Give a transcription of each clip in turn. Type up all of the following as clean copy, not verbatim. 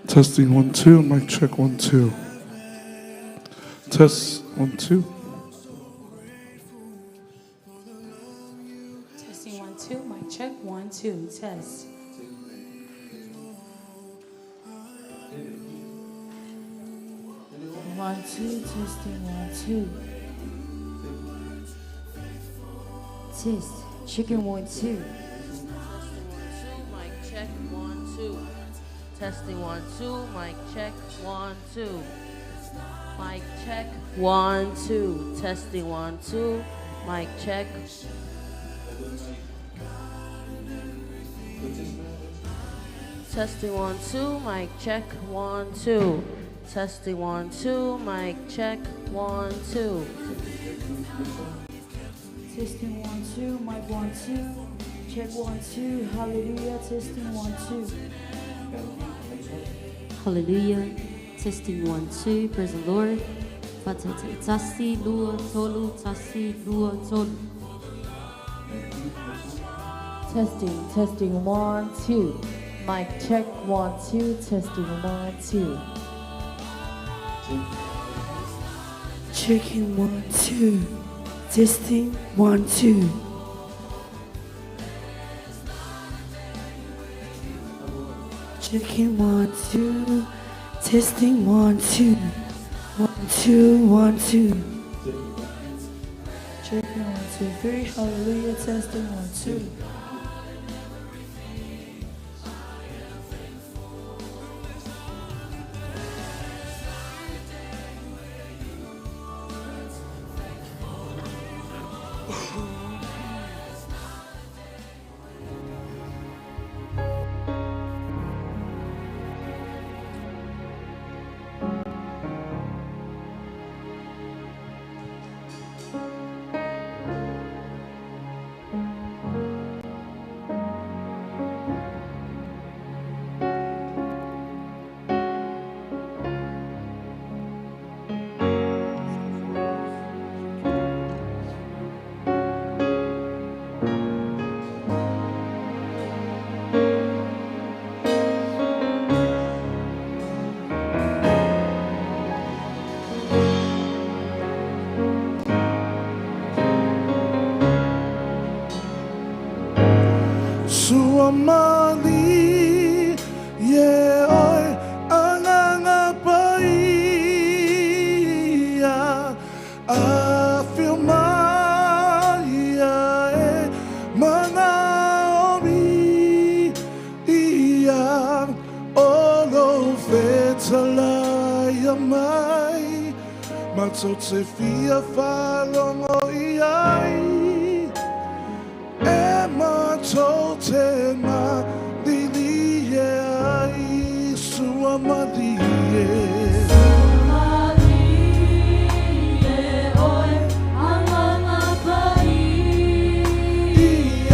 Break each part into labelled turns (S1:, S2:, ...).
S1: Testing 1 2, mic check 1 2. Test 1 2.
S2: Testing 1 2, mic check 1 2, test.
S3: 1 2, testing 1 2.
S4: Test. Chicken 1 2.
S5: Testing 1 2, mic check 1 2. Testing 1 2, mic check 1 2. Mic check 1 2. Testing 1 2, mic check. Testing 1 2, mic check 1 2. Testing 1 2, mic check 1 2.
S3: Testing 1 2, mic 1 2. Check 1 2, hallelujah. Testing 1 2.
S6: Hallelujah. Testing 1 2. Praise the Lord. Fatete tasi lua tolu tasi lua tolu.
S3: Testing, testing 1 2. Mic check 1 2, testing 1 2.
S7: Checking 1 2. Testing 1 2. Checking 1 2. Testing 1 2. 1 2 1 2.
S3: Checking 1 2 3, hallelujah. Testing 1 2.
S1: Suamali ye oi anganga paia afirma ia e manaomi ia o lo fetalaia mai matou te fia faalogo i ai e matou te malilie ai suamalie. Ia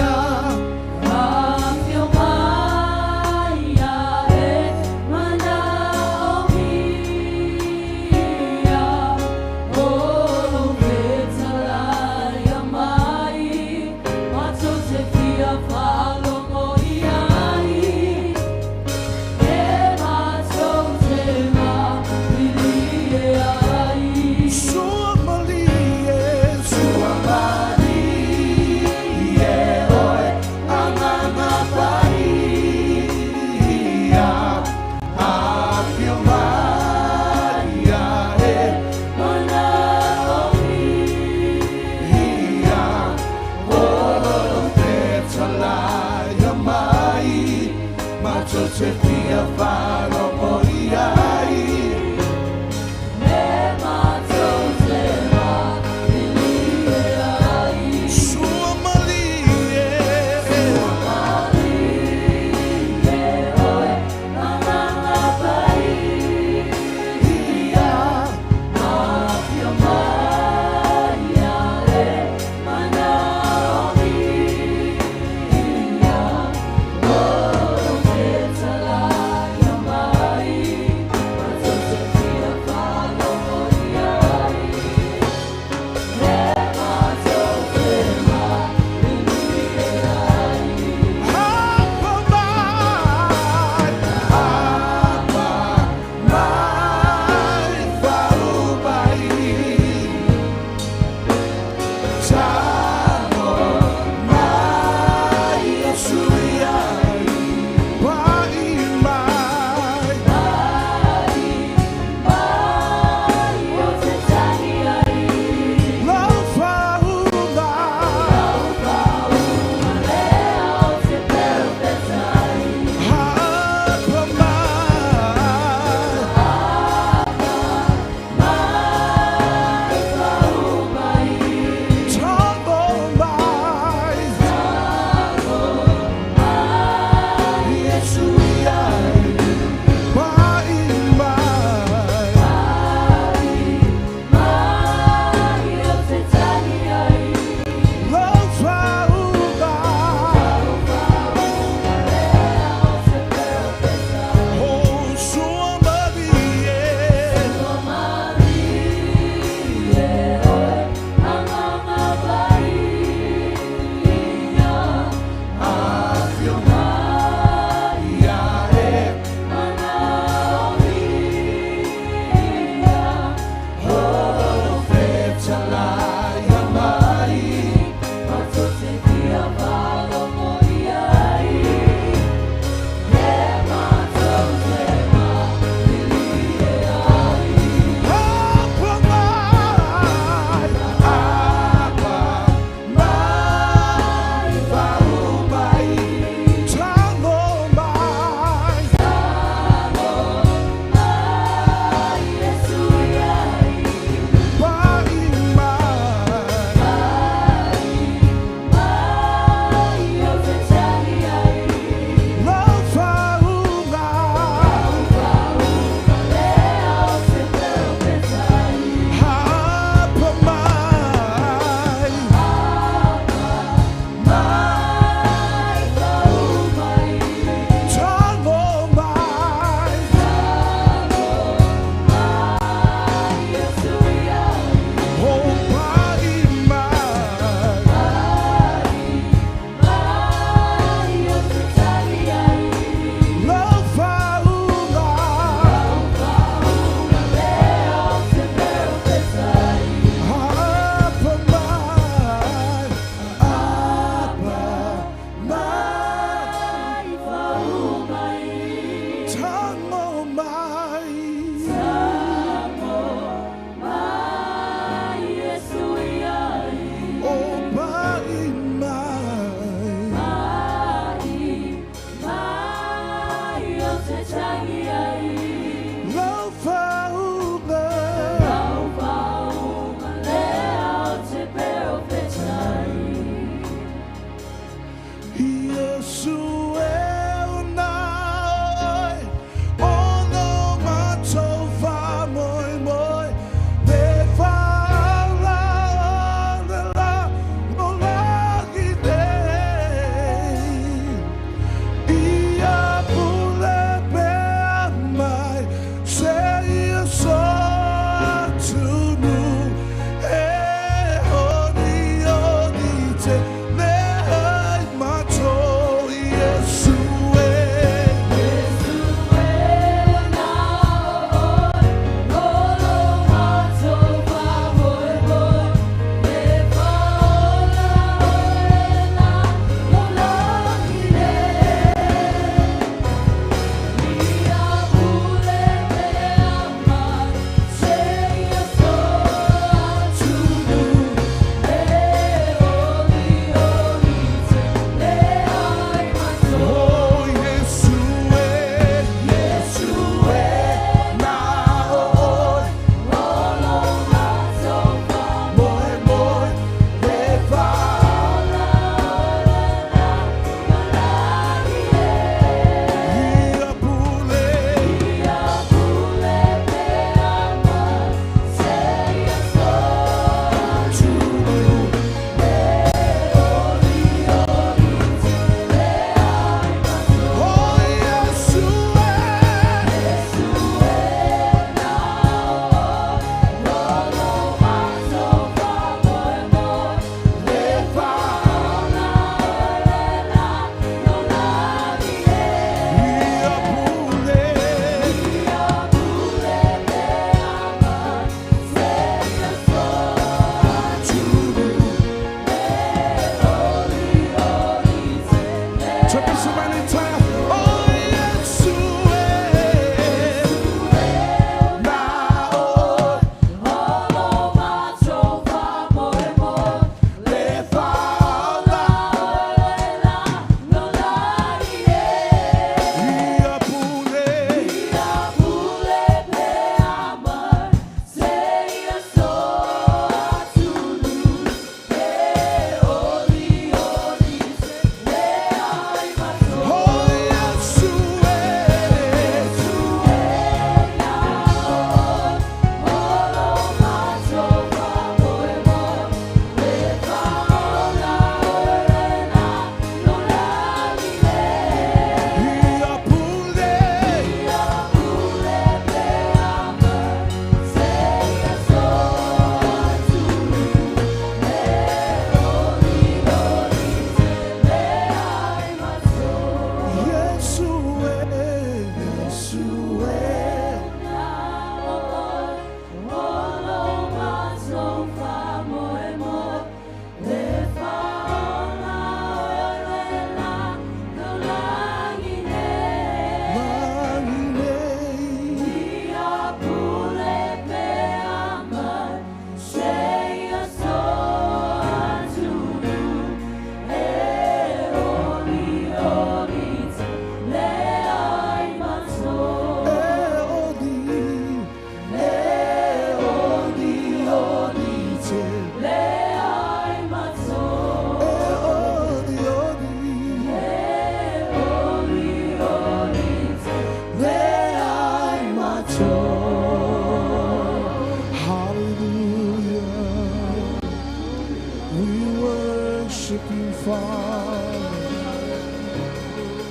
S1: We worship you, Father.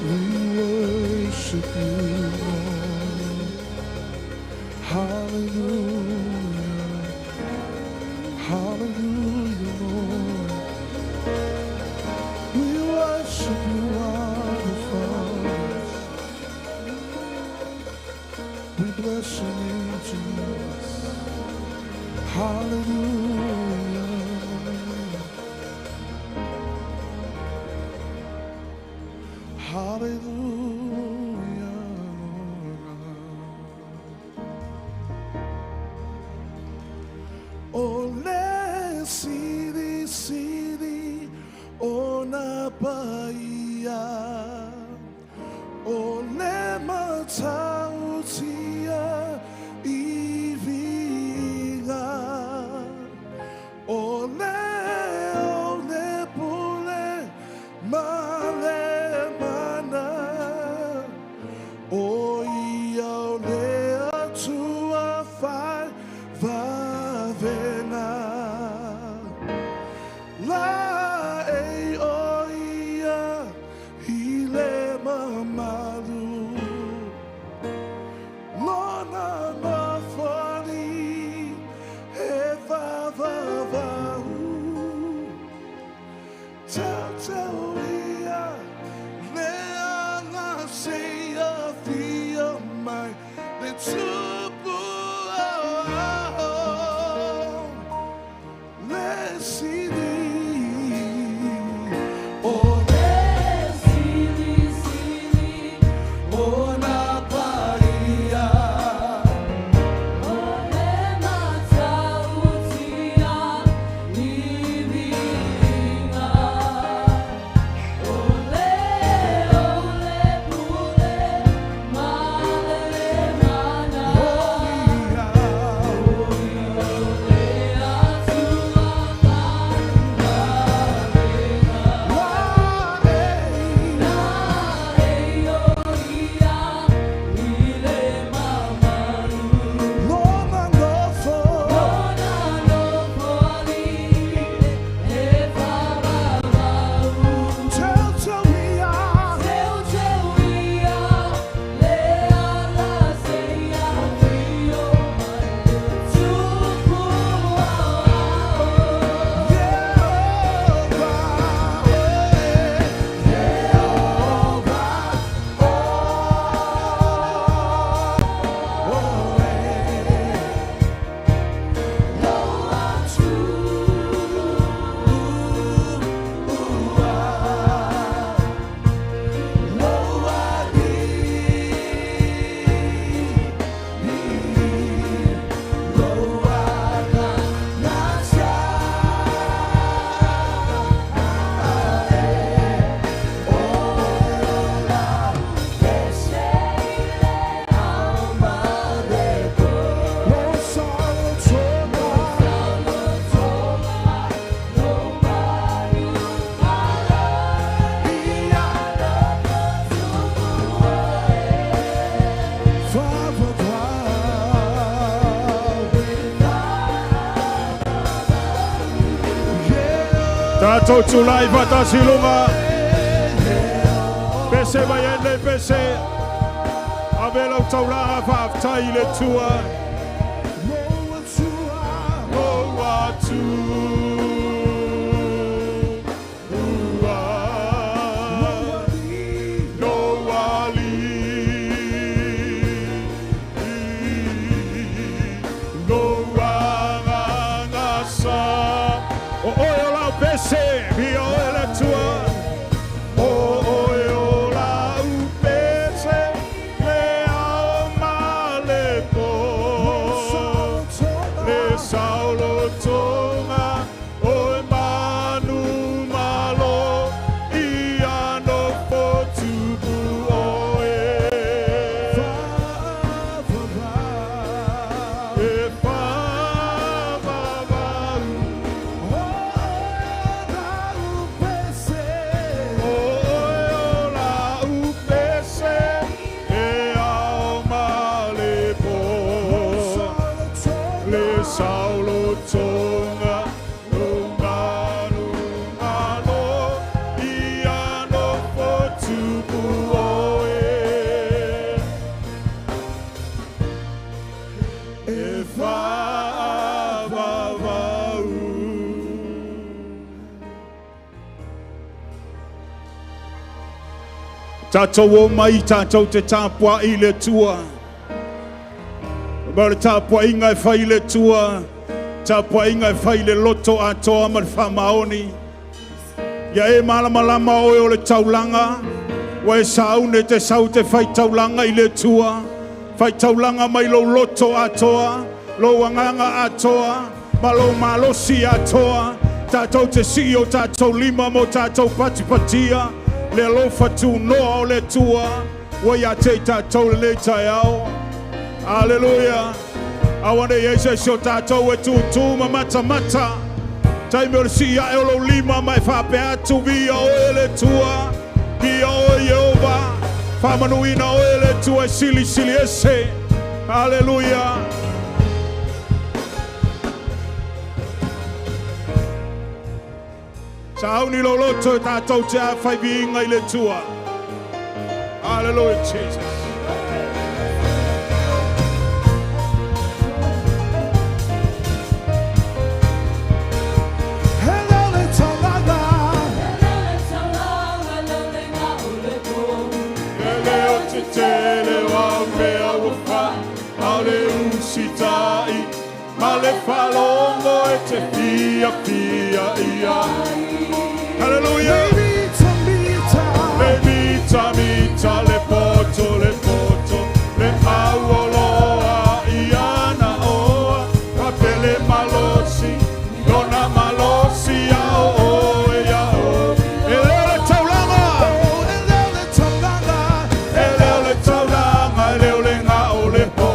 S1: We worship you, Lord. Hallelujah. Hallelujah, Lord. We worship you, Abba Father. We bless your name, Jesus. Hallelujah. Hallelujah, Lord. Ole sili sili ona paia ole matautia iviga ole ole pule male mana o ia o le atua fai vavena La e o ia i le mamalu Lona nofoni e vavavau Tau tau ia le ala se ia fia mai le tupu au le sili o le sili sili o nā paia O ia la e Lona nofo Tell tell ia Jehovah, oh,
S8: Tatou tulai faatasi i luga. Pese mai ai le pese. Ave lau taulaga faafetai i le Atua. Lou Atua. Lou Alii. Lou Agaga Sa. O oe o lau pese, ia oe le Atua. O oe o lau pese, le ao ma le pō. Le saolotoga o e manumalo ia nofo tupu oe. E faavavau. Tātou o mai, tātou te tāpua i le tua. Ma le tāpuainga e whai le tua. Tāpuainga e whai le loto atoa ma le whamaoni. Ia e malamalama oe o le taulanga. Ua e saune te sau te whai taulanga i le tua. Whai taulanga mai lo loto atoa. Lo anganga atoa. Ma lo malosi atoa. Tātou te si o tātou lima mo tātou patipatia. Le alofa tu noa o le tua. Ua ia te tātou le le tai ao. Hallelujah. Awane Yesu se o tātou e tūtū ma mata mata. Taimi o le si a e o lo lima mai whape atu via o e le tua. Via o e Yehova. Whamanuina o e le tua e sili sili ese. Hallelujah. Sauni lo loto e tātou te a whai viinga i le tua. Hallelujah, Jesus.
S1: Hello, le taulanga.
S8: Ele o te tele wa mea ua au le usitai, ma le whalongo e te fia fia ia. Hallelujah.
S1: Mita, mita.
S8: Le mita mita le poto le poto le auoloa ia na oa papele malosi lona malosi ia o oe ia o e leo le taulanga.
S1: Oh, hello, le taulanga.
S8: E leo le taulanga e leo le ngao le po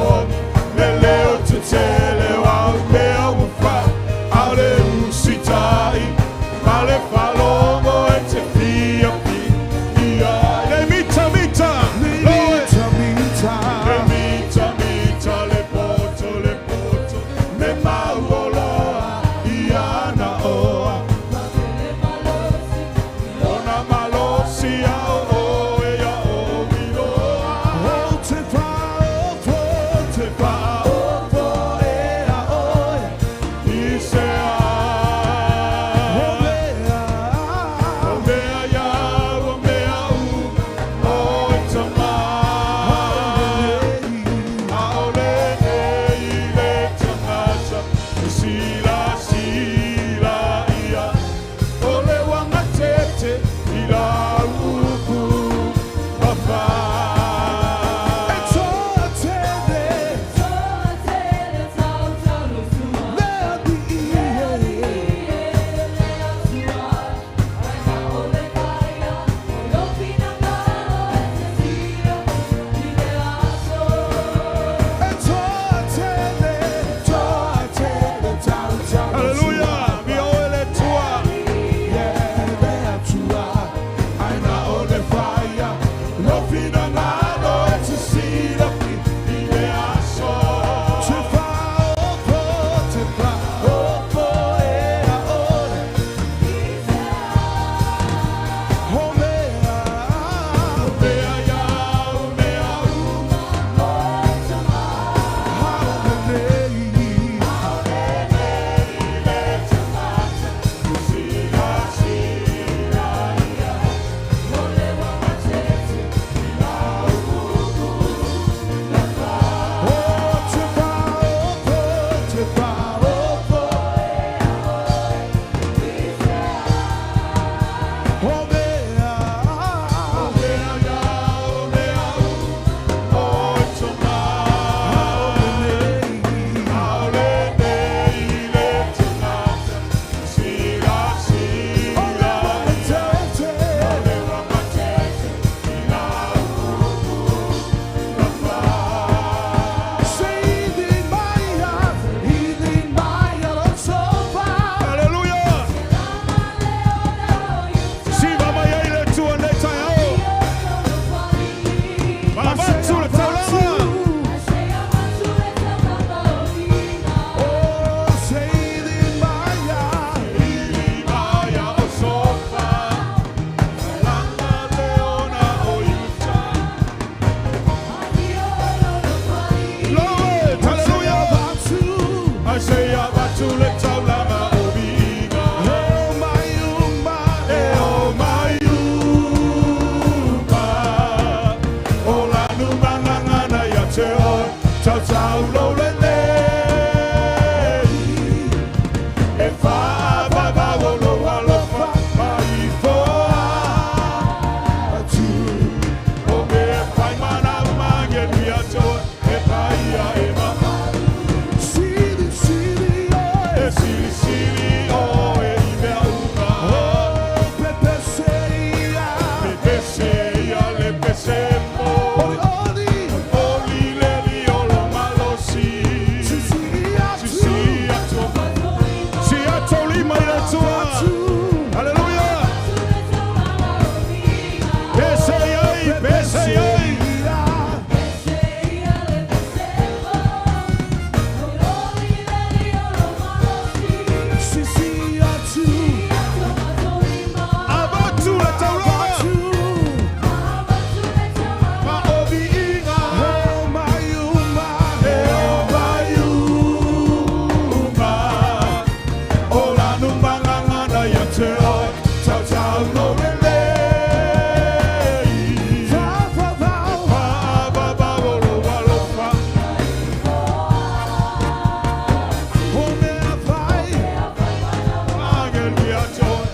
S8: le leo te tele o au mea ua fa au le usitai ma le whalongo e te fia fia le mita mita loe.
S1: Mita, mita.
S8: Le mita mita le poto le poto le mauoloa ia na oa ona malosi a o oe ia o iloa.
S1: Oh, te whaofo, te
S8: Te whaofo
S1: e a oe.
S8: i se
S1: O
S8: a
S1: mea.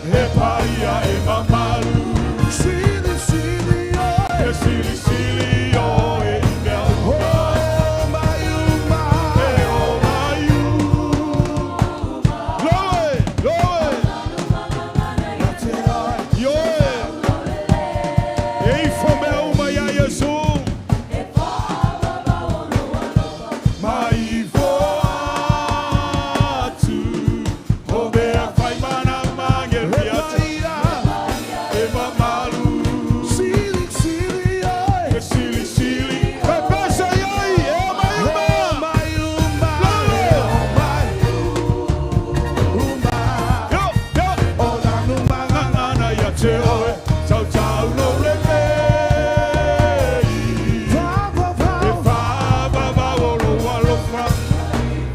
S8: E paia e mamalu.
S1: Sili sili oe.
S8: E sili sili oe i mea uma.
S1: O mai uma.
S8: E o mai uma. Glory, glory. Ioe. E ifo mea uma ia Iesu. Mai voa atu. O mea fai mana mange
S1: E
S8: atu.
S1: paia.
S8: E mamalu.
S1: Sili sili oe.
S8: E sili sili. E pese iai. E mai
S1: E
S8: uma.
S1: mai uma.
S8: Glory.
S1: E o mai uma.
S8: Yo, yo.
S1: O lanu manga.
S8: Ngana ia te oe. Tau tau lo le mei.
S1: Va va va.
S8: E fa va va o lo alofa.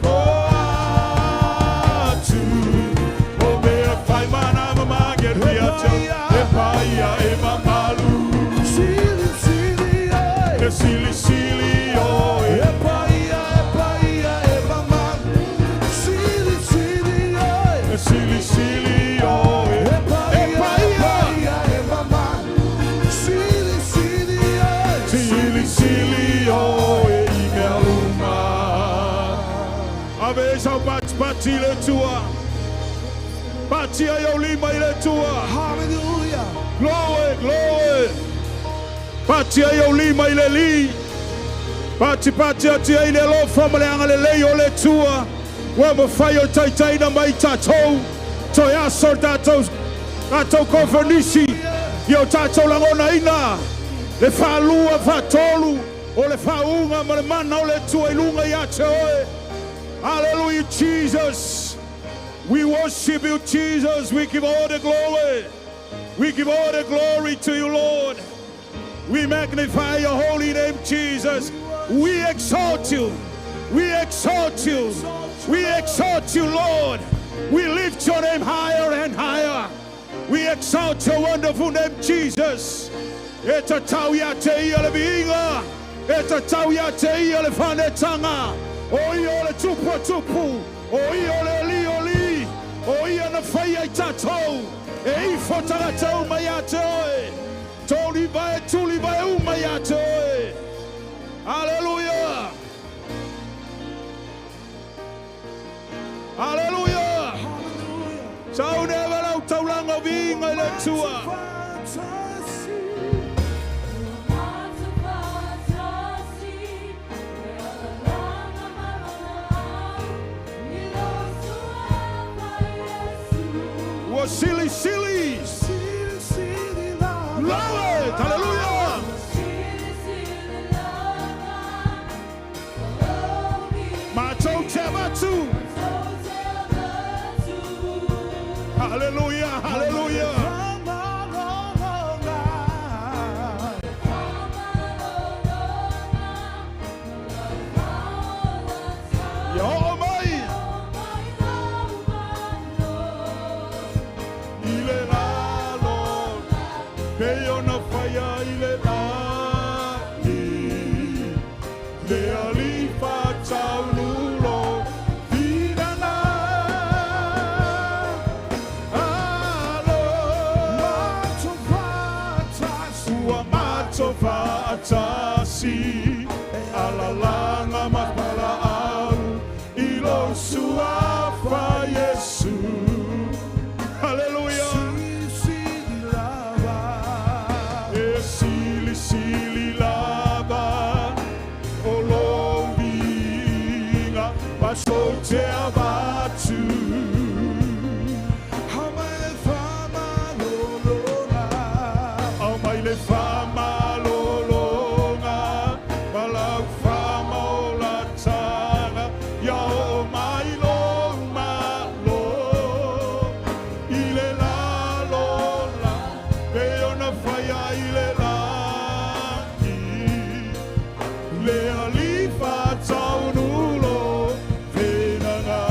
S8: O atu. O mea fai mana mama ge ria te. E paia e mamalu.
S1: Sili sili oe.
S8: E sili sili oe.
S1: E paia, e paia, e mamalu. Sili sili oe.
S8: E sili sili oe.
S1: E paia,
S8: E
S1: e
S8: paia.
S1: paia, e mamalu. Sili sili oe.
S8: Sili sili oe i mea uma. Ave sau pati pati le tua. Pati ai au lima i le tua.
S1: Hallelujah.
S8: Glory, glory. Pati ai au lima i le li. Pati pati ati ai le alofa ma le agalelei o le tua. Ua mafai o taitaina mai tatou. Toe aso le tatou, tatou konferenisi. Ia o tatou lagonaina. Le faalua faatolu. O le faauuga ma le mana o le Atua i luga ia te oe. Hallelujah, Jesus. We worship you, Jesus. We give all the glory. We give all the glory to you, Lord. We magnify your holy name, Jesus. We exalt you. We exalt you. We exalt you, Lord. We lift your name higher and higher. We exalt your wonderful name, Jesus. E tatau ia te ia le viiga. E tatau ia te ia le whanetanga. O ia o le tupu a tupu. O ia o le ali o li. O ia na whaia i tatou. E ifo tagata uma ia te oe. Toli vai, tuli vai uma ia te oe. Hallelujah. Hallelujah. Sau ne lau taulanga o viiga i le Atua. Ua sili sili.
S1: Sili sili lava.
S8: Love it. Hallelujah. Matou te avatu. Hallelujah. Hallelujah. Ia oo mai. I le lalo. Pe ona whaia i le lani. Le alifa taunulo. Virana. Alo. Ua mato faatasi. Alalanga mapalaau. I lo suafa Iesu. Hallelujah. E sili sili lava o lo viga paso te avatu. Au mai le fama lolonga, malau fama o la tanga, ia o mai lo malo. I le la lo la, pe ona whaia i le laki. Le alifa taunulo, venanga.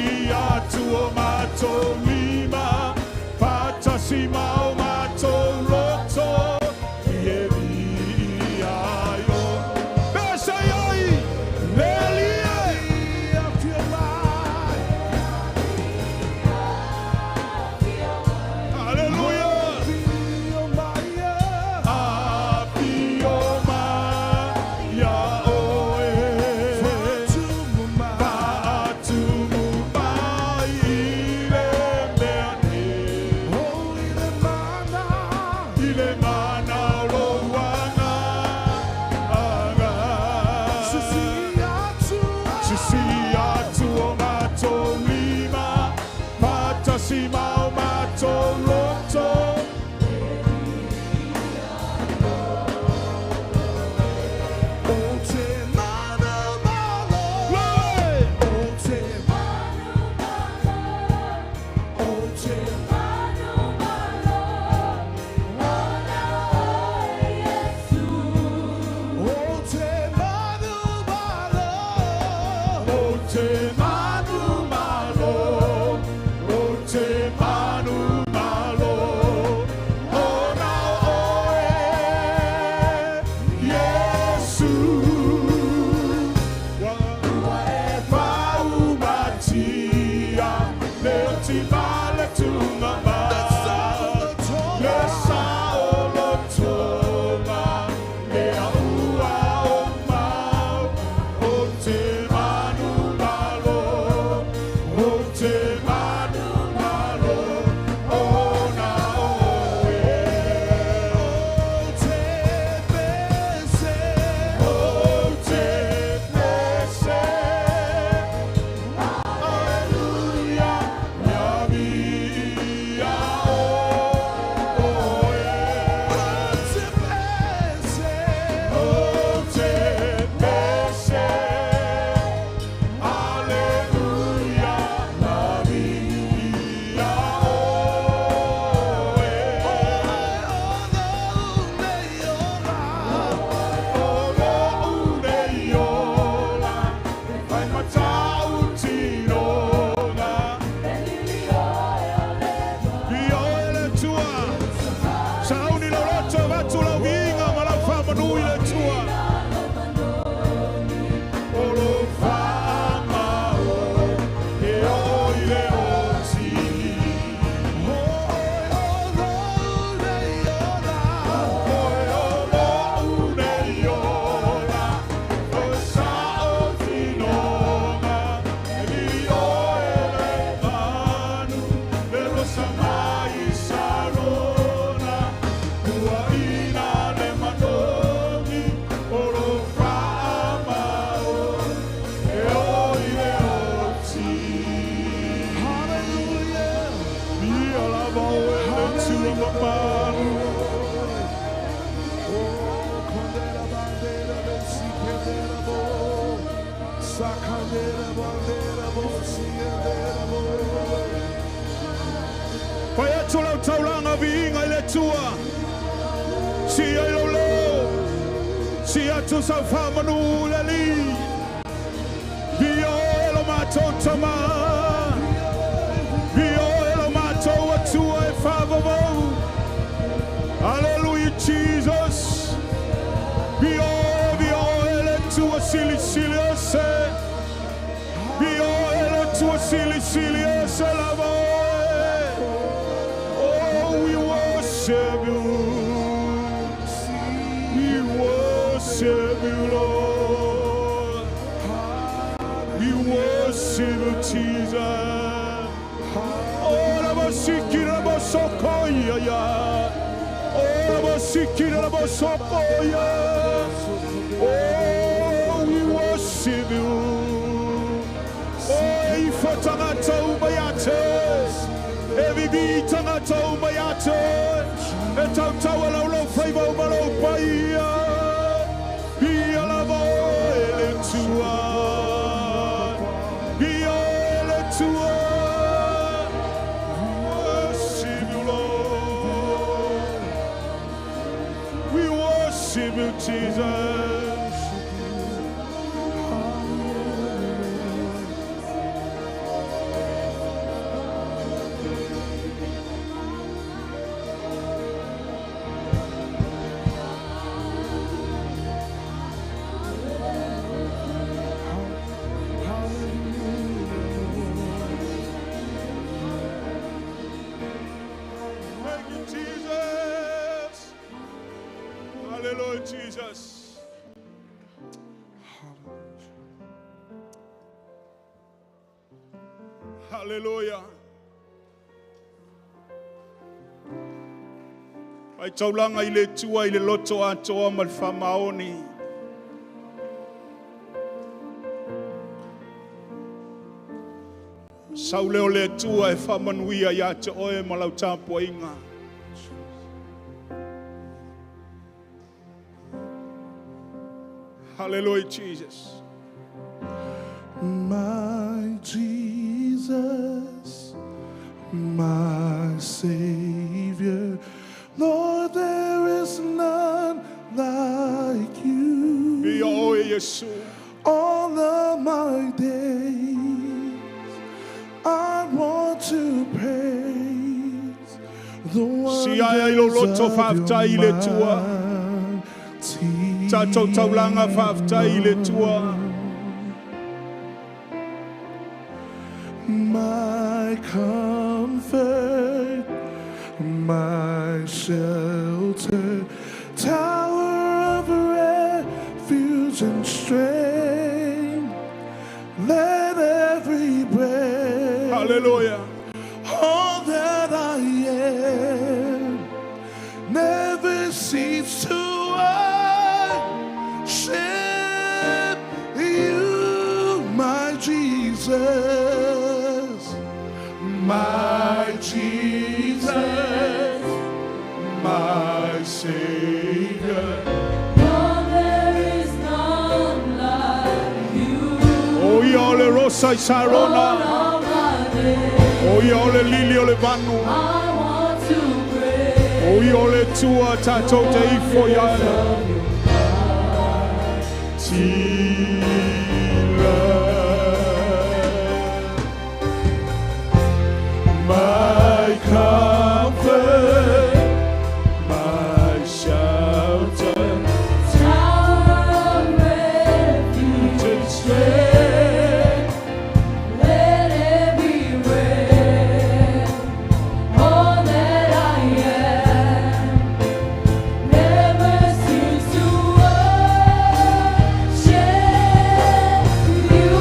S8: Sisi atu o mātou lima, Whātasi ma o mātou loto, I e vi ai o. Pese ai, le lie! Hallelujah! A fio mai ia oe. Faatumu mai i le mea nei. I le mana o lou aga, aga. Sisi atu o mātou lima, Whātasi ma o mātou loto. Glory! O te manu malo, o te manu malo, o na oe, Yesu. Ua e whaumatia, le oti male tunga ma. Le sao lo tonga, le aua o mau, o te manu malo, o te manu malo, o na oe. O te pese, Hallelujah, ia via oe. O te pese, Hallelujah, la via oe. O lo une iola, fai matau tiroga. Via oe le tua, sauni lau loto, avatu lau viiga ma lau faamanu i le tua. O lo faamao, e oo i le oti. Oe o lo une iola, o sao tinoga, e li oe le manu, le rosa mai Sarona, ua ina le manogi, o lo faamao, e oo i le oti. Ia lava oe le tua mamalu. Fai atu lau taulaga viiga i le Atua. Sia i lou leo. Sia atu sau faamanu i le Alii. Viia oe lo matou Tamā. Viia oe lo matou Atua e faavavau. Hallelujah, Jesus. Viia oe, viia oe le Atua silisili ese. Viia oe le Atua silisili ese lava oe. Oh, we worship you. We worship you, Lord. We worship you, Jesus. Oh, Rabashiki, Rabashokoya, ya. Oh, Rabashiki, Rabashokoya. Oh, we worship you. Oh, e ifa tagata uma ia te. E vivi tagata uma ia te. E tautaua lau lau faiva uma lau paia. Ia lava oe le Atua. Ia oe le Atua. Worship you, Lord. We worship you, Jesus. Jesus. Hallelujah, Jesus. Hallelujah. Ai taulanga i le tua i le loto atoa ma le whamaoni. Saule o le tua e whamanuia ia te oe ma lau tapuainga. Hallelujah, Jesus.
S1: My Jesus, my Savior, Lord, there is none like you.
S8: Mia oe Yesu.
S1: All of my days, I want to praise the
S8: Si ai ai lo
S1: wonders
S8: loto
S1: of
S8: whaaftai
S1: your
S8: i le tua.
S1: mighty
S8: Tātou taulanga whaaftai i le tua.
S1: My comfort, my shelter, tower of refuge and strength. Let every breath,
S8: Hallelujah.
S1: all that I am, never cease to worship you, my Jesus, my Jesus, my Savior.
S2: Lord, there is none like you.
S8: O ia o le rosa i Sarona.
S2: All of my days,
S8: O ia o le lili o le vanu.
S2: I want to praise
S8: O ia o le tua tātou te ifo ia ana. Tila.
S1: My comfort, my shelter,
S2: Tower of refuge
S8: and strength.
S2: Let every breath, all that I am, never cease to worship you,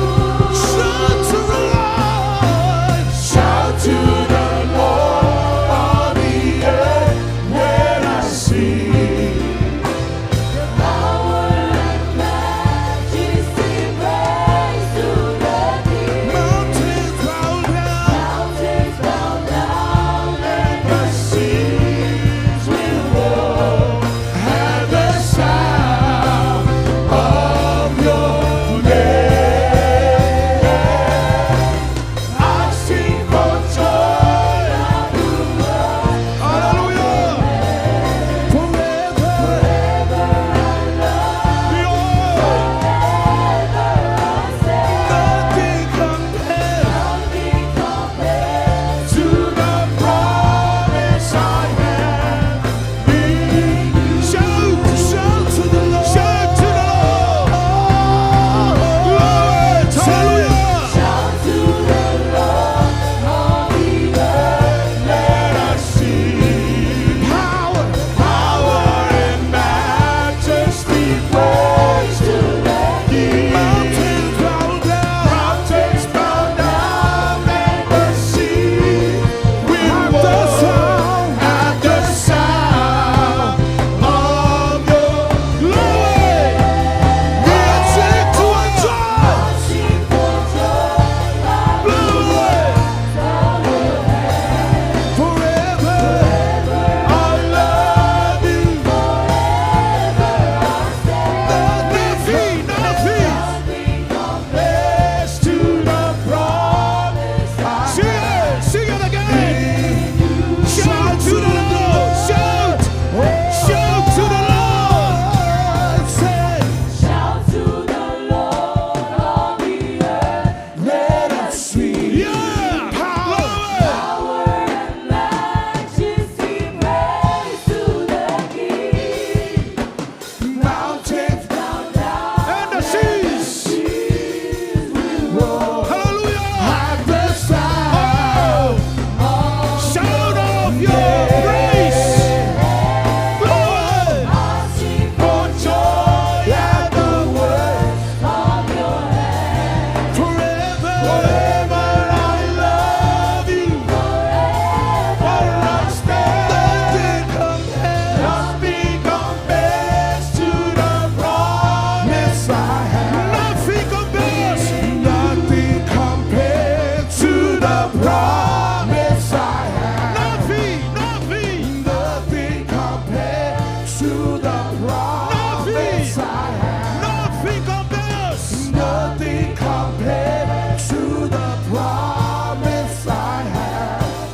S1: the promise I have.
S8: Nothing, nothing.
S1: Nothing compares to the promise I have.
S8: Nothing compares.
S1: Nothing compares to the promise I have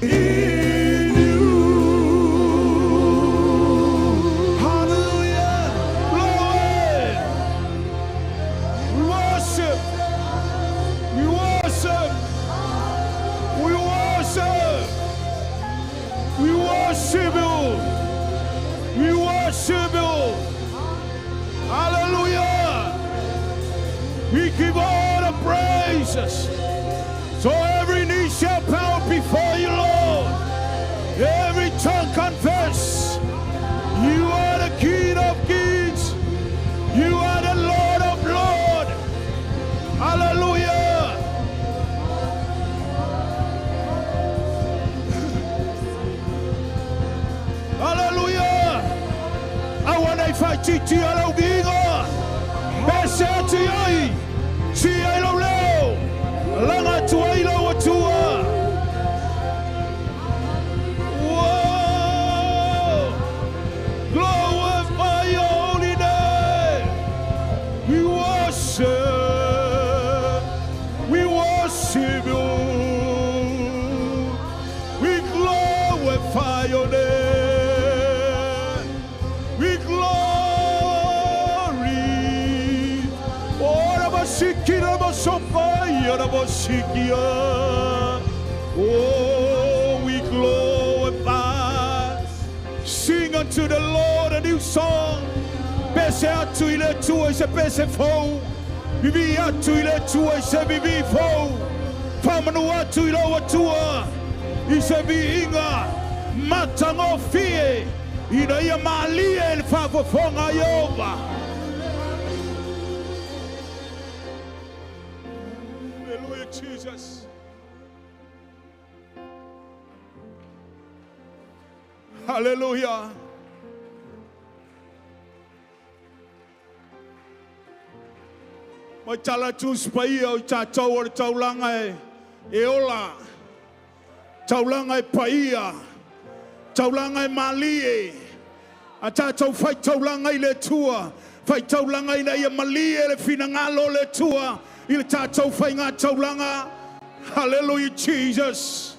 S1: in you. Hallelujah.
S8: Glory. We worship. We worship. We worship. We worship you. We worship you. Hallelujah. We give all the praises. So every knee shall bow before you, Lord. Every tongue confess. You are the King of kings. You are the Lord of lords. Hallelujah. Hallelujah. Aua nei faaitiitia lau viiga. Pese atu i ai. Sii ai lou leo. Laga atu ai lau Atua. Whoa! Glorify your holy name. We worship. We worship you. We glorify your name. We glory. Oh, Rabashiki, Rabashokai, Rabashikia. Oh, we glorify. Sing unto the Lord a new song. Pese atu i le Atua i se pese fou. Vivii atu i le Atua i se vivii fou. Faamanu atu i lau Atua i se viiga matagofie ina ia malie le faafofoga a Ieova. Hallelujah, Jesus. Hallelujah. Mai tala atu paia o tatou o le taulaga e, e ola. Taulaga e paia. Taulaga e malie. A tatou faitaulaga i le Atua. Faitaulaga ina ia malie le finagalo o le Atua. I le tatou faiga taulaga. Hallelujah, Jesus.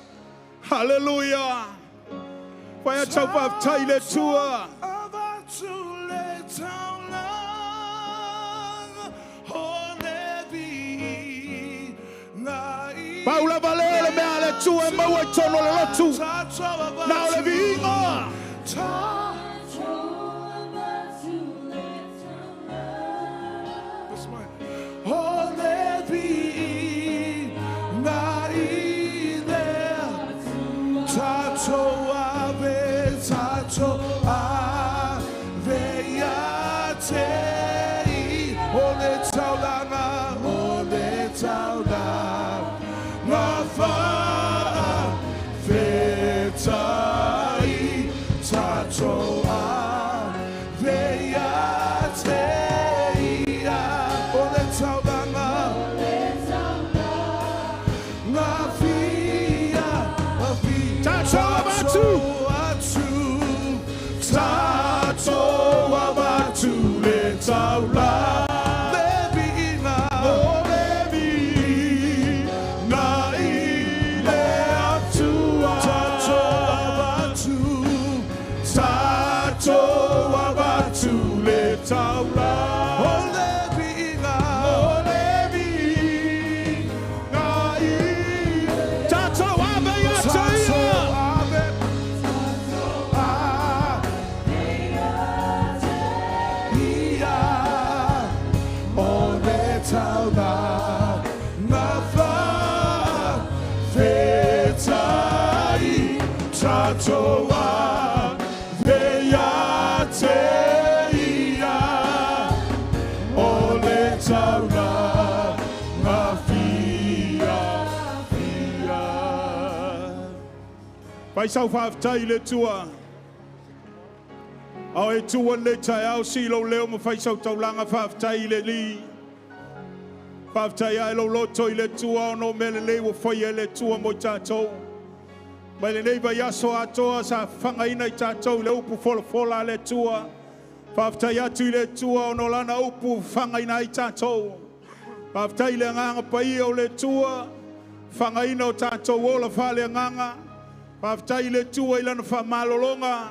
S8: Hallelujah. Fai atu faafetai i le Atua.
S1: Avatu le taulaga o le viiga i
S8: Pau lava lea o le mea a le Atua e maua i totonu o le lotu. Na o le viiga.
S1: O le viiga i le Tatou ave, tatou ave ia te ia. O le taulaga, o le taulaga faafetai. Tatou ave ia te ia. O le taulaga, ngā fia,
S8: Tatou avatu.
S1: atu, tatou avatu le taulaga. Le viiga,
S8: O le viiga i le Atua.
S1: Tatou avatu,
S8: Tatou avatu le taulaga.
S1: O le viiga,
S8: O le viiga i Tatou ave ia te
S1: tatou
S8: ia.
S1: ave, a, ia, o le taulaga faafetai. Tatou ave ia te ia. O le taulaga fia, fia.
S8: Fai sau faafetai i le Atua. Ao e tua le taeao sii lou leo ma fai sau taulaga faafetai i le Alii. Faafetai ae lou loto i le Atua ona o mea lelei ua faia e le Atua mo i tatou. Mai lenei vaiaso atoa sa fagaina i tatou i le upu folafola a le Atua. Faafetai atu i le Atua ona o lana upu fagaina ai tatou. Faafetai i le agaga paia o le Atua, fagaina o tatou ola faaleagaga. Faafetai i le Atua i lana faamalologa,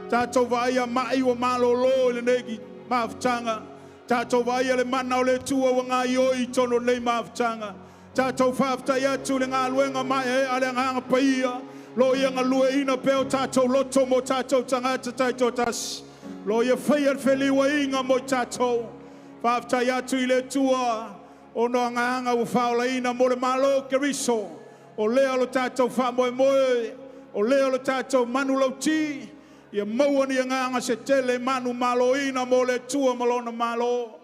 S8: tatou vaaia mai ua malolo i lenei mafutaga. Tatou vaaia le mana o le Atua ua gaoioi i totonu o lenei mafutaga. Tatou faafetai atu i le galuega maeaea a le Agaga Paia, lo ia galueaiina pea o tatou loto ma o tatou tagata taitoatasi, lo ia faia le feliuaiga mo i tatou. Faafetai atu i le Atua ona o agaga ua faaolaina mo le Malo o Keriso, o lea lo tatou faamoemoe, o lea lo tatou manulauti, ia maua ni agaga se tele manumaloina mo le Atua ma lona Malo.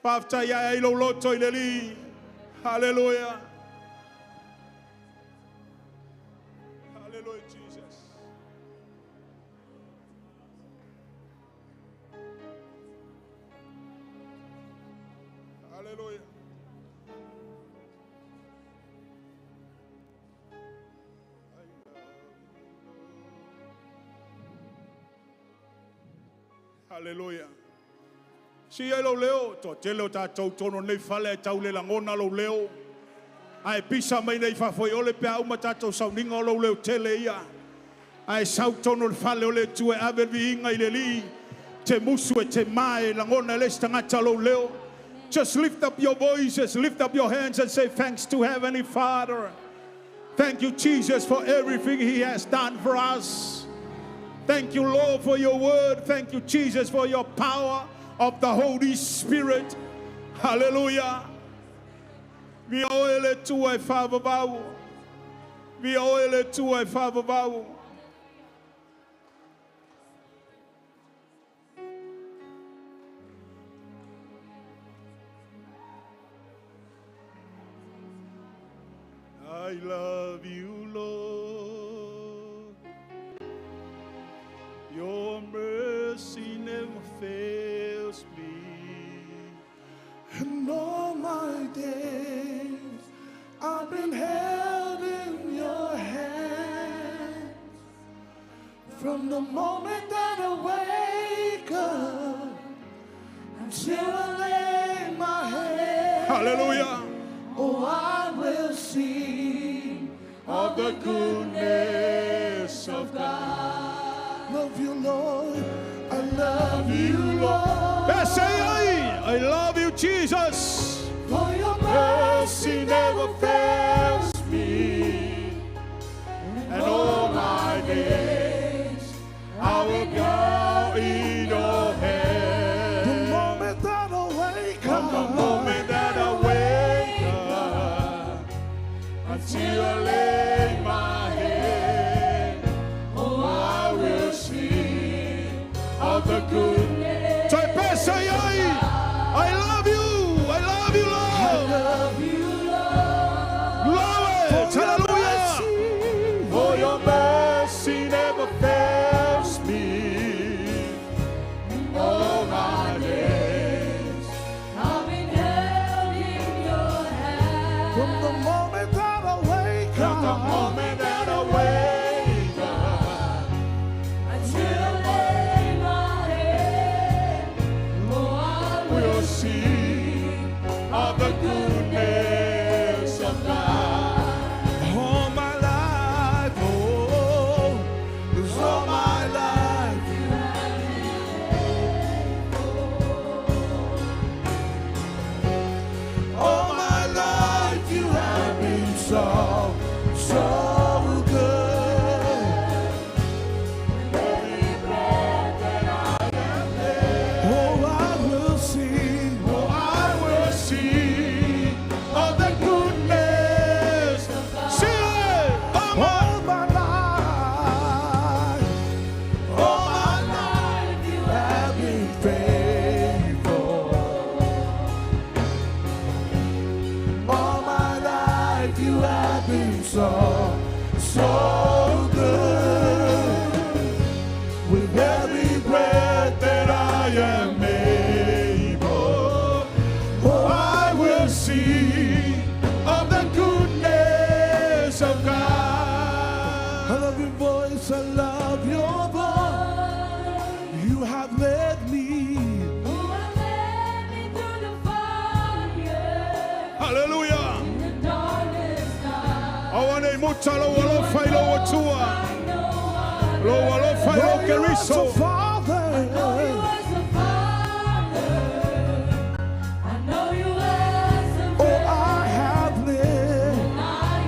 S8: Faafetai ae ai lou loto i le Alii. Hallelujah. Hallelujah, Jesus. Hallelujah. Hallelujah. Si ai lou leo, toatele o tatou totonu o lenei fale e tau le lagona lou leo. Ae pisa mai nei fafo i ole pe a uma tatou sauniga o lou leo tele ia. Ae sau totonu o le fale o le Atua e ave le viiga i le Alii. Te musu e te mae lagona e le isi tagata lou leo. Just lift up your voices, lift up your hands and say thanks to Heavenly Father. Thank you, Jesus, for everything He has done for us. Thank you, Lord, for your word. Thank you, Jesus, for your power of the Holy Spirit. Hallelujah. Viia oe le Atua e faavavau. Viia oe le Atua e faavavau. I love you, Lord. Your mercy never fails me.
S1: And all my days I've been held in your hands. From the moment that I wake up until I lay my head.
S8: Hallelujah.
S1: Oh, I will sing
S8: Of the goodness of God.
S1: Love you, Lord. I love you, Lord.
S8: Yes, say I love you, Jesus.
S1: For your mercy never fails me.
S8: And all my days I will go in your hand.
S1: The moment that I wake
S8: From the
S1: up,
S8: moment that I wake up until I lay my head, oh, I will sing of the goodness. Say, I love of God.
S1: I love your voice, I love your voice. You have led me.
S2: Who have led me through the fire
S8: Hallelujah.
S2: in the darkest night.
S8: Awa nei muta lo alofa i lo atua.
S2: I know
S8: Lo alofa i lo
S1: Though you are
S8: keriso.
S1: so father.
S2: I know you as a father. I know you as a
S1: Oh, I have lived.
S2: I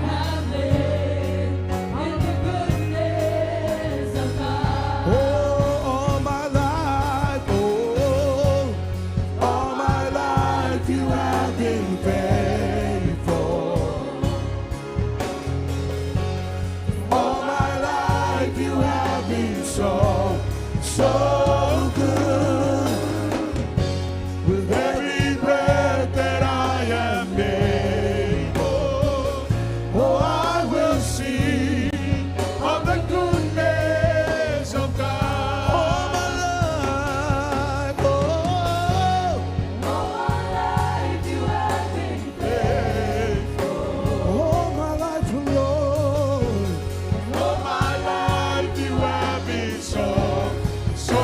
S2: have lived in the goodness of God.
S1: Oh, all my life, oh, all my life you have been faithful. All my life you have been so, so good. With every breath that I am able, oh, I will sing
S8: Of the goodness of God.
S1: all my life. Oh,
S2: All my life you have been
S1: all my life, Lord.
S8: All my life you have been so, so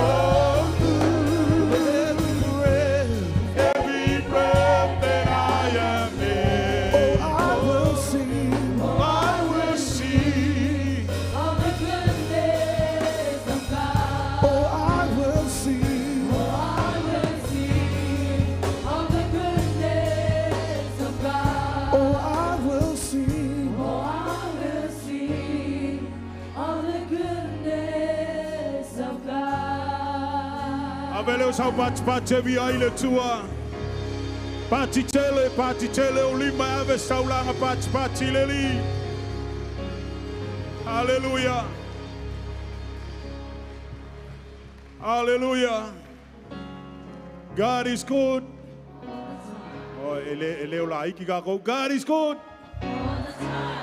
S8: good.
S1: With every breath,
S8: Every breath that I am
S1: oh,
S8: able,
S1: I will sing.
S8: I will sing.
S2: of the goodness of God.
S1: Oh, I will sing.
S2: Oh, I will sing of the goodness of God.
S1: Oh, I will sing.
S2: Oh, I will sing of the goodness of God.
S8: Avele o sau pati pati e via i le tua. Pati tele, pati tele o lima ave saulanga pati pati le li. Hallelujah. Hallelujah. God is good. Oh, ele, ele o la iki ka kou. God is good.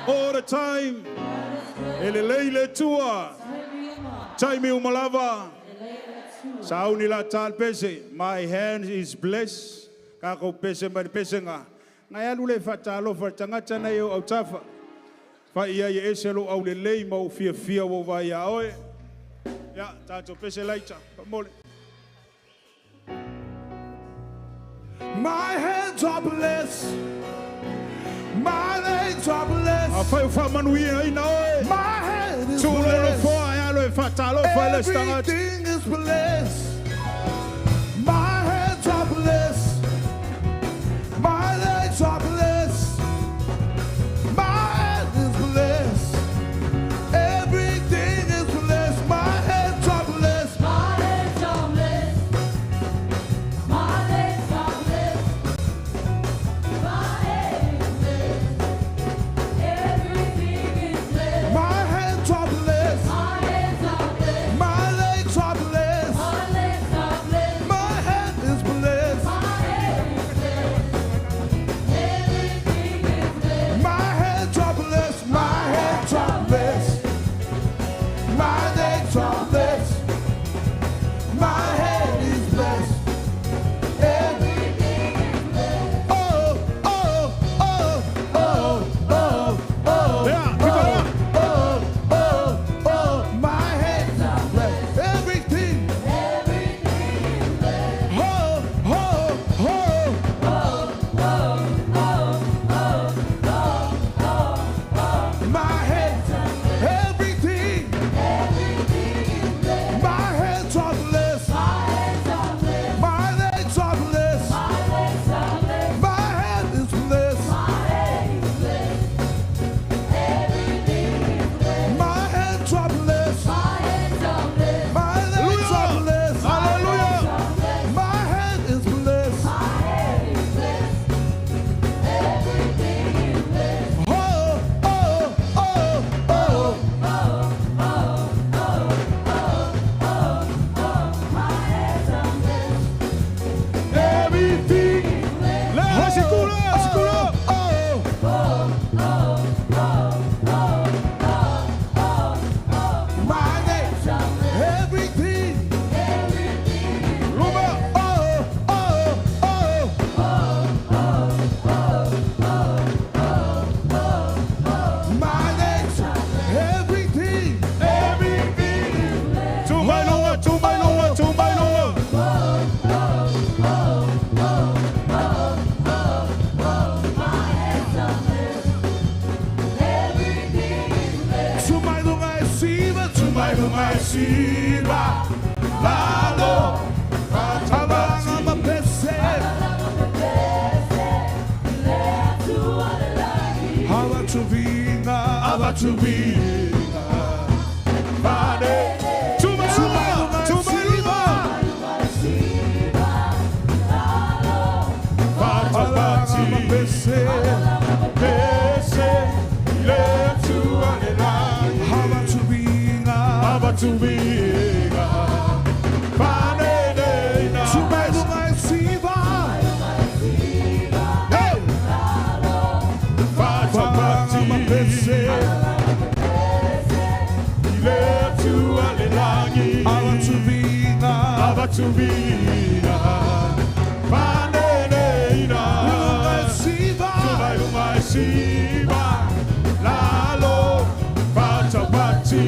S8: All the time. Ele lei le tua. Taimi umalava. Sauni la tal pese. My hand is blessed. Ka kou pese mai pese ngā. Ngai alu le whatalofa tangata nei o autafa. Fa ia i ese lo au le lei mau fia fia wo vai a oe. Ya, tātou pese laita. Mole.
S1: My hands are blessed. My legs are
S8: A
S1: blessed.
S8: whai o whaamanuia ina oe.
S1: My head is
S8: Tūlo lo
S1: blessed.
S8: foa e alo e whatalofa le stangata.
S1: Everything is blessed. My hands are blessed. My legs are blessed. My head is blessed. Everything is blessed. My hands are blessed.
S2: My hands are blessed. My legs are blessed. My head is blessed. Everything is blessed.
S1: My hands are blessed.
S2: My hands are blessed.
S1: My legs are blessed.
S2: My legs
S8: siva lalo
S1: Alalaga mapese Avatuvina
S8: Avatuvina Vane Tumailuma Tumailuma
S1: Alalaga mapese
S8: Pese Le tua le langi
S1: Avatuvina
S8: Avatuvina Vaneneina
S1: Tumailuma siva
S8: Hey!
S1: Alalaga mapese
S8: Le tua le langi
S1: Avatuvina
S8: Avatuvina Vaneneina
S1: Siva
S8: Tumailuma siva Lalo Fatapati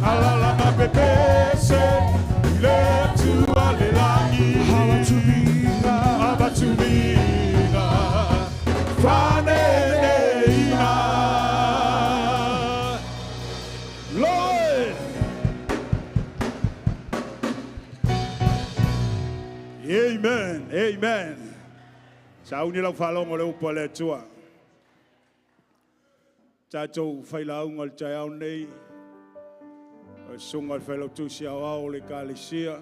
S8: Alala mapepese Le tua le langi
S1: Avatuvina
S8: Avatuvina Vaneneina Lord Amen, amen. Sauni lau whalongo le upo le tua. Tātou whailaunga le tai nei. O le sunga le whailautusi au au le kalisia.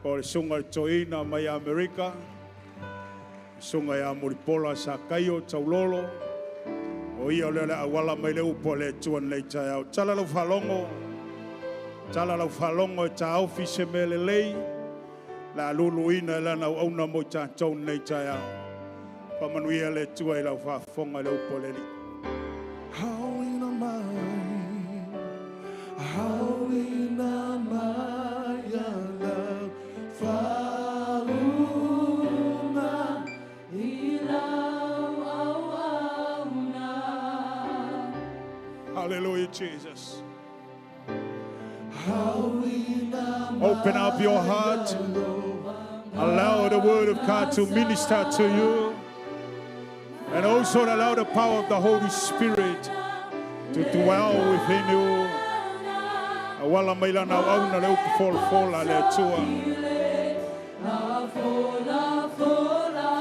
S8: O le sunga le toina mai Amerika. Sunga ia Moripola sa kaio taulolo. O ia o lea le awala mai le upo le tua nei tai au. Tala lau whalongo. Tala lau whalongo e tā ofi se mele lei. La lulu ina e lana au auna mo i tātou nei tai au. Whamanuia le tua i lau whaafonga le upo le li.
S1: Hauina mai Hauina mai ala Whaunga
S2: I lau au auna.
S8: Hallelujah, Jesus.
S1: Hauina
S8: Open up your heart. Allow the word of God to minister to you. And also allow the power of the Holy Spirit to dwell within you. Awala mai lana au auna le upu fola fola le tua.
S2: La fola fola,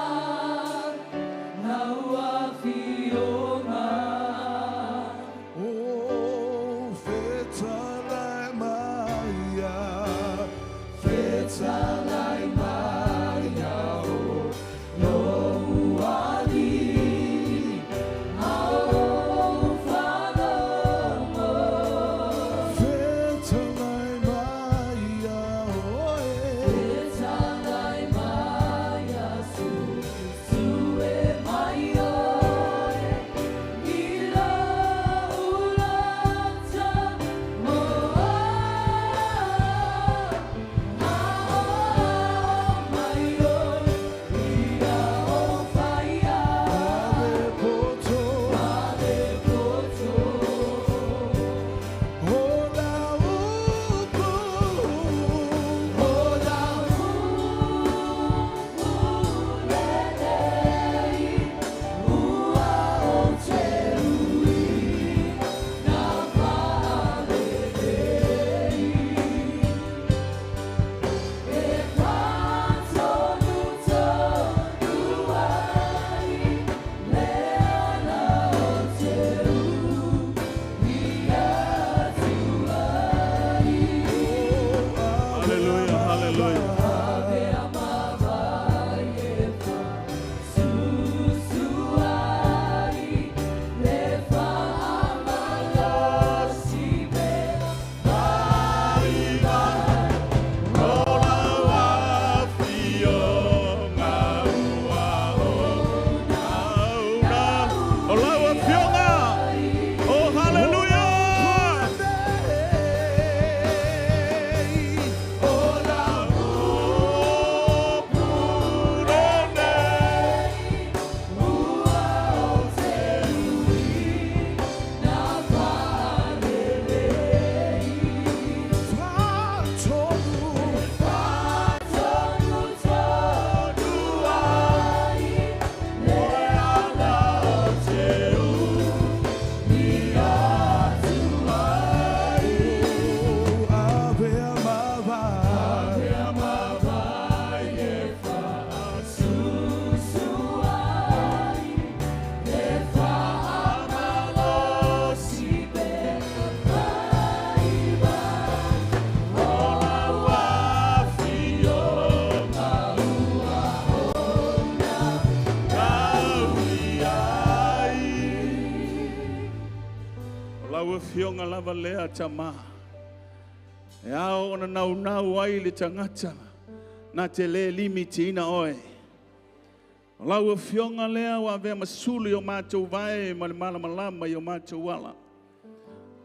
S2: lau afioga.
S1: Oh, fetalai maia, fetalai maia, oh,
S2: Lou ali, au falogo.
S1: fetalai maia, oh, eh.
S2: Fetalai maia su.
S8: afioga lava lea Tamā, e ao ona naunau ai le tagata na te le limitiina oe. O lau afioga lea ua avea ma sulu i o matou vae ma le malamalama i o matou ala.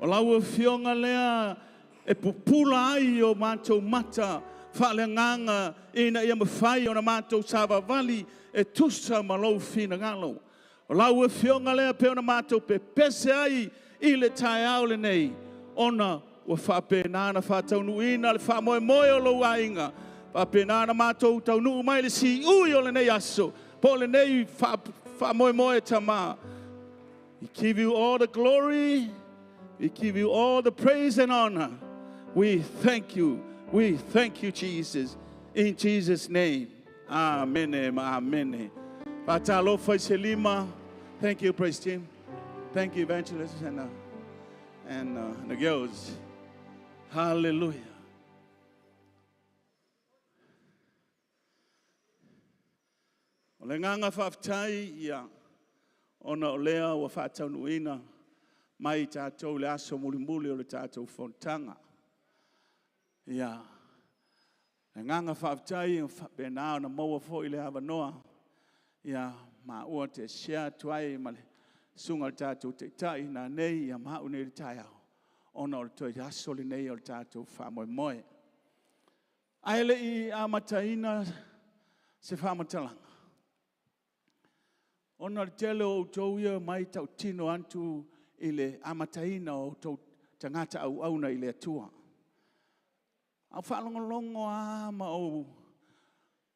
S8: O lau afioga lea e pupula ai o matou mata faaleagaga ina ia mafai ona matou savavali e tusa ma lou finagalo. O lau afioga lea pe ona matou pepese ai i le taeao lenei, ona ua faapena na faataunuuina le faamoemoe o lou aiga, faapena na matou taunuu mai le siui o lenei aso, po o lenei faamoemoe Tamā. We give you all the glory, we give you all the praise and honor. We thank you, we thank you, Jesus. In Jesus' name, amen, amen. Faatalofa i se lima. Thank you, praise team. Thank you, evangelists and the girls. Hallelujah. O le agaga faafetai ia ona o lea ua faataunuuina mai tatou le aso mulimuli o le tatou fonotaga. Ia, le agaga faafetai faapena ona maua foi le avanoa ia maua te share atu ai ma le susuga o le tatou taitai na nei ia maau nei le taeao ona o le toe aso lenei o le tatou faamoemoe. Ae le i amataina se faamatalaga, ona o le tele o outou ia mai tautino atu i le amataina o outou tagata auauna i le Atua. A faalogologo lava ma ou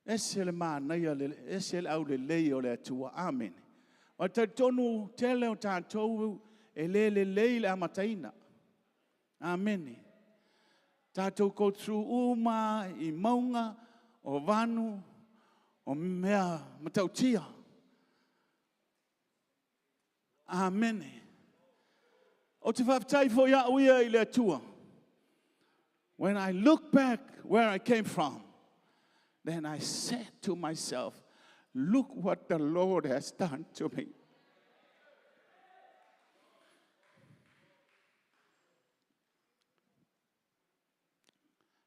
S8: ese le manaia, ese le aulelei o le Atua. Amene. O le talitonu tele o tatou e le lelei le amataina. Amene. Tatou go through uma i mauga, o vanu, o mea matautia. Amene. O te faafetai foi au ia i le Atua. When I look back where I came from, then I said to myself, look what the Lord has done to me.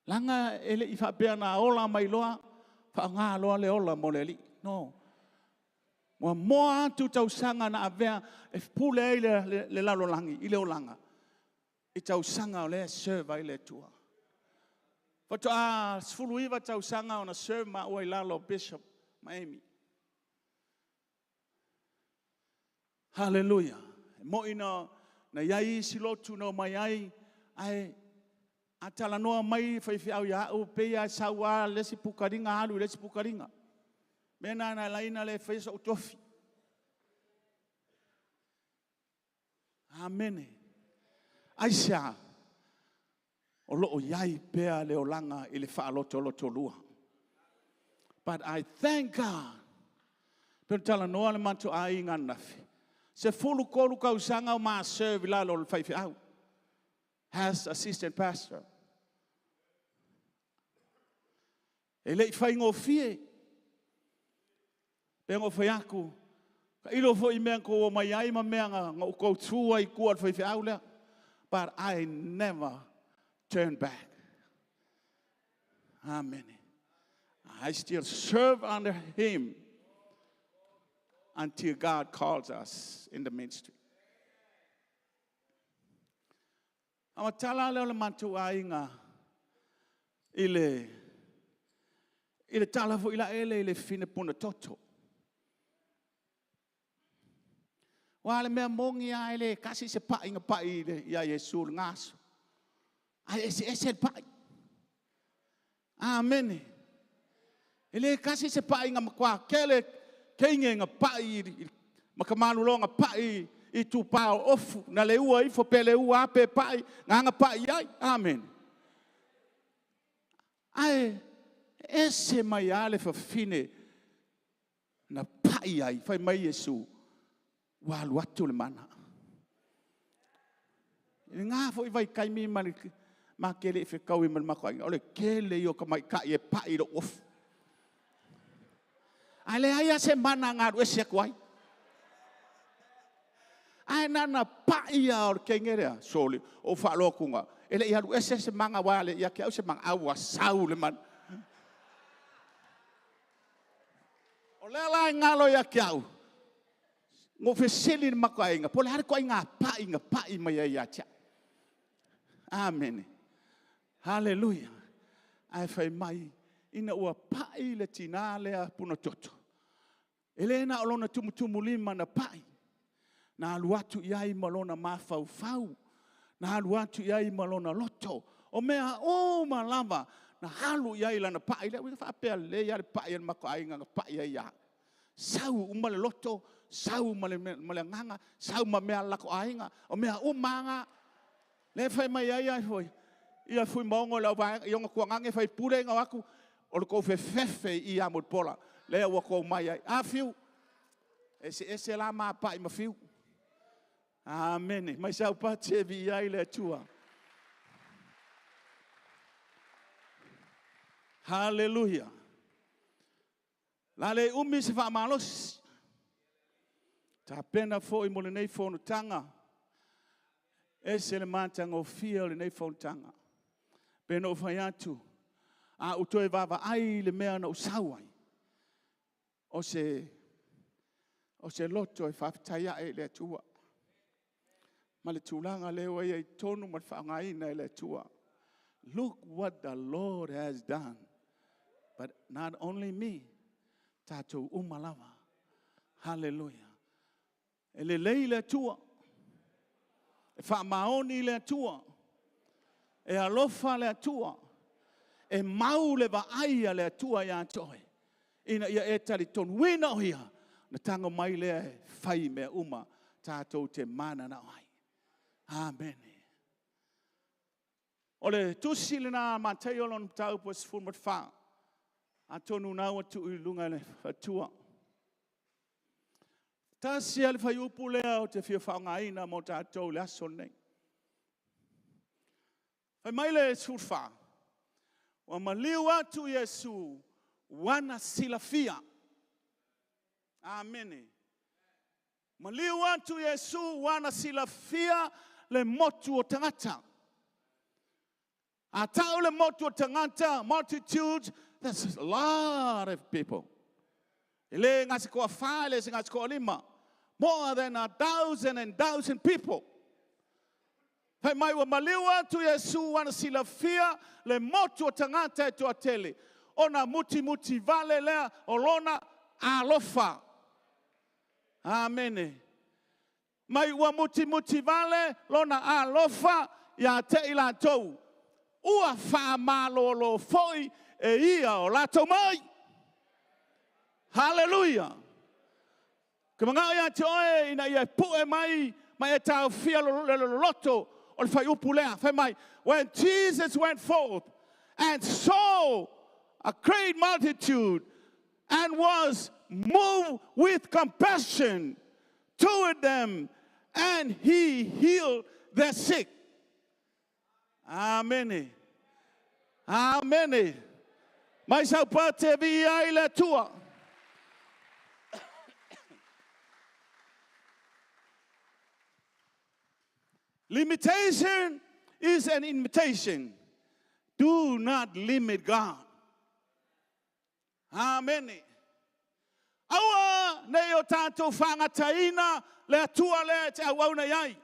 S8: Laga e le i faapea na ola mai loa, whaonga loa le ola mo le alii. No. Ua moa atu tausaga na avea e pule ai le lalolagi i le olaga. I tausaga o lea serve ai le Atua. Faatoa 19 tausaga ona serve maua i lalo o Bishop ma Amy. Hallelujah. Moi na iai isi lotu na o mai ai, ae a talanoa mai faifeau ia au, pei a sau a le isi pukaliga alu i le isi pukaliga. Mea na na laina le whaia sa utofi. Amene. Aisea, o loo iai pea le olaga i le faalotolotolua. But I thank God. Pe talanoa le matou aiga ananafi. 13 tausaga o ma serve i lalo o le faifeau. As assistant pastor. E le i faigofie. Pe ngo fai aku. Ka ilo foi mea ko mai ai ma mea nga o kou tua i kua le faifeau lea. But I never turn back. Amen. I still serve under him until God calls us in the ministry. A tala lea o le matou aiga i le tala foi la ele i le fine puna toto. Wa le mea mongi a ele kasi se pai nga pai le ia Yesu le ngaso. Ai ese ese le pai. Amen. Ele kasi se pai nga makwa kele keinge nga pai makamalulonga pai i tupao ofu na le ua ifo pe le ua ape pai nganga pai ai. Amen. Ai ese mai ale fafine na pai ai fai mai Yesu wa alu atu le mana. I ngā foi vai kai mi ma le ma kele i whekau i ma le mako ai. O le kele i o ka mai ka i e pai lo ofu. Ai le ai a se mana ngā ru ese aku ai.
S9: Ae na ona pai lava o le teine lea, sole, ou faalogo atu e le i alu ese se maga aua e le i ia te au se maga, ae ua sau le manu. O lea la e galo ia te au, na ou fesili i le matou aiga, po o le a le ituaiga pai na pai mai ai ia te au. Amene. Haleluia. Ae fai mai, ina ua pai le tina lea puna toto, e le na o lona tumutumulima na pai, na alu atu i ai ma lona mafaufau, na alu atu i ai ma lona loto. O mea uma lava na alu i ai lana pai lea. E faapea lelei lava le pai a le matou aiga na pai ai ia au. Sau uma le loto, sau ma le agaga, sau ma mea a le latou aiga, o mea uma lava na. Lea e fai mai ai foi ia Fuimaono i ona tuagane faipule na o atu, o le tou fefefe i i ia Mulipola lea ua outou omai ai. A Fiu, e eseese la ma pai ma Fiu. Amene. Mai Saupati e viia ai le Atua. Haleluia. O le a le umi se faamalosi, tapena foi mo lenei fonotaga. E ese le matagofie o lenei fonotaga. E pei ona ou fai atu, a ou toe vaavaai i le mea na ou sau ai, o se loto e faafetai ae i le Atua ma le tulaga lea ua i ai totonu ma le faaaogaina e le Atua. Look what the Lord has done. But not only me, tatou uma lava. Hallelujah. E lelei le Atua. E faamaoni le Atua. E alofa le Atua. E mau le vaai a le Atua ia te oe, ina ia e talitonuina o Ia, ona tago mai lea e fai mea uma tatou te mananao ai. Amene. O le tusi lena a Mataio lona mataupu e 14, atonu o lena ua tuu i luga e le faletua. Tasi lava le fuaiupu lea ou te fia faaaogaina mo tatou i le aso lenei. Fai mai le 14, ua maliu atu Iesu ua na silafia. Amene. Maliu atu Iesu ua na silafia le motu o tagata. A tau le motu o tagata, multitudes, that's a lot of people. E le gase toafa, e le se gase toalima. More than a thousand and thousand people. Fai mai ua maliu atu Iesu ua na silafia le motu o tagata e toatele, ona mutimuti vale lea o lona alofa. Amene. Mai ua mutimuti vale lona alofa ia te i latou, ua faamalolo foi e ia o latou mai. Haleluia! Ou te manao ia te oe ina ia pue mai ma e taofia le loloto o le fuaiupu lea. Fai mai, when Jesus went forth and saw a great multitude and was moved with compassion toward them, and he healed their sick. Amene. Amene. Mai Saupati e viia ai le Atua. Limitation is an invitation. Do not limit God. Amene. Aua ne i o tatou faagataina le Atua lea e te auauna i ai.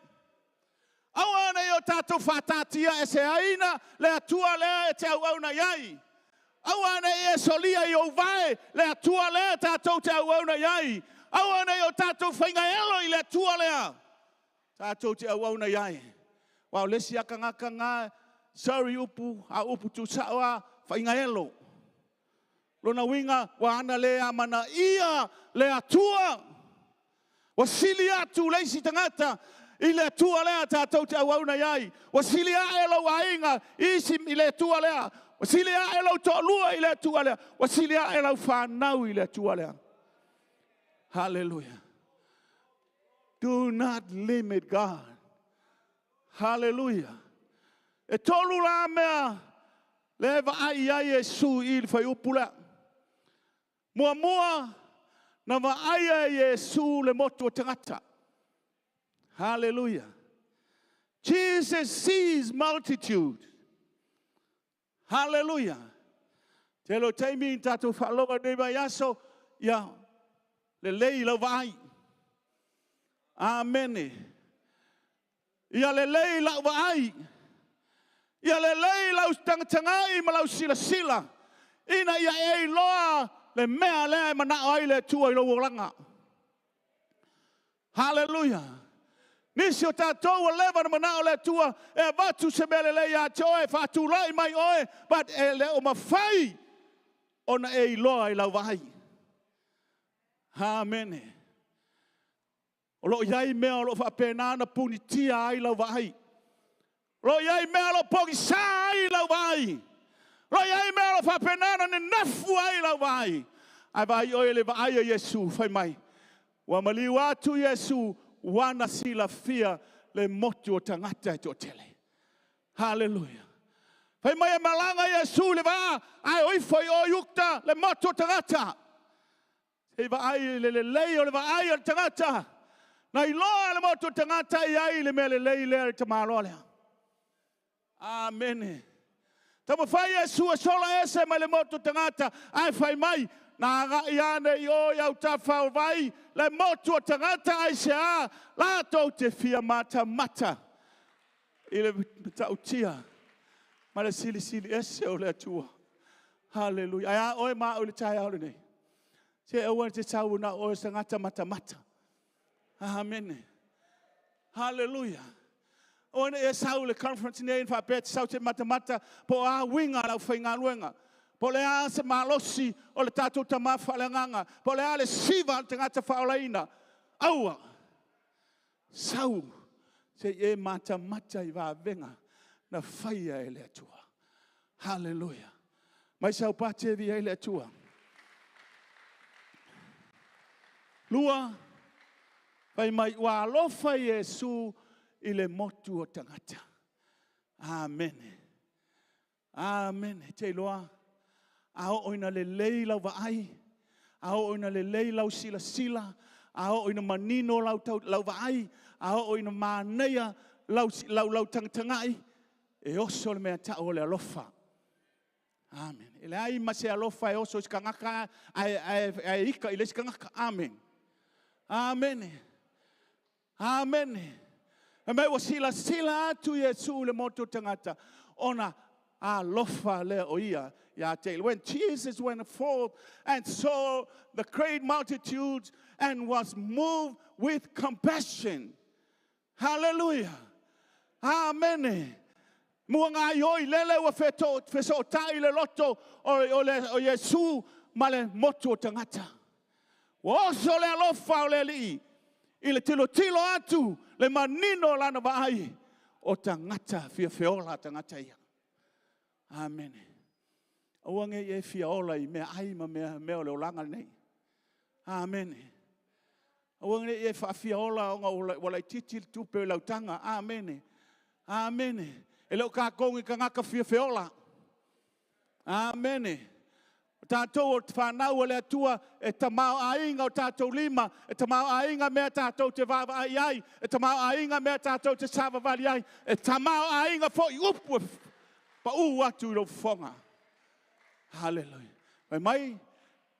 S9: Aua ne i o tatou faataatiaeseina le Atua lea e te auauna i ai. Aua ne i e solia i ou vae le Atua lea tatou te auauna i ai. Aua ne i o tatou faigaelo i le Atua lea tatou te auauna i ai. Aua o le isi lava tagata lena, sorry upu, a o upu tuusao lava, faigaelo. Lona uiga, ua ana le amanaia le Atua. Ua sili atu le isi tagata i le Atua lea tatou te auauna i ai. Ua sili ae lou aiga i isi i le Atua lea. Ua sili ae lou toalua i le Atua lea. Ua sili ae lau fanau i le Atua lea. Hallelujah. Do not limit God. Hallelujah. E tolu la mea lea e vaai ai Iesu i le fuaiupu lea. Muamua, na vaaia e Iesu le motu o tagata. Hallelujah. Jesus sees multitude. Hallelujah. Tele o taimi i tatou faalogo nei vaiaso, ia lelei lau vaai. Amene. Ia lelei lau vaai. Ia lelei lau tagatagai ma lau silasila ina ia e iloa le mea lea e manao ai le Atua i lou olaga. Haleluia! Nisi o tatou ua leva ona manao le Atua e avatu se mea lelei ia te oe, e faatulai mai oe, but e le o mafai ona e iloa i lau vaai. Amene. O lo o i ai mea o lo o faapena ona punitia ai lau vaai. O lo o i ai mea o lo o pogisa ai lau vaai. O lo o i ai mea o lo o faapena ona nenefu ai lau vaai. Ae vaai oe i le vaai a Iesu fai mai, ua maliu atu Iesu ua na silafia le motu o tagata e toatele. Haleluia. Fai mai e malaga Iesu i le vaa, ae o ifo i o i uta le motu o tagata. Se i vaai i le lelei o le vaai a le tagata. Na iloa e le motu o tagata e i ai le mea lelei lea i le tamaloa lea. Amene. Taumafai Iesu e sola ese mai le motu o tagata, ae fai mai, na agai ane i o i autafa o vai le motu o tagata aisea latou te fia matamata i le matautia ma le silisili ese o le Atua. Haleluia. Ae a oe ma au i le taeao lenei? Se aua e te sau na o oe o se tagata matamata. Amene. Haleluia. Aua ne i e sau i le conference nei faapea e te sau e te matamata po o a uiga o le aufaigaluega. Po o le a se malosi o le tatou tama faaleagaga. Po o le a le siva a le tagata faaolaina. Aua. Sau se i e matamata i vavega na faia e le Atua. Haleluia. Mai sau pati e viia ai le Atua. Lua, fai mai ua alofa Iesu i le motu o tagata. Amene. Amene. Te iloa, a oo ina lelei lau vaai, a oo ina lelei lau silasila, a oo ina manino lau, tau, lau vaai, a oo ina manaia lau, lau, lau tagatagai, e oso le mea tau o le alofa. Amen. E leai ma se alofa e oso i se tagata ae, ae, ae ika i le isi tagata. Amen. Amene. Amene. Fai mai ua silasila atu Iesu i le motu o tagata ona alofa lea o ia ia te When Jesus went forth and saw the great multitudes and was moved with compassion. Hallelujah. Amene. Mua gaioi lele ua fesootai le loto o, o, le, o Iesu ma le motu o tagata. Ua oso le alofa o le Alii i le tilotilo atu le manino o lana vaai o tagata fia feola tagata ia. Amene. Aua ne i e fia ola i mea ai ma mea, mea o le olaga lenei. Amene. Aua ne i e faafia ola ona ua laitiiti le tupe o lau taga. Amene. Amene. E le o kākou ni tagata fia feola. Amene. O tatou o te whanau o le Atua, e tamaoaiga o tatou lima, e tamaoaiga mea tatou te vaavaai ai, e tamaoaiga mea tatou te savavali ai, e tamaoaiga foi upu e paū atu i lou fofoga. Haleluia. Fai mai,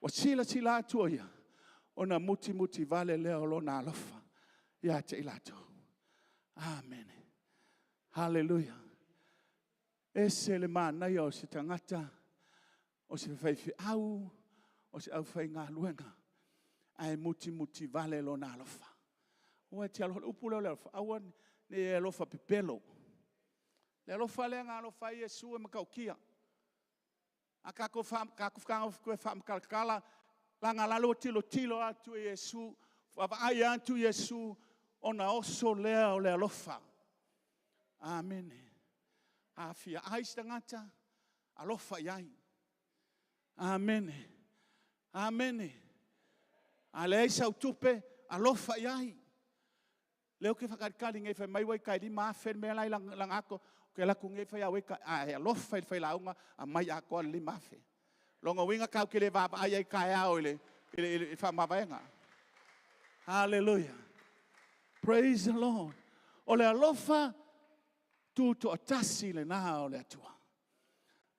S9: ua silasila atu o ia, ona mutimuti vale lea o lona alofa ia te i latou. Amene. Haleluia. Ese le manaia o se tagata, o se faifeau, o se aufaigaluega, ae mutimuti vale lona alofa. Aua e te alofa, le upu lea o le alofa, aua ne i e alofa pepelo. Le alofa lea na alofa ai Iesu e matautia. A tatou toe faamatalatala, leaga la ua tilotilo atu e Iesu, vaavaai atu Iesu, ona oso lea o le alofa. Amene. A fia ai se tagata, alofa i ai. Amene. Amene. A leai sau tupe, alofa i ai. Lea ou te faatalitali nei fai mai ua tai 5,000 le mea la i lana ato, ou te alu atu nei fai au e alofa i le failauga, aumai atoa le 5,000. Lona uiga tatou te le vaavaai ai taeao i le, i le, i le faamavaega. Haleluia. Praise the Lord. O le alofa tutoatasi lena o le Atua.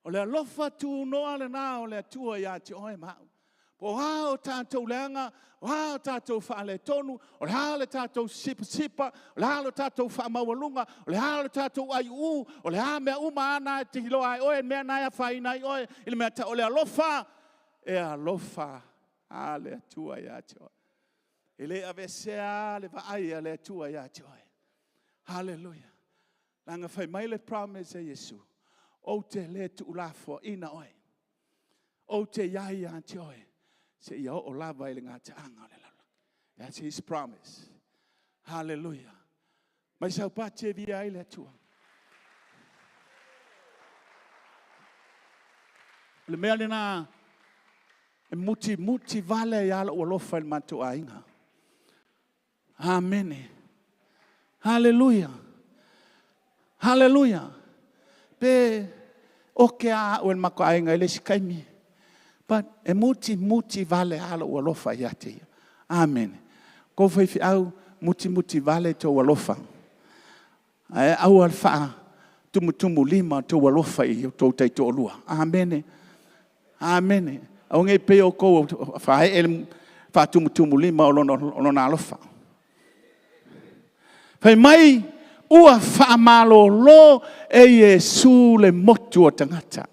S9: O le alofa tunoa lena o le Atua ia te oe ma au. Po o a o tatou leaga, o a o tatou faaletonu, o le a le tatou sipasipa, o le a le tatou faamaualuga, o le a le tatou aiuu, o le a mea uma ana e te iloa ai oe, mea na e afaina ai oe, i le mea tau o le alofa, e alofa a le Atua ia te oe. E le aveesea le vaai a le Atua ia te oe. Hallelujah. Leaga fai mai le promise a Iesu, ou te le tuulafoaina oe. Ou te i ai ia te oe, seia oo lava i le gataaga o le lalolagi. That's his promise. Hallelujah. Mai saupati e viia ai le Atua. O le mea lena e mutimuti vale ai lava lou alofa i le matou aiga. Amene. Haleluia. Haleluia. Pe oke lava au e le matou aiga i le isi taimi. But e mutimuti vale lava lou alofa ia te ia. Amene. Tou faifeau, mutimuti vale tou alofa. Ae aua le faatumutumulima outou alofa i outou taitoalua. Amene. Amene. Aua ne i pei o outou o faaee le faatumutumulima o lona alofa. Fai mai, ua faamalolo e Iesu le motu o tagata.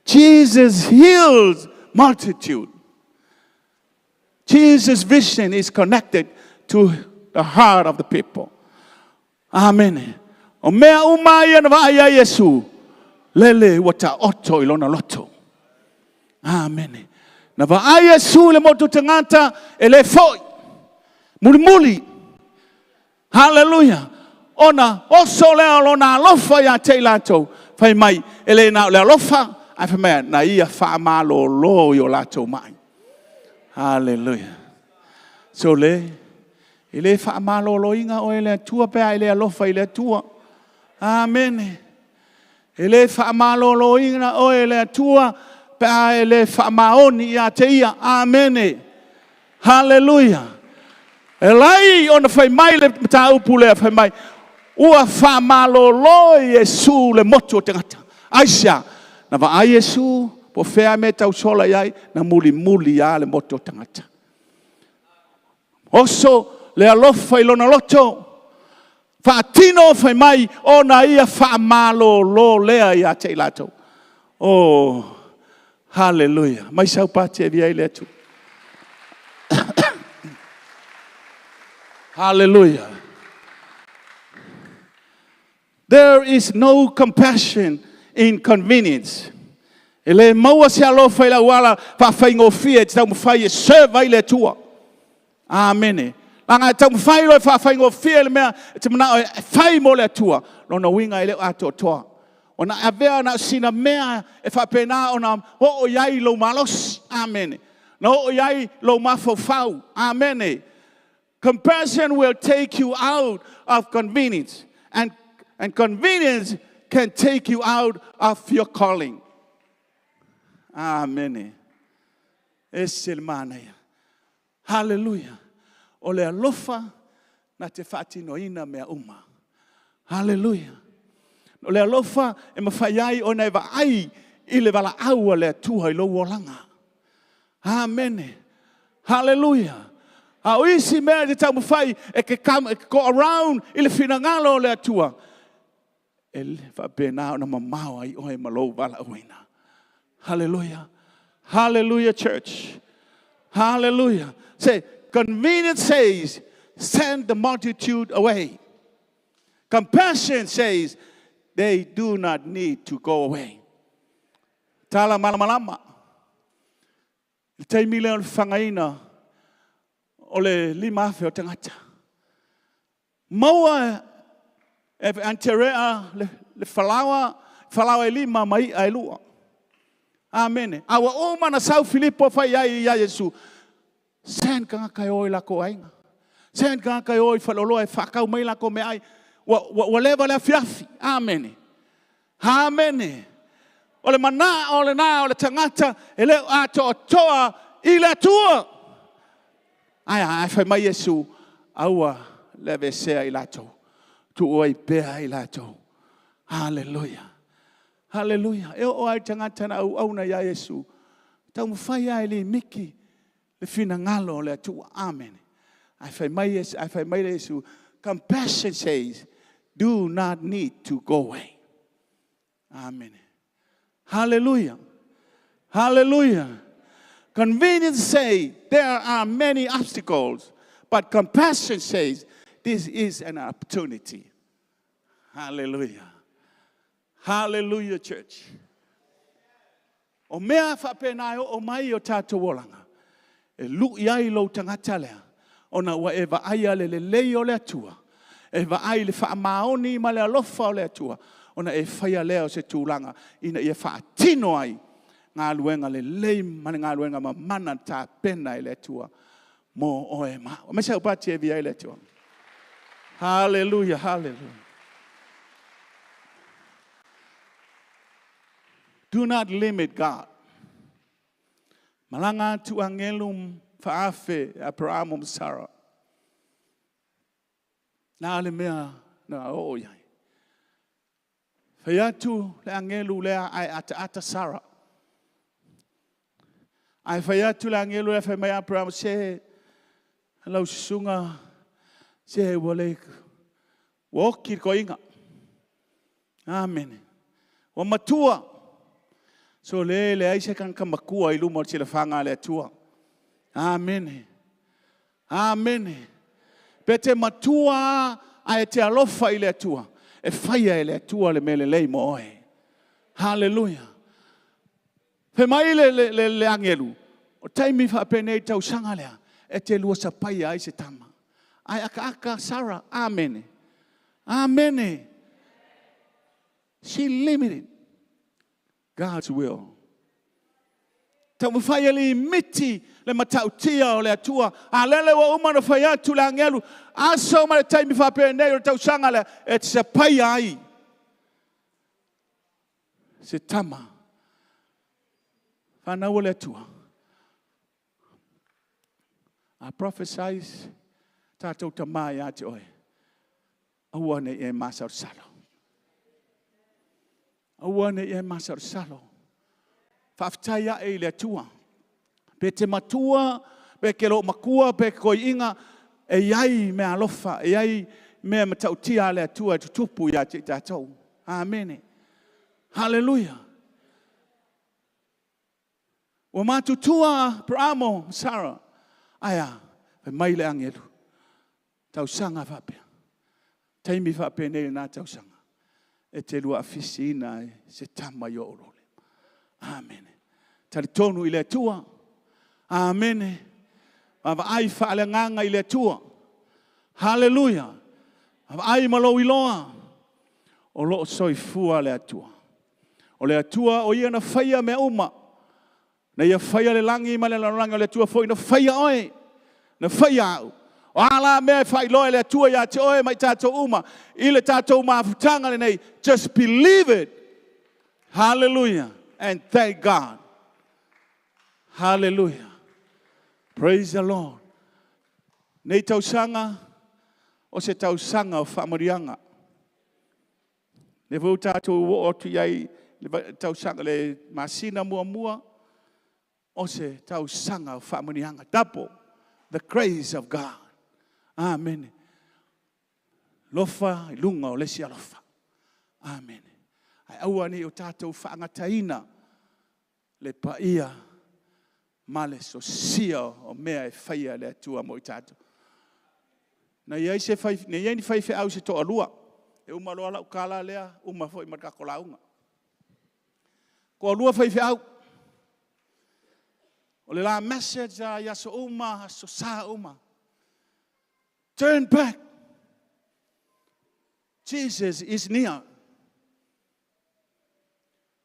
S9: Jesus heals multitude. Jesus' vision is connected to the heart of the people. Amene. O mea uma ia na vaai ai Iesu, lele ua taoto i lona loto. Amene. Na vaai Iesu i le motu tagata e le foi. Mulimuli. Haleluia. Ona oso lea o lona alofa ia te i latou. Fai mai, e le na o le alofa, ae fai mai, na ia faamalolo i o latou mai. Haleluia. So le, e le faamaloloina oe e le Atua pe a e le alofa i le Atua. Amene. E le faamaloloina oe e le Atua pe a e le faamaoni ia te Ia. Amene. Haleluia. E lai ona fai mai le mataupu lea, fai mai, ua faamalolo e Iesu le motu o tagata. Aisea? Na vaai Iesu po o fea mea e tausola i ai, na mulimuli lava le motu o tagata. Oso le alofa i lona loto, faatino fai mai ona ia faamalolo lea ia te i latou. Oh, haleluia. Mai saupati e viia ai le Atua. Hallelujah. There is no compassion in convenience. E le maua se alofa i le auala faafaigofie e te taumafai e serve ai le Atua. Amene. Leaga e taumafai loa e faafaigofie le mea e te manao e fai mo le Atua, lona uiga e le o atoatoa. Ona avea na o sina mea e faapena ona oo i ai lou malosi. Amene. Na oo i ai lou mafaufau. Amene. Compassion will take you out of convenience. And, and convenience can take you out of your calling. Amene. Ese le manaia. Haleluia. O le alofa na te faatinoina mea uma. Haleluia. O le alofa e mafai ai ona e vaai i le valaau a le Atua i lou olaga. Amene. Haleluia. A o isi mea e te taumafai e te go around i le finagalo o le Atua, e faapena ona mamao ai oe ma lou valaauina. Haleluia. Hallelujah, church. Hallelujah. Say, convenience says, send the multitude away. Compassion says, they do not need to go away. Tala malamalama. Le taimi lea o le fagaina o le 5,000 o tagata. Maua e Aterea le, le falaoa, falaoa e lima ma i'a e lua. Amene. A ua uma na sau Filipo fai ai ia Iesu. Send tagata e o i latou aiga. Send tagata e o i faleoloa e faatau mai latou meaai. Ua, ua, ua leva le afiafi. Amene. Amene. O le manao lena o le tagata e le o atoatoa i le Atua. Ae a, ae fai mai Iesu, aua le aveesea i latou, tuu ai pea i latou. Haleluia. Haleluia. E oo lava i tagata na auauna ia Iesu, taumafai lava e limiti le finagalo o le Atua. Amene. Ae fai mai, ae fai mai le Iesu, compassion says, do not need to go away. Amene. Haleluia. Haleluia. Convenience say there are many obstacles, but compassion says this is an opportunity. Hallelujah. Hallelujah, church. O mea faapena e oo mai o tatou olaga, e lui ai lou tagata lea, ona ua e vaaia le lelei o le Atua, e vaai i le faamaoni ma le alofa o le Atua, ona e faia lea o se tulaga ina ia faatino ai galuega lelei ma le galuega mamana na tapena e le Atua mo oe ma au. Aumai sau pati e viia ai le Atua. Hallelujah, hallelujah. Do not limit God. Malaga atu agelu faafe Aperamo ma Sara. Na le mea na oo i ai. Fai atu le agelu lea ae ataata Sara. Ae fai atu le agelu lea fai mai Aperamo, se lau susuga, se ua le, ua oti le toeaina. Amene. Ua matua. So le leai se tagata matua i luma o le silafaga a le Atua. Amene. Amene. Pe te matua ae te alofa i le Atua, e faia e le Atua le mea lelei mo oe. Haleluia. Fai mai le, le, le, le agelu, o taimi faapenei tausaga lea, e te lua sapaia ai se tama. Ae akaaka Sara, amene. Amene. She limited God's will. Taumafai e limiti le matautia o le Atua. A lele ua uma ona fai atu le agelu, aso ma le taimi faapenei o le tausaga lea, e te sapaia ai se tama. Fanau a le Atua. I prophesize tatou tama ia te oe. Aua ne i e masalosalo. Aua ne i e masalosalo. Faafetai ae i le Atua. Pe te matua, pe ke loo matua, pe ke toeaina, e i ai mea alofa, e i ai mea matautia a le Atua e tutupu ia te i tatou. Amene. Haleluia. Ua matutua Aperamo ma Sara. Ae a, fai mai le agelu, tausaga faapea, taimi faapenei lena tausaga, e te lua afisiina ai se tama i ou lole. Amene. Talitonu i le Atua. Amene. Vaavaai faaleagaga i le Atua. Haleluia. Vaavaai ma lou iloa, o lo o soifua le Atua. O le Atua o Ia na faia mea uma. Na Ia faia le lagi ma le lalolagi, o le Atua foi na faia oe, na faia au. O a la mea e faailoa e le Atua ia te oe ma i tatou uma i le tatou mafutaga lenei, just believe it. Hallelujah. And thank God. Hallelujah. Praise the Lord. Nei tausaga, o se tausaga o faamanuiaga. Le foi tatou oo atu i ai le tausaga le masina muamua, o se tausaga o faamanuiaga. Double the grace of God. Amen. Lofa i luga o le isi alofa. Amen. Ae aua ne i o tatou faagataina le paia ma le sosia o mea e faia e le Atua mo i tatou. Na i ai, se fai, na i ai ni faifeau se toalua. E uma loa lau tala lea, uma foi ma le tatou lauga. Toalua faifeau. O le la message a i aso uma, aso sa uma. Turn back. Jesus is near.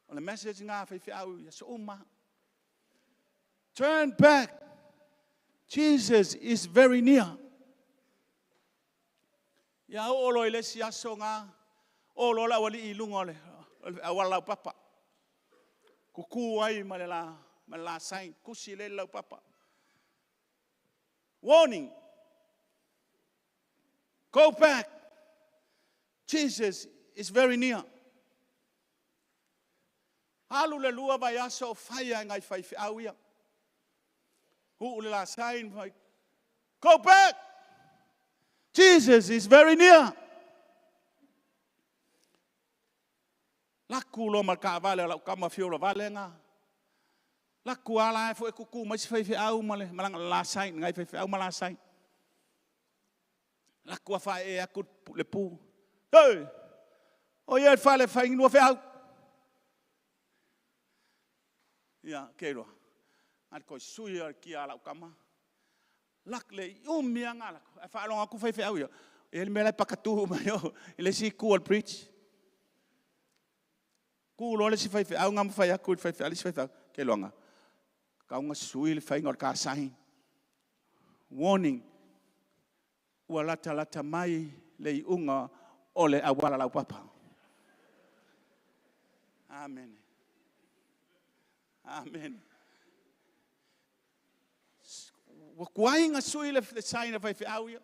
S9: O le message ngā faifeau i aso uma. Turn back. Jesus is very near. Ia oo loa i le isi aso ngā, o loa le aualii i luga o le auala laupapa. Kuku ai ma le la, ma le la sign, tusi lea i le laupapa. Warning! Go back. Jesus is very near. Alu le lua vaiaso o fai e nai faifeau ia. Uu le la sign fai, Go back. Jesus is very near. Laku loa ma le taavale a lau tama fiu vale ga. Laku ala e foi kuku mai si faifeau ma le malaga la sign ngai faifeau ma la sign. Laku a e aku le pu. Hey! O ia fale fai nua feau. Ia, ke roa. Ai ko sui a ki a lau kama. Lak le umi a ngala. Ai whaalonga aku faifeau ia. E le mea lai pakatu mai o. I le si ku al preach. Ku loa le si faifeau ngā ma whai aku i le faifeau le si faifeau. Ke loanga. Kaunga sui le whainga o le ka sign. Warning. Ua lata lata mai le iuga o le auala laupapa. Amen. Amen. Ua kuai nga sui le sign a faifeau ia.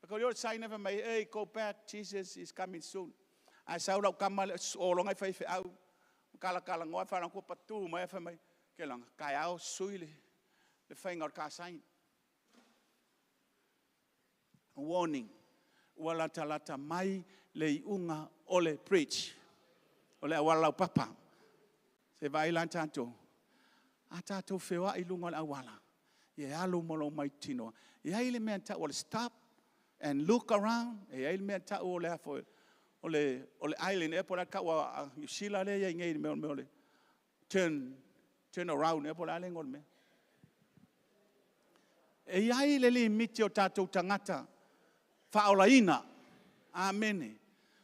S9: Ka o le sign e mai, hey, go back, Jesus is coming soon. Ai sau lau kama le o longa i faifeau. Kala kala ngoa whanau kua patu mai e mai. Ke langa, kai ao sui le whainga o le ka sign. Warning. Ua lata lata mai le iuga o le preach. O le auala laupapa. Se vai lan tātou. A tātou feoa i lunga o le auala. Ia alu mo lo mai tino. Ia i le mea tau o le stop and look around. E ai le mea tau o le afo o le island e po la kau a New Zealand le ia ngai le mea o le turn around e po la le ngol mea. E iai le limiti o tātou tangata whaolaina. Amene.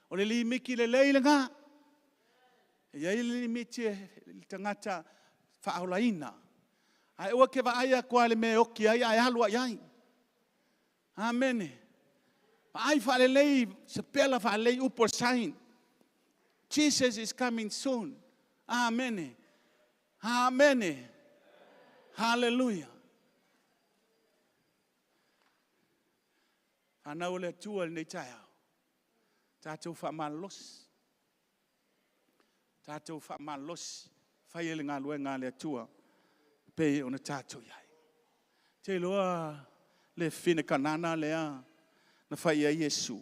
S9: O le limiki le leile ngā. E iai le limiti e le tangata whaolaina. Ai ua ke vaai a le mea oki ai ai alu ai ai. Amene. Ai whaalelei, se pela whaalelei upo sign. Jesus is coming soon. Amene. Amene. Hallelujah. Anau le atua le nei taeao. Tātou whaamalosi. Tātou whaamalosi. Whai ele ngā luenga le atua. Pe o na tātou iai. Te loa le fine kanana lea na whai ia Yesu.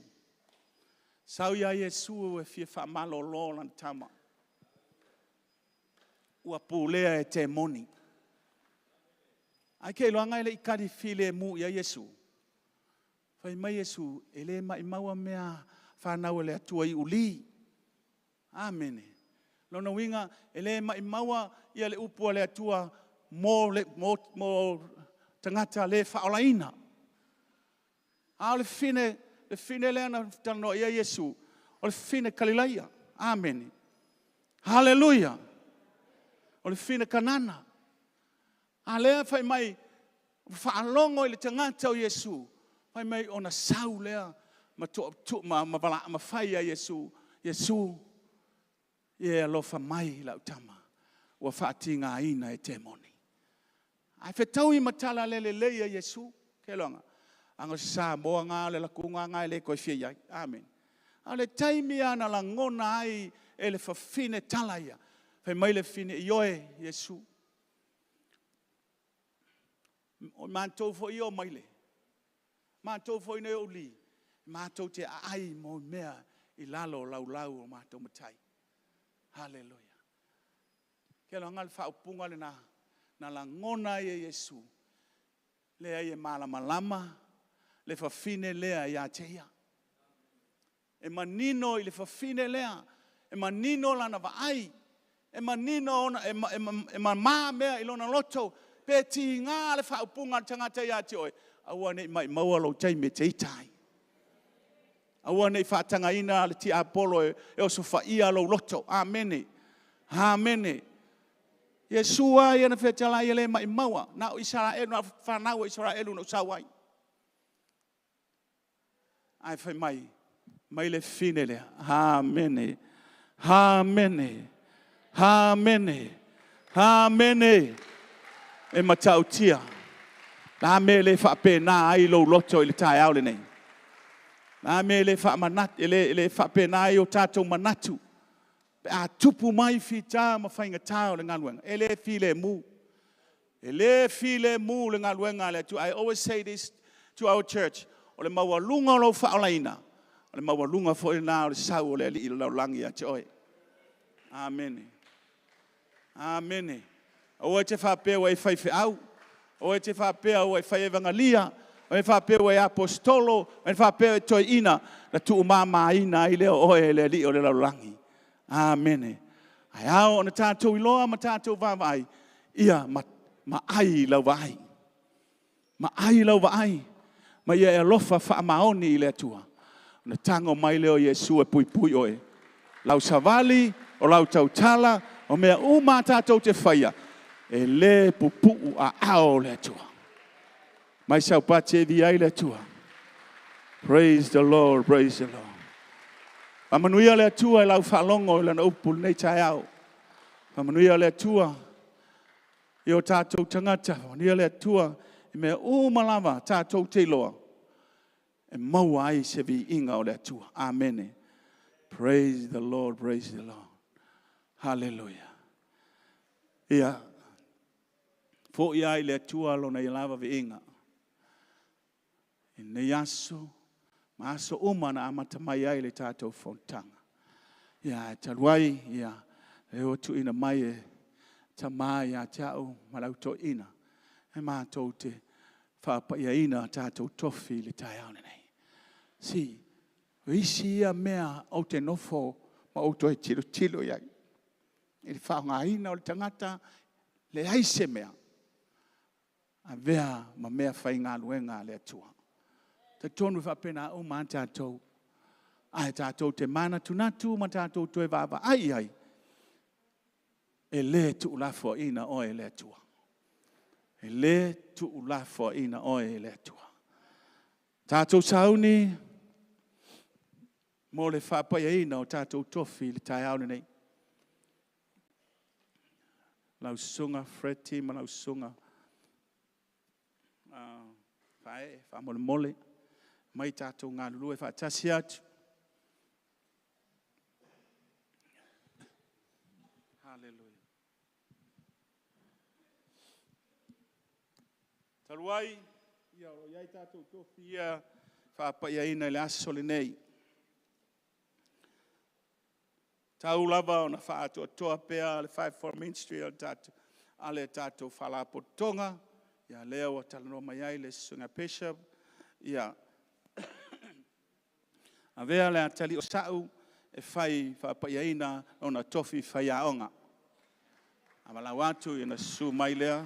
S9: Sau ia Yesu e fia whaamalolo lan tama. Ua pulea e te moni. Ai ke loa ngai le ikari file mu ia Yesu. Whai mai Yesu, e le mai maua mea whanau le atua i uli. Amene. Lona winga, e le mai maua ia le upu le atua mo tangata le whaolaina. A o le fine lea na talanoa ia Yesu, o le fine Kalilaia. Amene. Hallelujah. O le fine Kanana. A lea whai mai, whaalongo i le tangata o Yesu. Whai mai ona sau lea, ma tu, ma wala, ma whai ia Yesu. Yesu, ie alofa mai lau tama. Ua whaatinga aina e te moni. Ai whetau i matala lele leia Yesu. Ke loanga. Anga sa moa ngā le lakunga ngā le koe fia iai. Amen. A le taimi ana langona ai e le whawhine tala ia. Whai mai le whine i oe, Yesu. O mātou fo i o maile. Mātou fo i nei o li. Mātou te ai mo mea i lalo lau lau o mātou matai. Hallelujah. Ke loanga le whaupunga le na langona ai e Yesu. Le ai e malamalama, le whawhine lea ia te ia. E manino i le whawhine lea, e manino lana vaai, e manino ona, e mamā mea i lona loto, pe ti ngā le whaupunga le tangata ia te oe. Aua nei mai maua lo taimi te itai. Aua nei whaatangaina le ti apolo e oso whaia lo loto. Amene. Amene. Yesu ai ana whetala ia le mai maua. Na o Israelu, na whanau o Israelu na usau ai. Ai whai mai, mai le fine lea. Amene. Amene. Amene. Amene. E matautia. La me le whape nā ai lo loto i le tai au le nei. A mea e le faamanatu, e le faapena ai o tatou manatu. Pe a tupu mai fita ma faigata o le galuega, e le filemu. E le filemu le galuega a le Atua. I always say this to our church, o le maualuga o lou faaolaina, o le maualuga foi lena o le sau o le Alii o le lalolagi ia te oe. Amene. Amene. Aua e te faapea ua e faifeau, aua e te faapea ua e fai evagalia, aua e te faapea ua e aposetolo, aua e te faapea ua e toeaina, na tuumamaina ai lea o oe e le Alii o le lalolagi. Amene. Ae ao ona tatou iloa ma tatou vaavaai, ia maai lau vaai. Maai lau vaai, ma ia e alofa faamaoni i le Atua. Ona tago mai lea o Iesu e puipui oe. Lau savali, o lau tautala, o mea uma a tatou te faia, e le pupuu aao o le Atua. Mai saupati e vivia ai le Atua. Praise the Lord, praise the Lord. Faamanuia le Atua i lau faalogo i lana upu i lenei taeao. Faamanuia le Atua i o tatou tagata. Faamanuia le Atua i mea uma lava tatou te iloa e maua ai se viiga o le Atua. Amene. Praise the Lord, praise the Lord. Hallelujah. Ia, foi lava i le Atua lona ia lava viiga. I lenei aso, ma aso uma na amata mai ai le tatou fonotaga. Ia, ae talu ai, ia, e ua tuuina mai e tama ia te au ma le au toeaina, e matou te faapaiaina tatou tofi i le taeao lenei. See, o isi ia mea ou te nofo ma ou toe tilotilo i ai, i le faaaogaina o le tagata, leai se mea, avea ma mea faigaluega a le Atua. E talitonu e faapena uma lava tatou, ae tatou te manatunatu ma tatou toe vaavaai i ai, e le tuulafoaiina oe e le Atua. E le tuulafoaiina oe e le Atua. Tatou sauni mo le faapaiaina o tatou tofi i le taeao lenei. Lau susuga Freddie ma lau susuga Vaee, faamolemole, mai tatou galulue faatasi atu. Hallelujah. Talu ai, ia o lo o i ai tatou tofi ia faapaiaina i le aso lenei. Tau lava ona faaatoatoa pea le Fivefold Ministry a le tatou Faalapotopotoga. Ia lea ua talanoa mai ai le Susuga Bishop. Ia avea le atalii o Sa'u e fai faapaiaina lona tofi faiaoga. A valaau atu ona susu mai lea.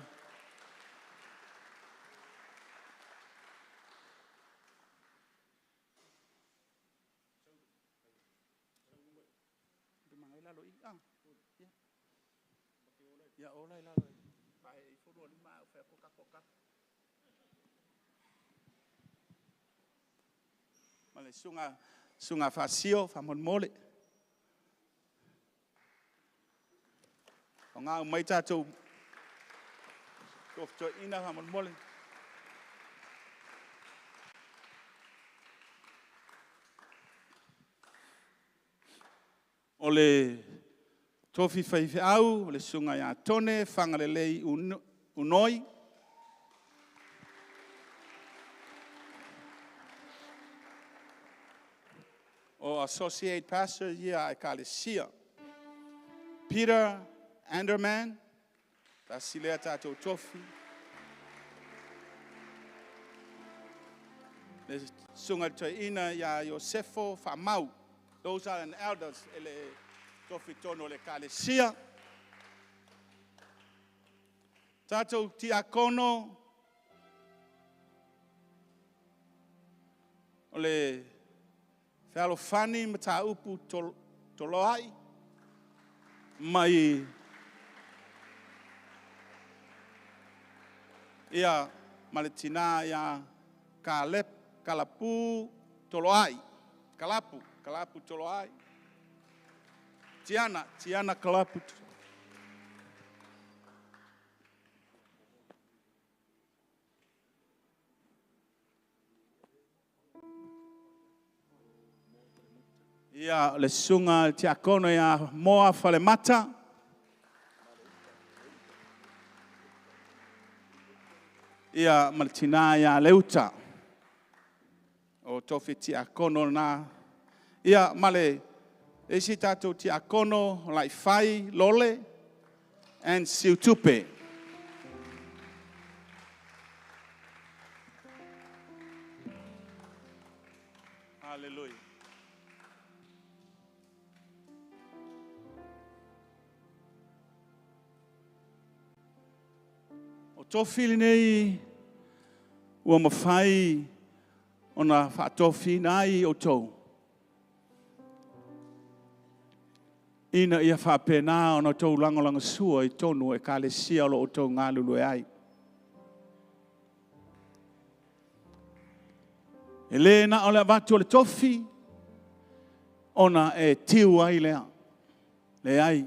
S9: Ma le susuga Faasio, faamolemole. O gau mai tatou tofi toeaina, faamolemole. O le tofi faifeau, o le susuga ia Tone Fagalelei Unoi. O Associate Pastor ia a Ekalesia. Peter Anderman, tasi lea tatou tofi. Le susuga i le toeaina ia Iosefo Faamau. Those are an elders e le tofi tonu o le Ekalesia. Tatou tiakono, o le Fealofani Mataupu Toloai mai ia ma le tina ia Kalep Kalapu Toloai. Kalapu, Kalapu Toloai. Tiana, Tiana Kalapu. Ia, le susuga tiakono ia Moa Falemata. Ia, ma le tina ia Leuta. O tofi tiakono na. Ia, ma le isi tatou tiakono, Laifai Lole and Siutupe. Hallelujah. O tofi lenei ua mafai ona faatofiina ai outou. Ina ia faapena ona outou lagolagasua i totonu o ekalesia o lo o outou galulue ai. E le na o le avatu o le tofi ona e tiu ai lea. Leai,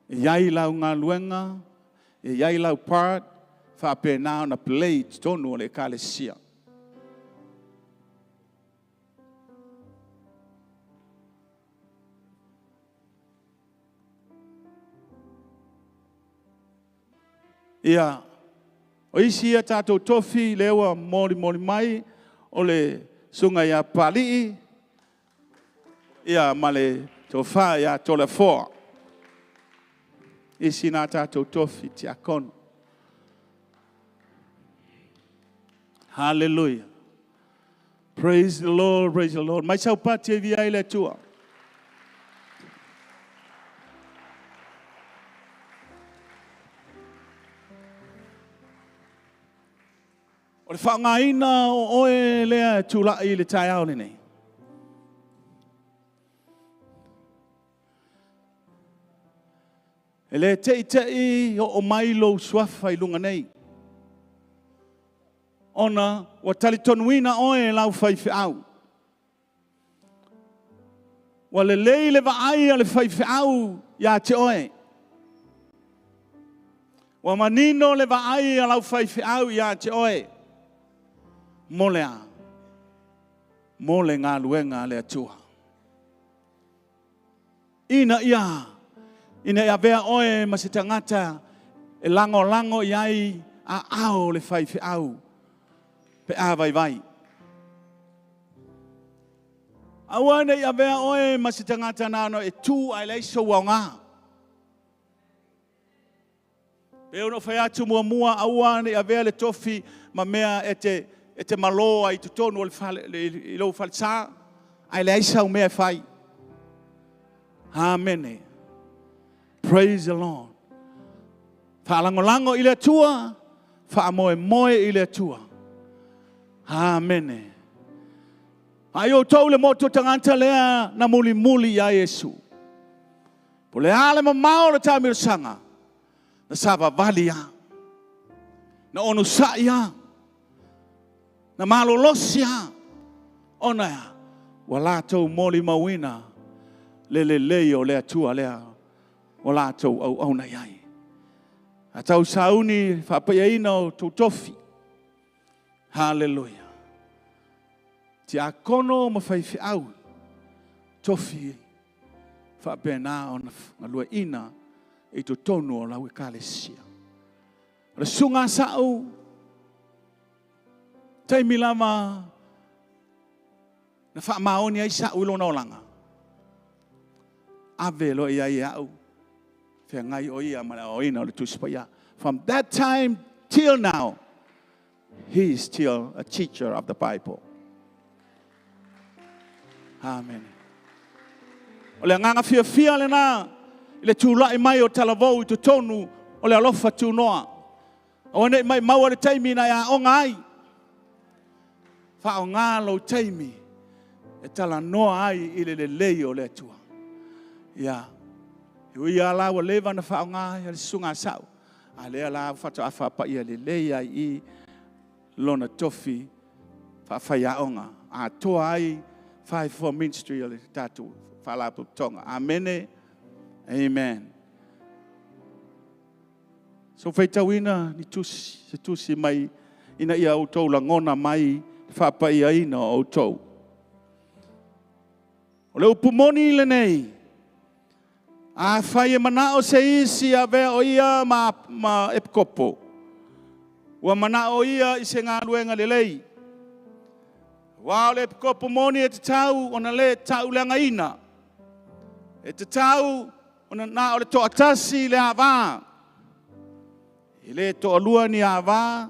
S9: e i ai lau galuega, e i ai lau part, faapena ona play i totonu o le ekalesia. Ia, o isi ia tatou tofi lea ua molimoli mai o le susuga ia Papalii, ia ma le tofa ia Toleafoa. Isi na tatou tofi tiakono. Hallelujah. Praise the Lord, praise the Lord. Mai saupati e viia ai le Atua. O le faaaogaina o oe lea e tulai i le taeao lenei. E le teitei oo mai lou suafa i luga nei. Ona ua talitonuina oe e lau faifeau. Ua lelei le vaai a le faifeau ia te oe. Ua manino le vaai a lau faifeau ia te oe. Mo le a? Mo le galuega a le Atua. Ina ia, ina ia avea oe ma se tagata e lagolago i ai aao o le faifeau pe a vaivai. Aua ne i avea oe ma se tagata na ona e tu ae leai sou aoga. Pe ono fai atu muamua, aua ne i avea le tofi ma mea e te malo ai i totonu o le fale, i lou falesa, ae leai sau mea e fai. Amene. Praise the Lord. Faalagolago i le Atua, faamoemoe i le Atua. Amene. Ai outou le motu o tagata lea na mulimuli ia Iesu. Po o le a le mamao o le taamilosaga, na savavali lava, na onosai lava, na malolosi lava, ona e a? Ua latou molimauina le lelei o le Atua lea ua latou auauna i ai. A tau sauni faapaiaina o outou tofi. Haleluia. Tiakono ma faifeau tofi faapena ona galueaiina i totonu o lau ekalesia. O le susuga a Sa'u, taimi lava na faamaoni ai Sa'u i lona olaga, ave loa i ai e a'u, feagai o ia ma le aoaoina o le Tusi Paia. From that time till now, he is still a teacher of the Bible. Amen. O le agaga fiafia lena i le tulai mai o talavou i totonu o le alofa tunoa. Aua ne i maumau le taimi na e aoga ai. Faaaoga lou taimi e talanoa ai i le lelei o le Atua. Ia, e ui lava la ua leva ona faaaoga ai le susuga a Sa'u, a lea la faatoa faapaia lelei ai i lona tofi faafaiaoga atoa ai 5-4 ministry o le tatou faalapotopotoga. Amene. Amen. So faitauina ni tusi, se tusi mai ina ia outou lagona mai le faapaiaina o outou. O le upu moni lenei, afai e manao se isi e avea o ia ma, ma epikopo, ua manao ia i se galuega lelei. Aua o le epikopo moni e tatau ona le tauleagaina. E tatau ona na o le toatasi le ava. E le toalua ni ava,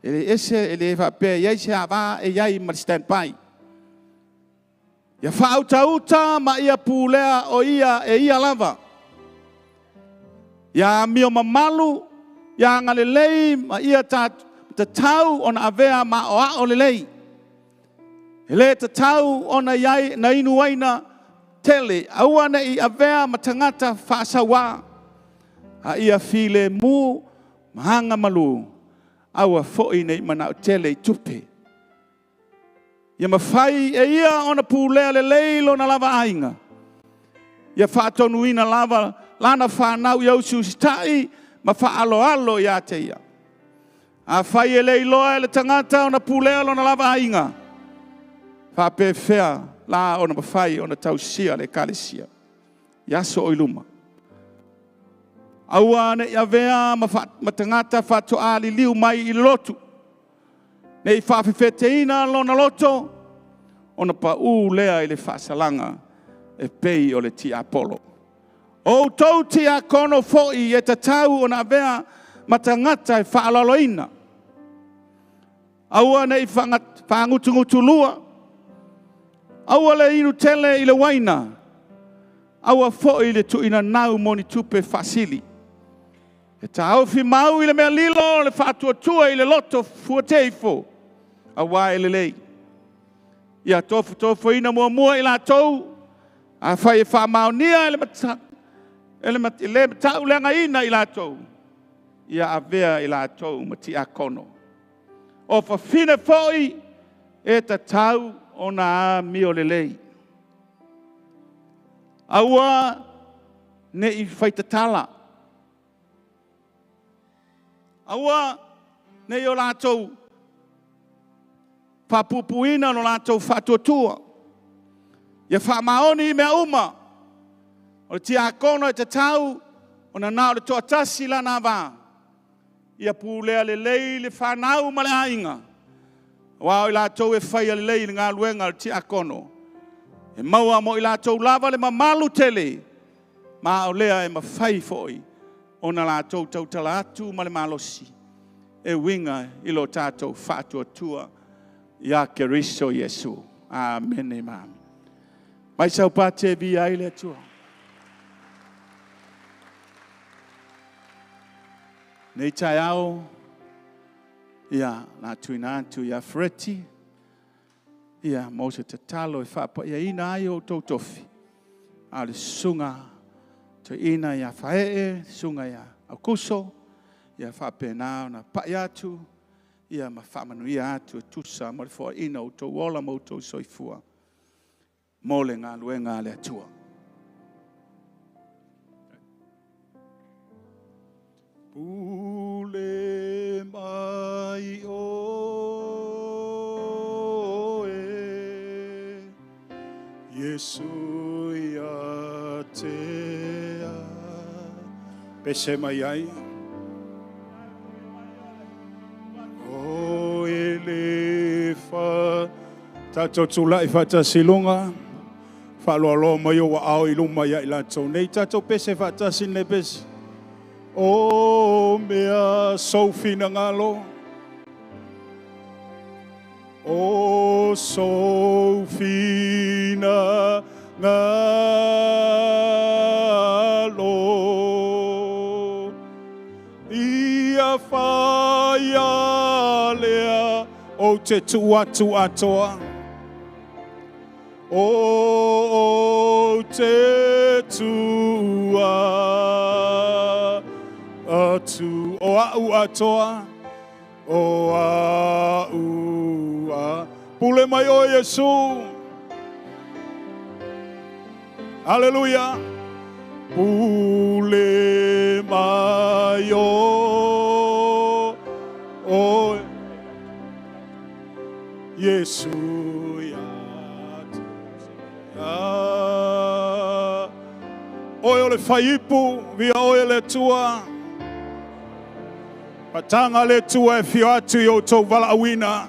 S9: e le ese, e le faapea e i ai se ava e i ai ma le standby. Ia faautauta ma ia pulea o ia e ia lava. Ia amio mamalu, ia agalelei ma ia tatau ona avea ma aoao lelei. E le tatau ona i ai na inu uaina tele, aua ne i avea ma tagata faasauā, a ia filemu ma aga malū, aua foi ne i manao tele i tupe. Ia mafai e ia ona pulea lelei lona lava aiga, ia faatonuina lava lana fanau ia usiusitai ma faaaloalo ia te ia. Afai e le iloa e le tagata ona pulea lona lava aiga, faapefea la ona mafai ona tausia le ekalesia i aso o i luma. Aua ne i avea ma, fa, ma tagata faatoa liliu mai i le lotu, ne i faafefeteina lona loto, ona pau lea i le faasalaga e pei o le tiapolo. O outou tiakono foi e tatau ona avea ma tagata e faaaloaloina. Aua ne i fagutugutulua, aua le inu tele i le uaina, aua foi le tuuina nau mo ni tupe faasili. E taofi mau i le mea lilo le faatuatua i le loto fuateifo, aua e lelei. Ia tofotofoina muamua i latou, afai e faamaonia e le e le matauleagaina i latou, ia avea i latou ma tiakono. O fafine foi e tatau ona amio lelei. Aua ne i faitatala. Aua ne i o latou faapuupuuina lo latou faatuatua. Ia faamaoni i mea uma. O le tiakono e tatau ona na o le toatasi lana ava. Ia pulea lelei le fanau ma le aiga, aua o i latou e faia lelei le galuega a le tiakono, e maua mo i latou lava le mamalu tele, ma o lea e mafai foi ona latou tautala atu ma le malosi e uiga i lo tatou faatuatua ia Keriso Iesu. Amene ma amene. Mai sau pate e viia ai le Atua. Nei taeao, ia, la tuuina atu ia Fereti, ia, mo se tatalo e faapaiaina ai o outou tofi, a o le susuga toeaina ia Faee, susuga ia Aukuso, ia faapena ona pai atu, ia ma faamanuia atu e tusa ma le foaiina o outou ola ma outou soifua mo le galuega a le Atua.
S8: Pule mai oe, Iesu ia te au. Pese mai ai. O e le fa. Tatou tulai faatasi i luga, faaloaloa mai ou aao i luma ia i latou nei. Tatou pese faatasi lenei pese. O mea sou finagalo. O sou finagalo. Ia whaia lea o te tuu atu atoa. O te tuu atu o au atoa. O au a. Pule mai oe Iesu. Aleluia. Pule mai oe. Iesu ia te au. Oe o le faiipu, via oe le Atua. Fataga le Atua e fio atu i outou valaauina.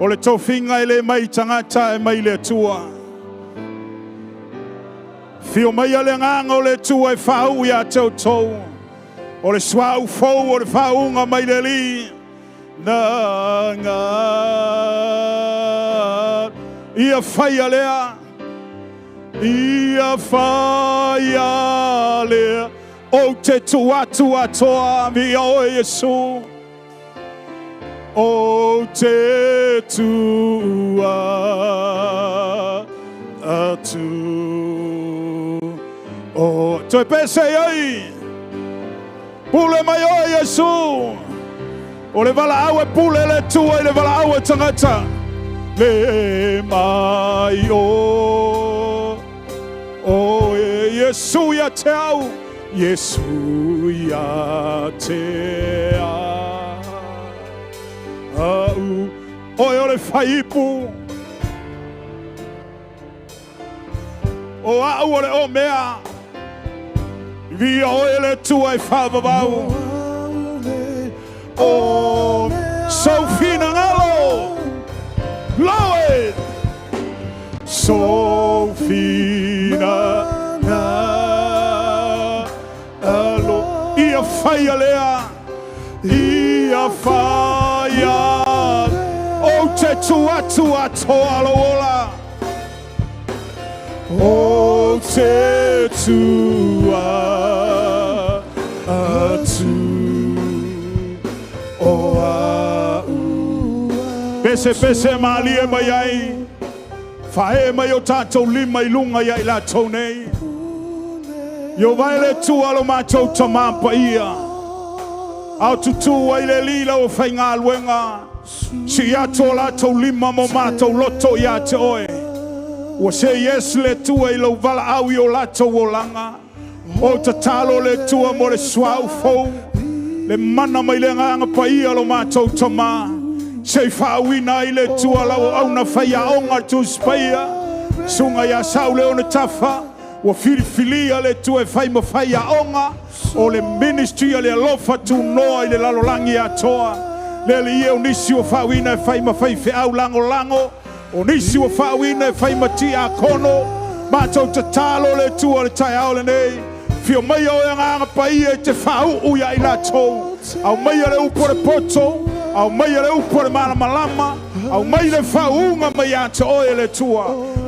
S8: O le tofiga e le mai tagata e mai le Atua. Fio mai le agaga o le Atua e faauu ia te outou. O le suauu fou o le faauuga mai le Alii. Na ga ia faia lea. Ia faia lea. Ou te tu atu atoa via oe Iesu. Ou te tu atu. O toe pese ai. Pule mai oe Iesu. O le valaau e pule le Atua i le valaau e tagata. Le mai o. O e Iesu ia te au. Iesu ia te au. Oe o le faiipu. O au o le o mea. Via oe le Atua e whaavavau. O Sofina Ngalo. Blow it. Sofina Ngalo. Ia whaia lea. Ia whaia. O te tu atu atoa lo ola. O te tu atu. O au. Pese pese malie mai ai. Whae mai o tātou lima i lunga ia i lātou nei. Io vai le tua lo mātou tamapa ia. Au tutu ai le lila o whainga luenga. Si ato lātou lima mo mātou loto ia te oe. Ua se yes le tua i lau vala au i o lātou o langa. O tatalo le tua mo le suau fou. Le mana mai le nganga pa ia lo mātou tama. Se i whaawina i le tua lau au na whaia onga tu spaia. Sunga ia sau le one tafa. Ua filifilia le tua e whai ma whaia onga. O le ministry a le alofa tu noa i le lalolangi atoa. Le le ia o nisi o whaawina e whai ma whai whiau lango lango. O nisi o whaawina e whai ma tia kono. Mātou tatalo le tua le tai ao le nei. Fio mai o e nganga paia i te whauu ia i lātou. Au mai le upo le poto. Au mai le upo le malamalama. Au mai le whaunga mai a te oe le tua.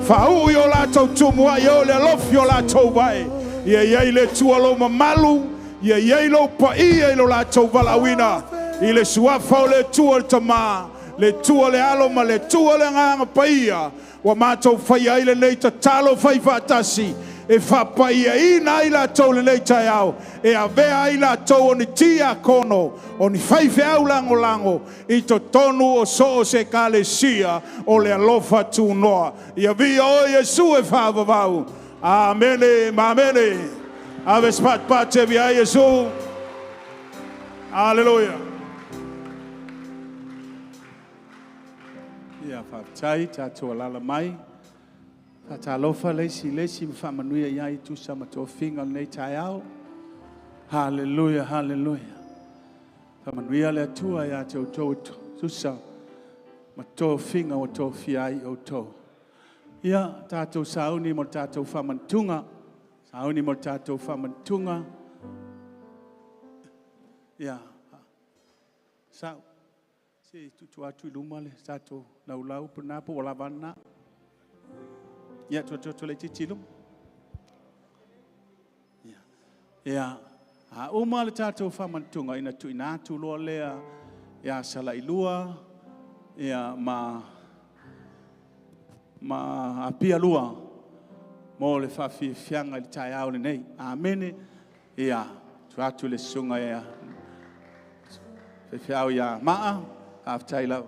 S8: Whauu i o lātou tumua i o le alofi o lātou vai. Ia ia i le tua lo mamalu. Ia ia i lo paia i lo lātou valauina. I le suafa o le tua le tamā. Le tua le alo ma le tua le nganga paia. Wa mātou whai ai le nei tatalo whai whaatasi. E whapaia ina ai lātou le nei tai au. E avea ai lātou o ni tia kono. O ni whaiwhe au lango lango. I to tonu o so o se kalesia o le alofa tūnoa. Ia via o Iesu e whaavavau. Amene, mamene. Ave spat pate via Iesu. Hallelujah.
S9: Ia whaatai, tātua lala mai. Whaatalofa leisi leisi mwhaamanuia ia i tusa matofinga nei tai au. Hallelujah, hallelujah. Whaamanuia le atua ia te outou tusa matofinga o tofia ai outou. Ia tātou sauni mo tātou whamantunga. Sauni mo tātou whamantunga. Ia, sau. Se tutu atu i luma le tātou laulau puna po o lavana. Ia, tu tu le titi luma. Ia, ia, a uma le tātou whamantunga ina tu ina atu loa lea ia sala i lua, ia ma apia lua mo le whawhiwhianga i le tai au le nei. Amene, ia, tu atu le sunga ia whewhiau ia maa, awhtai lau.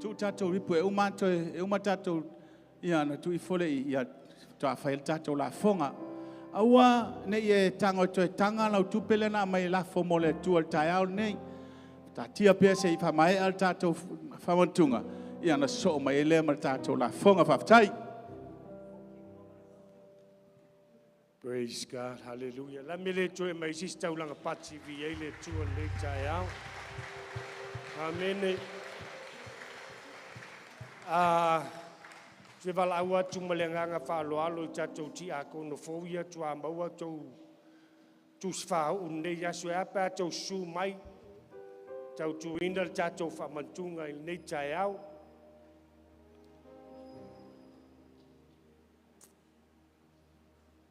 S9: Tu tātou ripu e uma toe, e uma tātou, ia, na tu i fole i, ia, toa whai le tātou la fonga. Aua, nei e tango toe tanga lau tupele na mai la fo mo le tua le tai au nei. Tā tia pea se i whamae al tātou whamantunga. Ia na so mai ele ma le tātou la fonga whawhtai.
S10: Praise God, hallelujah. La mele toe mai sisi taulaga pati vi ai le Atua i lenei taeao. Amene. A se valaau atu ma le agaga faaaloalo i tatou tiakono fou ia tua maua tou tusi faauu i lenei aso, e a pe a tou susu mai tautuina le tatou faamantuga i lenei taeao.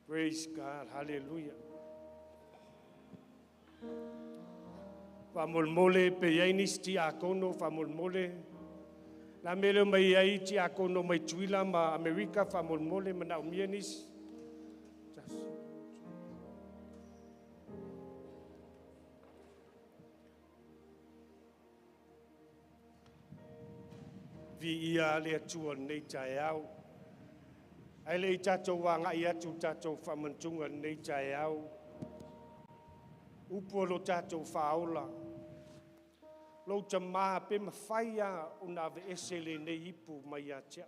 S10: Praise God, hallelujah. Faamolemole pe i ai nisi tiakono, faamolemole. La mea lea mai ai tiakono mai Tuila ma Amerika, faamolemole manaomia nisi. Viia le Atua i lenei taeao. Ae le i tatou agai atu i tatou faamantuga i lenei taeao, upu o lo tatou faaola, lou tamā pe mafai lava ona aveese lenei ipu mai ia te au.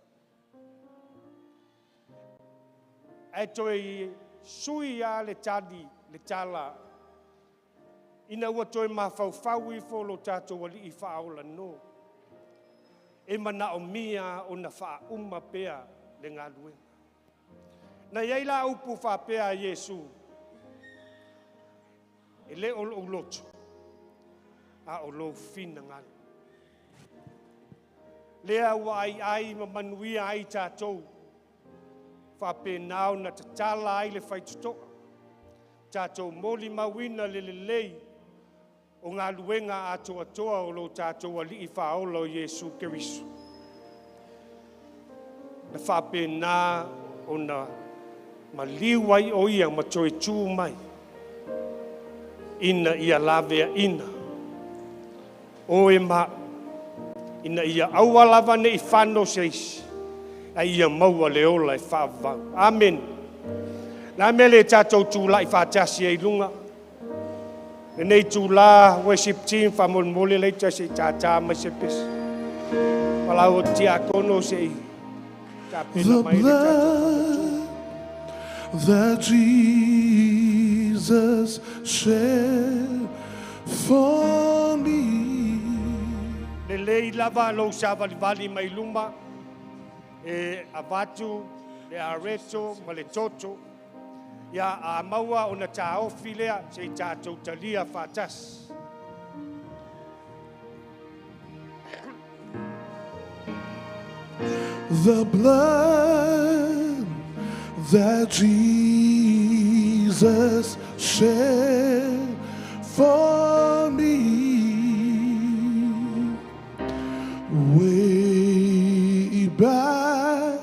S10: Ae toe sui lava le tali, le tala, ina ua toe mafaufau ifo lo tatou alii faaola no. E manaomia ona faauma pea le galuega. Na i ai la upu faapea a Iesu, e le o lou loto, a o lou finagalo. Lea ua aiai ma manuia ai tatou, faapena ona tatala ai le faitotoa, tatou molimauina le lelei o galuega atoatoa o lo tatou alii faaola o Iesu Keriso. Na faapena ona maliu ai o ia ma toe tu mai, ina ia laveaina oe ma ina ia aua lava ne i fano se isi, a ia maua le ola e faavavau. Amen. La mea le tatou tulai faatasi ai luga. Lenei tula worship team faamolemole laita se i tātā mai se pese. Palau o tiakono se i tapena
S1: The
S10: mai le tatou
S1: blood that Jesus shed for me.
S10: Lelei lava lou savalivali mai luma e avatu le areto ma le toto. Ia a maua ona tāofi lea se i tatou talia faatasi.
S1: The blood that Jesus shed for me way back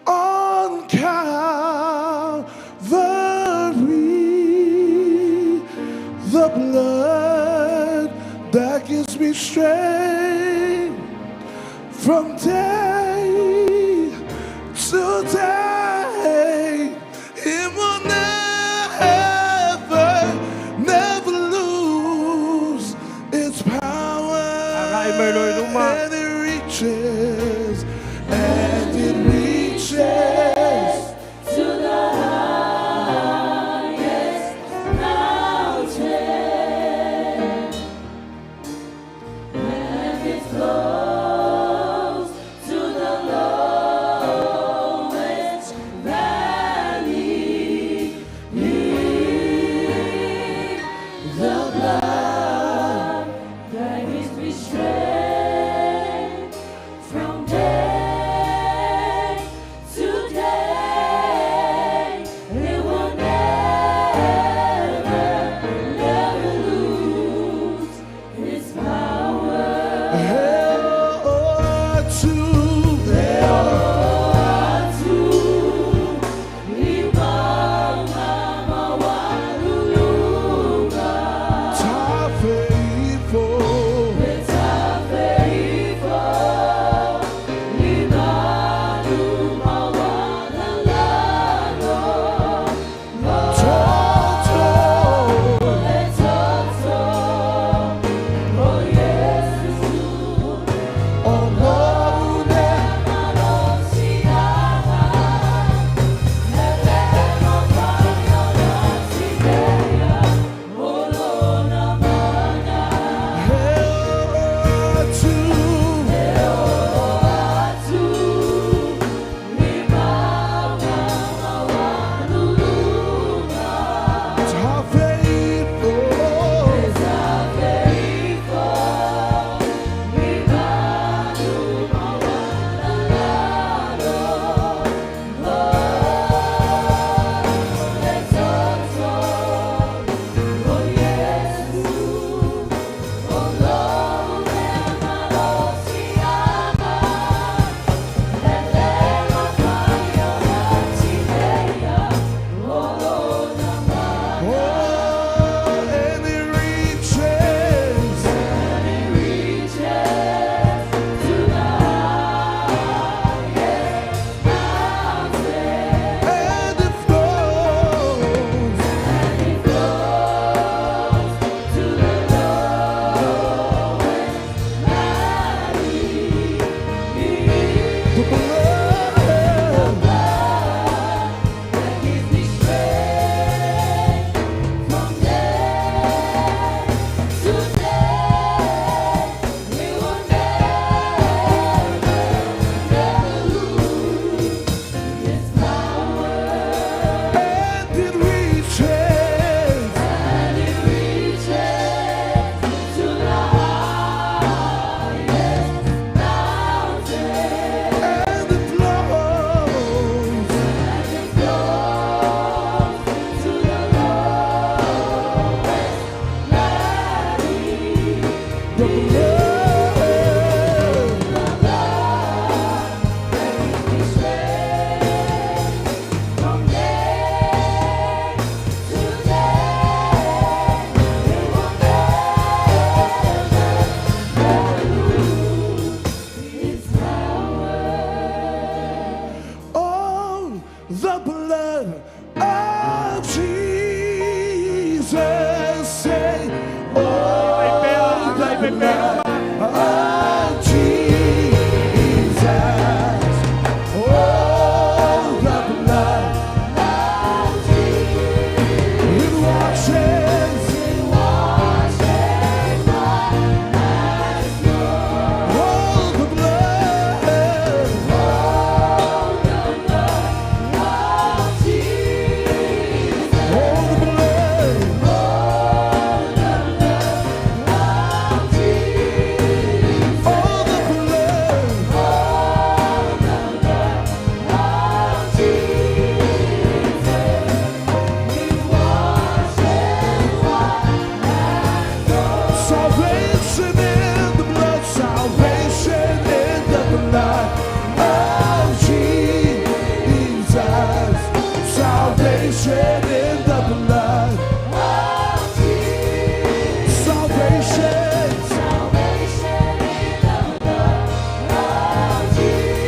S1: on Calvary, the blood that gives me strength from day to day. It will never, never lose its power.
S10: Agai mai loa i luma.
S1: And it reaches, and it reaches
S2: To the highest mountain, and it flows to the lowest
S1: blood of Jesus. Say, oh, the blood of Jesus. Oh, the blood of Jesus. It washes. It washes white as snow. Oh, the blood. Oh, the blood of Jesus. Oh, the blood. Oh, the blood of Jesus. Oh, the blood. Oh, the blood of Jesus. It washes white as snow. Salvation in the blood, salvation in the blood of Jesus. Salvation in the blood of Jesus. Salvation. Salvation in the blood of Jesus.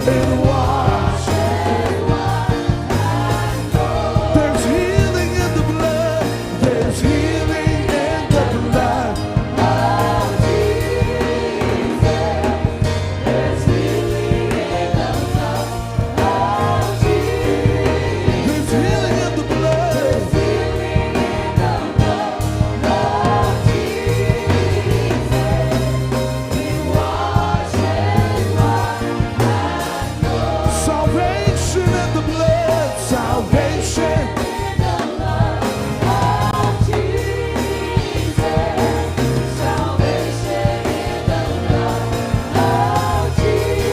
S1: It washes white as snow. There's healing in the blood. There's healing in the blood of Jesus. There's healing in the blood of Jesus. There's healing in the blood. There's healing in the blood of Jesus. It washes white as snow. Salvation in the blood. Salvation in the blood of Jesus. Salvation in the blood of Jesus.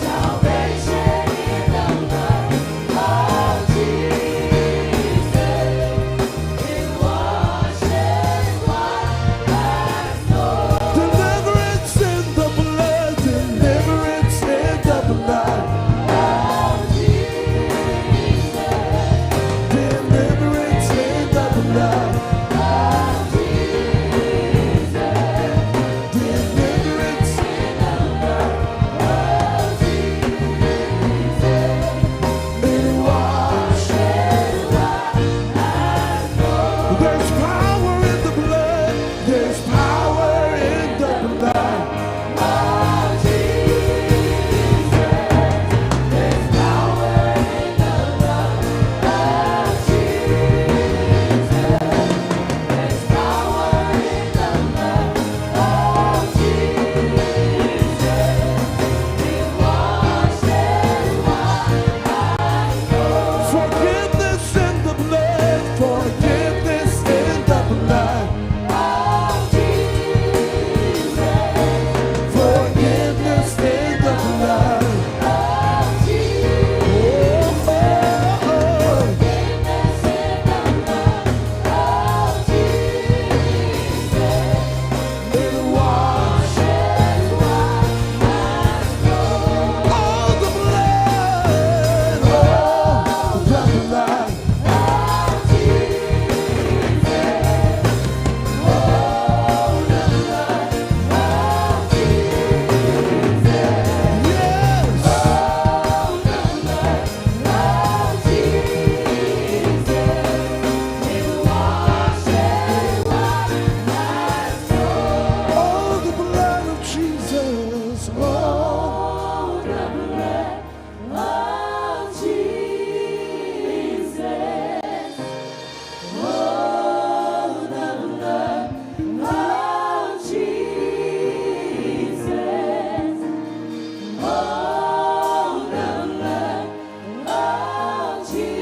S1: Salvation in the blood of Jesus. It washes white as snow. Deliverance in the blood. Deliverance in the blood of Jesus. Deliverance in the blood of Jesus. Deliverance in the blood of Jesus. It washes white as snow. There's power in the blood. There's power in the blood of Jesus. There's power in the blood of Jesus. There's power in the blood of Jesus. It washes white as snow. Forgiveness in the blood. Forgiveness in the blood of Jesus. Forgiveness in the blood of Jesus. Forgiveness in the blood of Jesus. It washes white as snow. Oh, the blood. Oh, the blood of Jesus. Oh, the blood of Jesus. Yes. Oh, the blood of Jesus. It washes white as snow. Oh, the blood of Jesus. Oh, the blood of Jesus. Oh, the blood of Jesus. Oh, the blood of Jesus.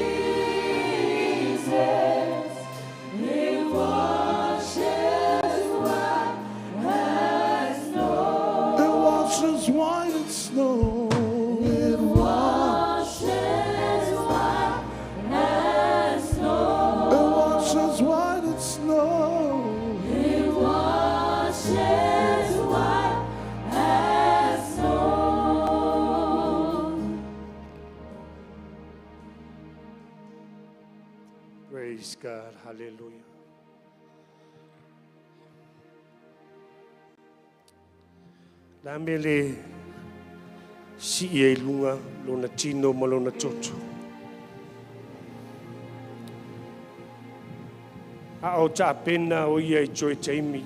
S1: It washes white as snow. It washes white as snow. It washes white as snow. It washes white as snow. It washes white as snow.
S10: Praise God. Hallelujah. La mele Sii ai i luga lona tino ma lona toto. A o taapena o ia i toe taimi,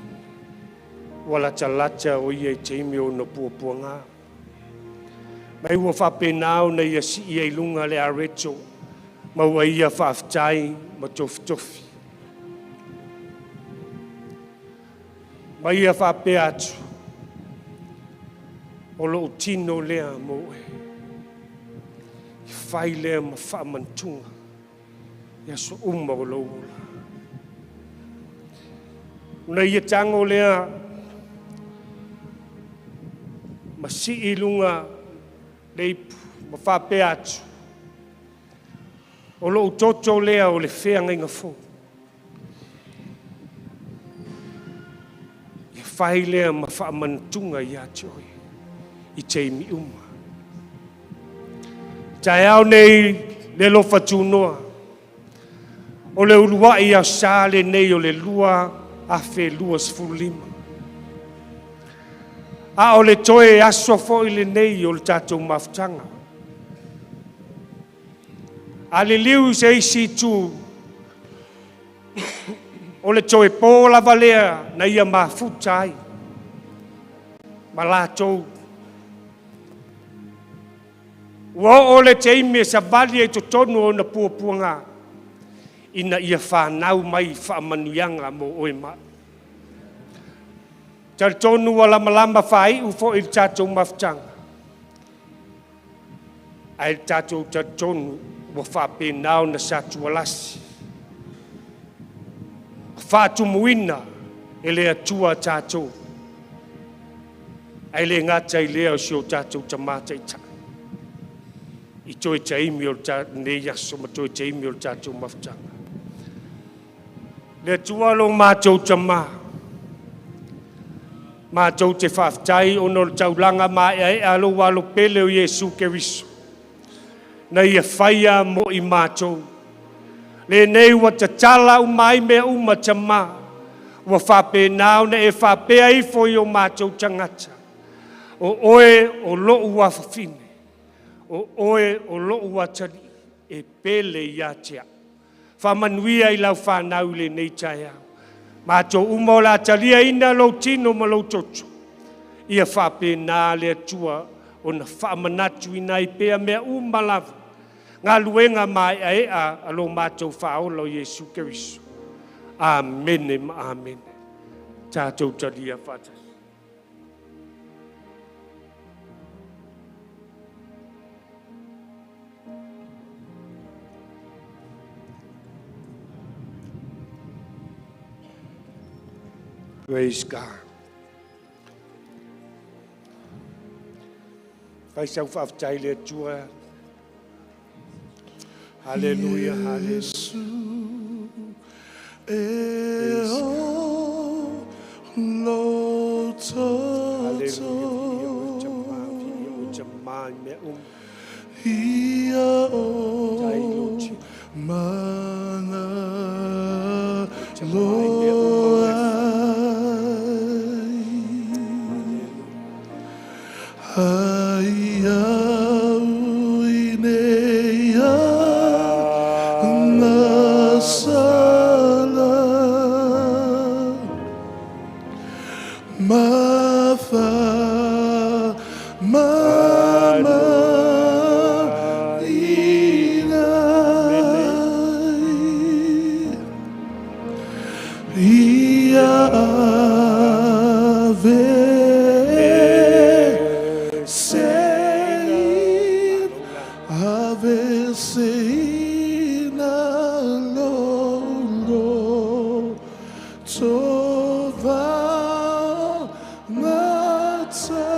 S10: ua latalata o ia i taimi o ona puapuaga. Mai ua faapena ona ia sii ai i luga le areto, ma ua ia faafetai ma tofitofi. Ma ia faapea atu, o lou tino lea mo oe. E fai lea ma faamanatuga i aso uma o lou ola. Ona ia tago lea ma sii i luga le ipu ma faapea atu, o lou toto lea o le feagaiga fou. Ia fai lea ma faamanatuga ia te oe i taimi uma. Taeao nei le alofa tunoa, o le uluai aso Sa lenei o le 2025. A o le toe aso foi lenei o le tatou mafutaga. A liliu i se isi itu, o le toe po lava lea na ia mafuta ai ma latou. Ua oo le taimi e savali ai i totonu o ona puapuaga ina ia fanau mai faamanuiaga mo oe ma au. Talitonu ua lamalama faaiu foi le tatou mafutaga, ae tatou talitonu ua faapena ona satualasi, faatumuina e le Atua tatou, ae le gata i lea o si o tatou Tama Taitai, i toe taimi o lenei aso ma toe taimi o le tatou mafutaga. Le Atua lo matou Tama, matou te faafetai ona o le taulaga maeaea a lou alo pele o Iesu Keriso, na ia faia mo i matou. Lenei ua tatala uma ai mea uma, Tama, ua faapena ona e faapea ifo i o matou tagata, o oe o lou afafine, o oe o lou atalii, e pele ia te au. Faamanuia i lau fanau i lenei taeao. Matou uma o le a taliaina lou tino ma lou toto, ia faapena le Atua ona faamanatuina ai pea mea uma lava, galuega maeaea a lo matou faaola o Iesu Keriso. Amene ma amene. Tatou talia faatasi. Praise God. Fai sau faafetai i le Atua. Hallelujah, hallelujah.
S1: E o lo toto. Ia o mana loa ai au i nei agasala ma fa mama ina ia ave se ave se ina lo tova ngata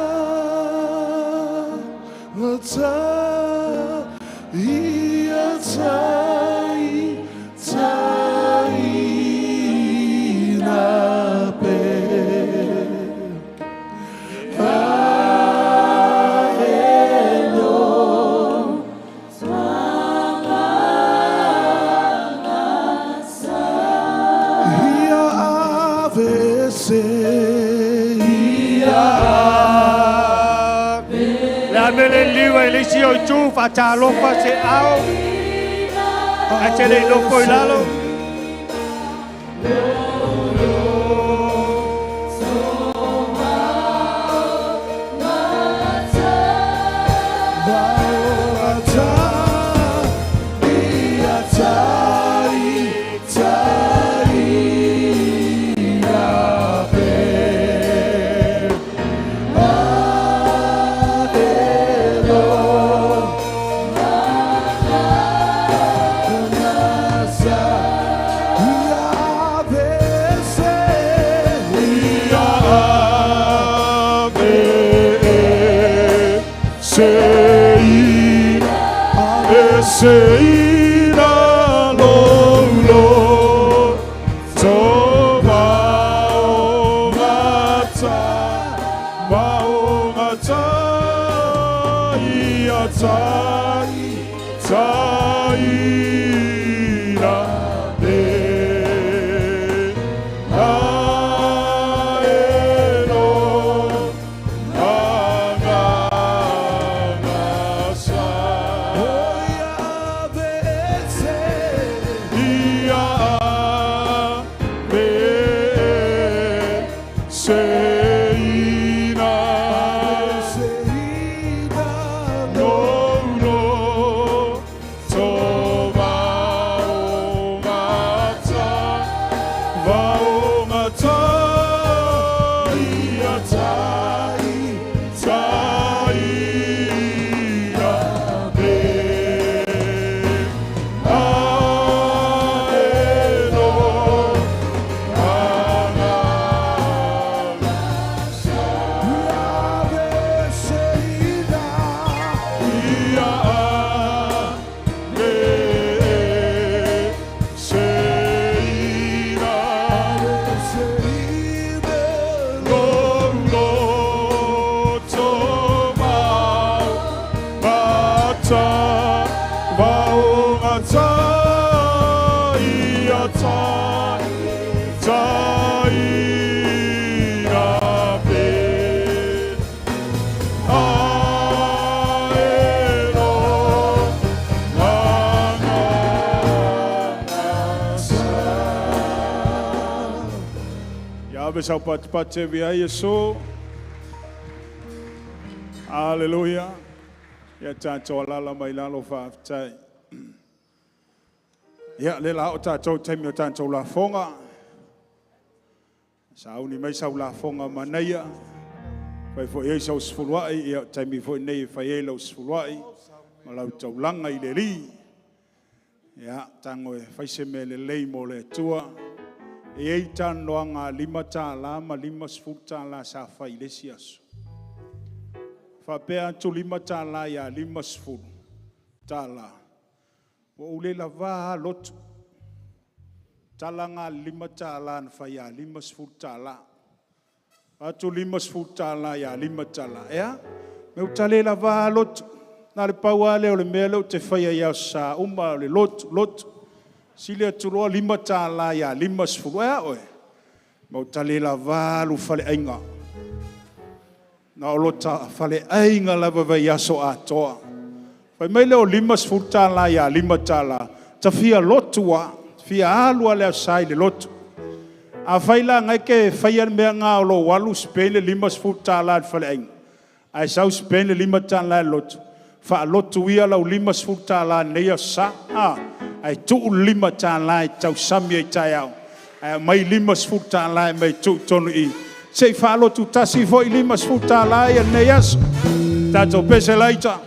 S1: ngata ia tai tai na pe Ia ave se ia
S10: Le a mele le liu ai le isi o itu faatalofa se ao. Ae te le i nofo i lalo.
S8: Ia ave sau patipati e via Iesu. Aleluia. Ia tātou alala mai lalo whaaftai. Ia, le la o tātou taimi o tātou lafoga. Sa uni mai sau lafoga manaia. Fai foi ei sau sefuluai, ia taimi foi nei e fai ei lau sefuluai. Ma lau taulaga i le alii. Ia, tago e fai se mea lelei mo le Atua. E ei talanoaga $5 ma $50 sa fai i le isi aso. Faapea atu $5 ia $50. Ua ou le lavā lava lotu. Tala ngā $5 na fai ia $50. Atu $50 ia $5. Ea, me u le lavā lotu. Na le pau lava lea o le mea lea ou te faia i aso sa uma o le lotu, lotu. Sili atu loa $5 ia 50. Ea oe, ma u tale lavā alu faleaiga. Na o lota faleaiga lava vai aso atoa. Fai mai lea o $50 ia $5, ta fia lotu a, fia alu a le aso sa i le lotu. A fai la ngai ke faia le mea ngā o lo alu spend le $50 i le faleaiga. Ae sau spend le $5 i le lotu. Faalotu ia lau $50 nei aso sa. Ae tuu le $5 e tausami ai taeao. Ae aumai $50 e mai tuu i tonu i. Se i faalotu tasi foi $50 ia nei aso. Tātou pese laita.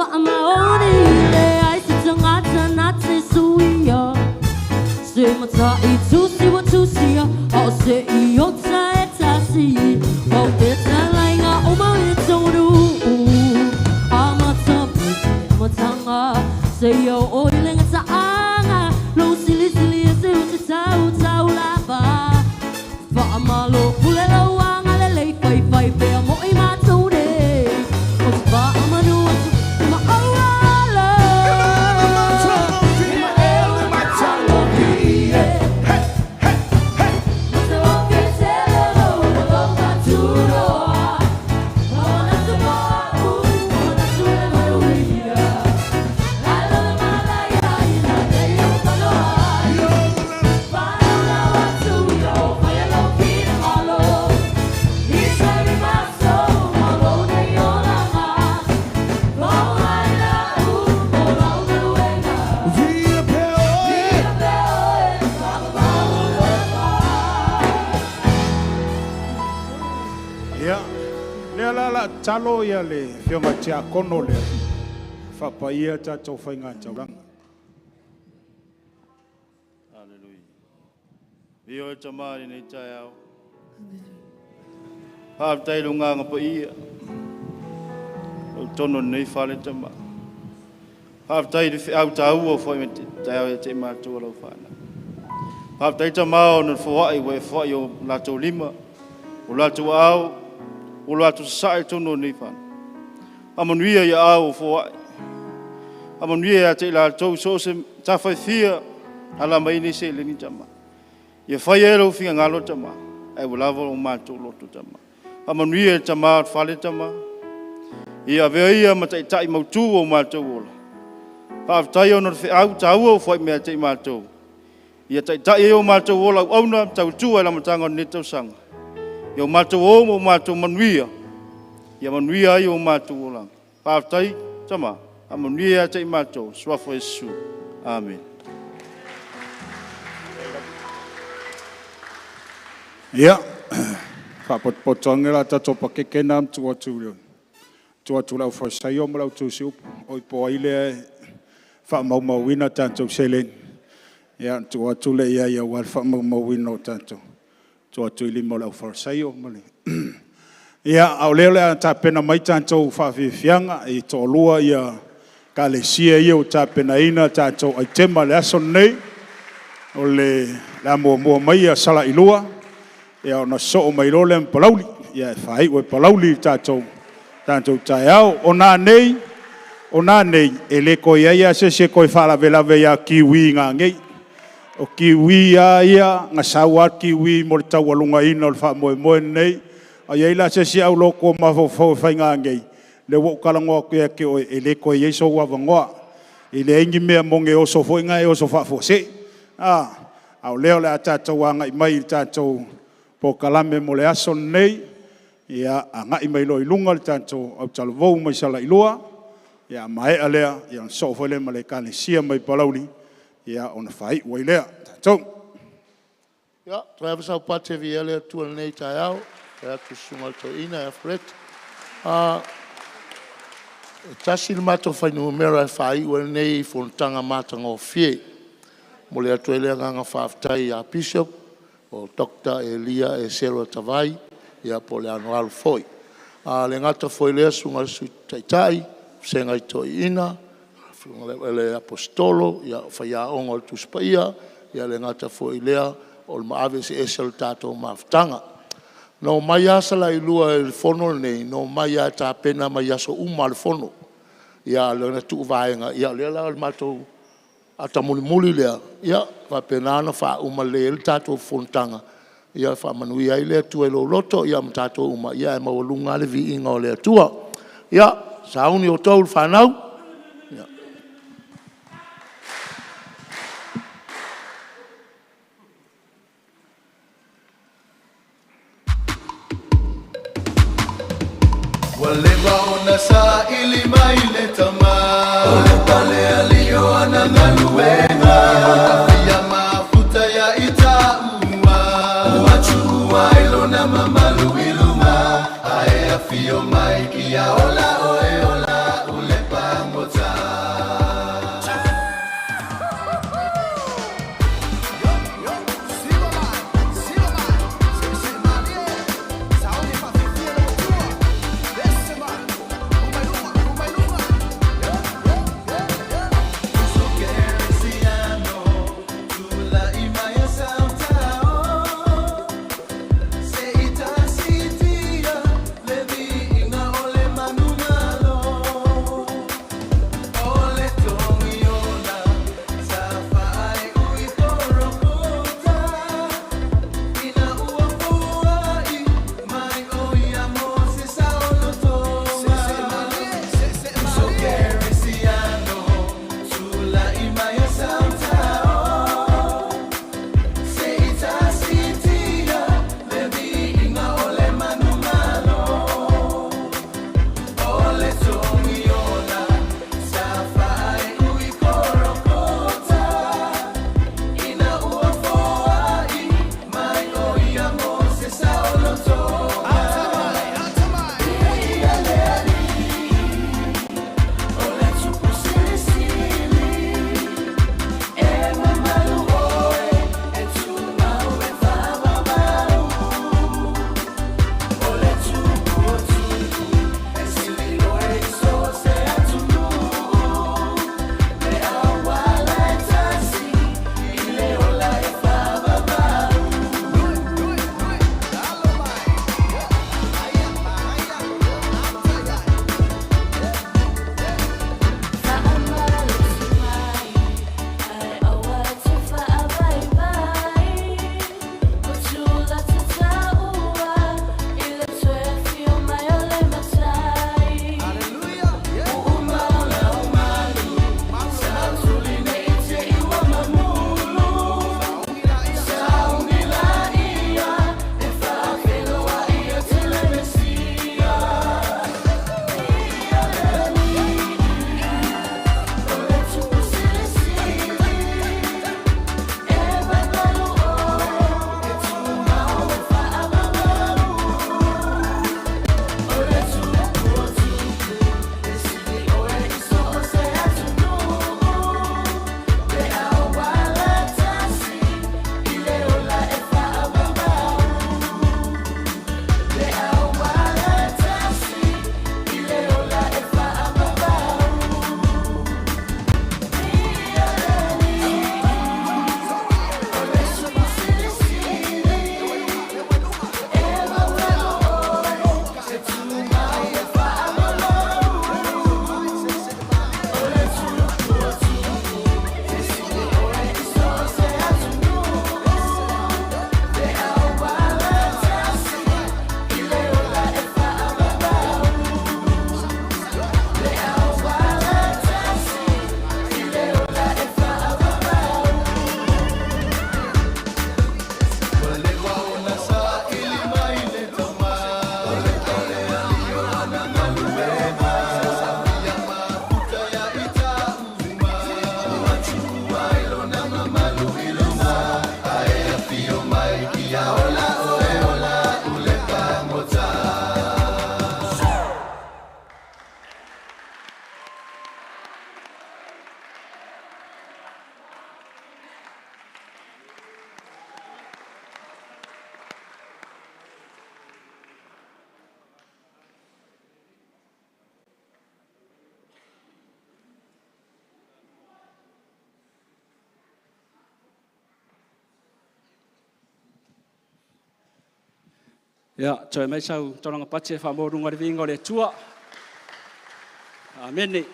S6: Faamaoni leai se tagata na te suia. Se mataitusi ua tusia, a o se iota e tasi. O te talaiga uma i taunuu, amata mai le amataga, seia oo i le gataaga, lou silisili ese o se tautau lava. Faamalo pule lau agalelei, faifai pea mo i matou nei. O te faamanu atu i maaualo.
S8: Ia, lea la la talo ia le fioga tiakono lea. Faapaia tatou faigataulaga.
S11: Hallelujah. Vio e tamari nei taeao. Faafetai i lou agaga paia. O totonu o lenei fale Tama. Faafetai i le feau taua ua foai mai taeao ia te i matou o lau fanau. Faafetai Tama ona foai ua e foai o latou lima, o latou aao, o latou sasae i totonu o lenei fale. Faamanuia ia ao o foai. Faamanuia ia te i latou so o se tafa e fia ala mai nei seleni Tama. Ia faia e lou finagalo Tama, ae ua lava o matou loto Tama. Faamanuia i le Tama o le fale Tama. Ia avea ia ma taitai mautu o matou ola. Faafetai ona o le feau taua ua foai mai ia te i matou. Ia taitai ai o matou ola auauna tautua i le amataga o lenei tausaga. Ia o matou o ma o matou manuia. Ia manuia ai o matou olaga. Faafetai Tama. Faamanuia ia te i matou. Suafa o Iesu. Amen.
S8: Ia, faapotopoto ane la tatou pakeke na ma tuu atu i le tuu atu i le aufalesaio ma le autusiupu, o i po o ai lea e faamaumauina tatou seleni. Ia, ona tuu atu lea i ai aua le faamaumauina o tatou, tuu atu i lima o le aufalesaio ma le Ia, a o lea o le a tapena mai tatou faafiafiaga, e toalua ekalesia ia ua tapenaina tatou aitema i le aso lenei. O le a muamua mai Salailua, ia ona sosoo mai loa lea ma Palauli. Ia e faaiu e Palauli le tatou taeao. O nanei, e le toe i ai lava se isi e toe faalavelave ia Kiwi nanei. O Kiwi lava ia, na sau lava le Kiwi mo le taualugaina o le faamoemoe lenei. A i ai la se isi aulotu o mafaufau e fai nanei, lea ua ou talanoa atu ia te oe, e le toe i ai sou avanoa. E leai ni mea moge oso foi na e oso faafuasei. A o lea o le a tatou agai mai i le tatou polokalame mo le aso lenei. Ia, agai mai loa i luga le tatou autalavou mai Salailua. Ia, a maea lea, ona sosoo foi lea ma le ekalesia mai Palauli, ona faaiu ai lea tatou.
S12: Ia, toe ava sau pate e viia le Atua i lenei taeao, e atu i le susuga i le toeaina ia Fred. E tasi le matou fuainumera e faaiu ai lenei fonotaga matagofie. E momoli atu ai le agaga faafetai ia Bishop o Dr. Elia Esera Tavai po o Leanoalu foi. E le gata foi i lea le susuga i le Sui Taitai, Vasega i Toeaina, le susuga i le Aposetolo, o Faiaoga o le Tusi Paia, e le gata foi i lea o le maave eseese o le tatou mafutaga. Na omai lava Salailua i le fono lenei, na omai lava e tapena mai aso uma lava o le fono. A o lea na tuu vaega, ia o lea la o le matou ata mulimuli lea, ia faapena ona faauma lelei ai le tatou fonotaga. Ia faamanuia ai le Atua i lou loto ma tatou uma, ae maualuga lava le viiga o le Atua. Ia, sauni outou le fanau.
S1: Ua leva ona saili mai le Tama, O le palealii o ana galuega, Afia mafuta ia i taua, Ua tuua ai lona mamalu i luga, Ae afio mai ia ola oe ola, Ulepa.
S13: Ia, toe mai sau tolaga pati e faamaualuga le viiga o le Atua. Amene.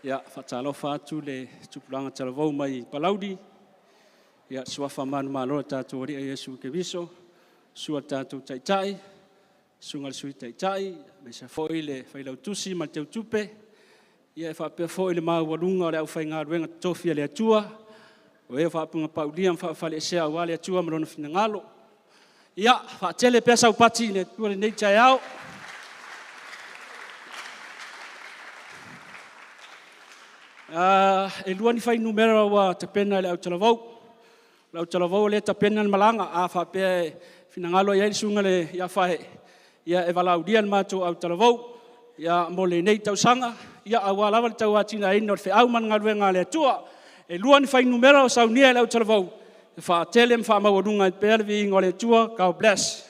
S13: Ia, faatalofa atu le tupulaga talavou mai Palauli. Ia, suafa manumalo o tatou Alii Iesu Keriso, sua le tatou Taitai, susuga i le Sui Taitai, aemaise foi le Failautusi ma le Teutupe, ia e faapea foi le maualuga o le aufaigaluega totofi a le Atua, o e faapugapaulia ma faafalesea aua le Atua ma lona finagalo. Ia, faatele pea saupati i le Atua i lenei taeao. E lua ni fuainumera ua tapena e le autalavou. O le autalavou o lea e tapena le malaga. A faapea e finagalo i ai le susuga ia Fae'e, ia e valaaulia le matou autalavou ia, mo lenei tausaga, ia, aua lava le tauatiaeina o le feau ma le galuega a le Atua. E lua ni fuainumera o saunia e le autalavou e faatele ma faamaualuga ai pea le viiga o le Atua. God bless.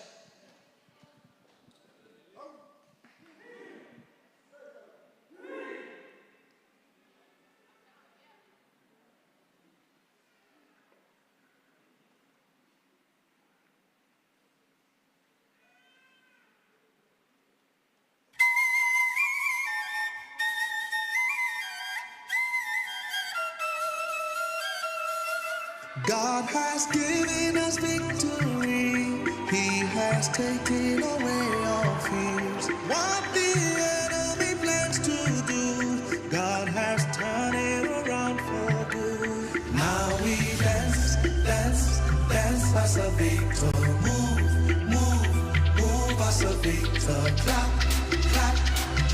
S1: God has given us victory. He has taken away all fears. What the enemy plans to do, God has turned it around for good. Now we dance, dance, dance as a victor. Move, move, move as a victor. Clap, clap,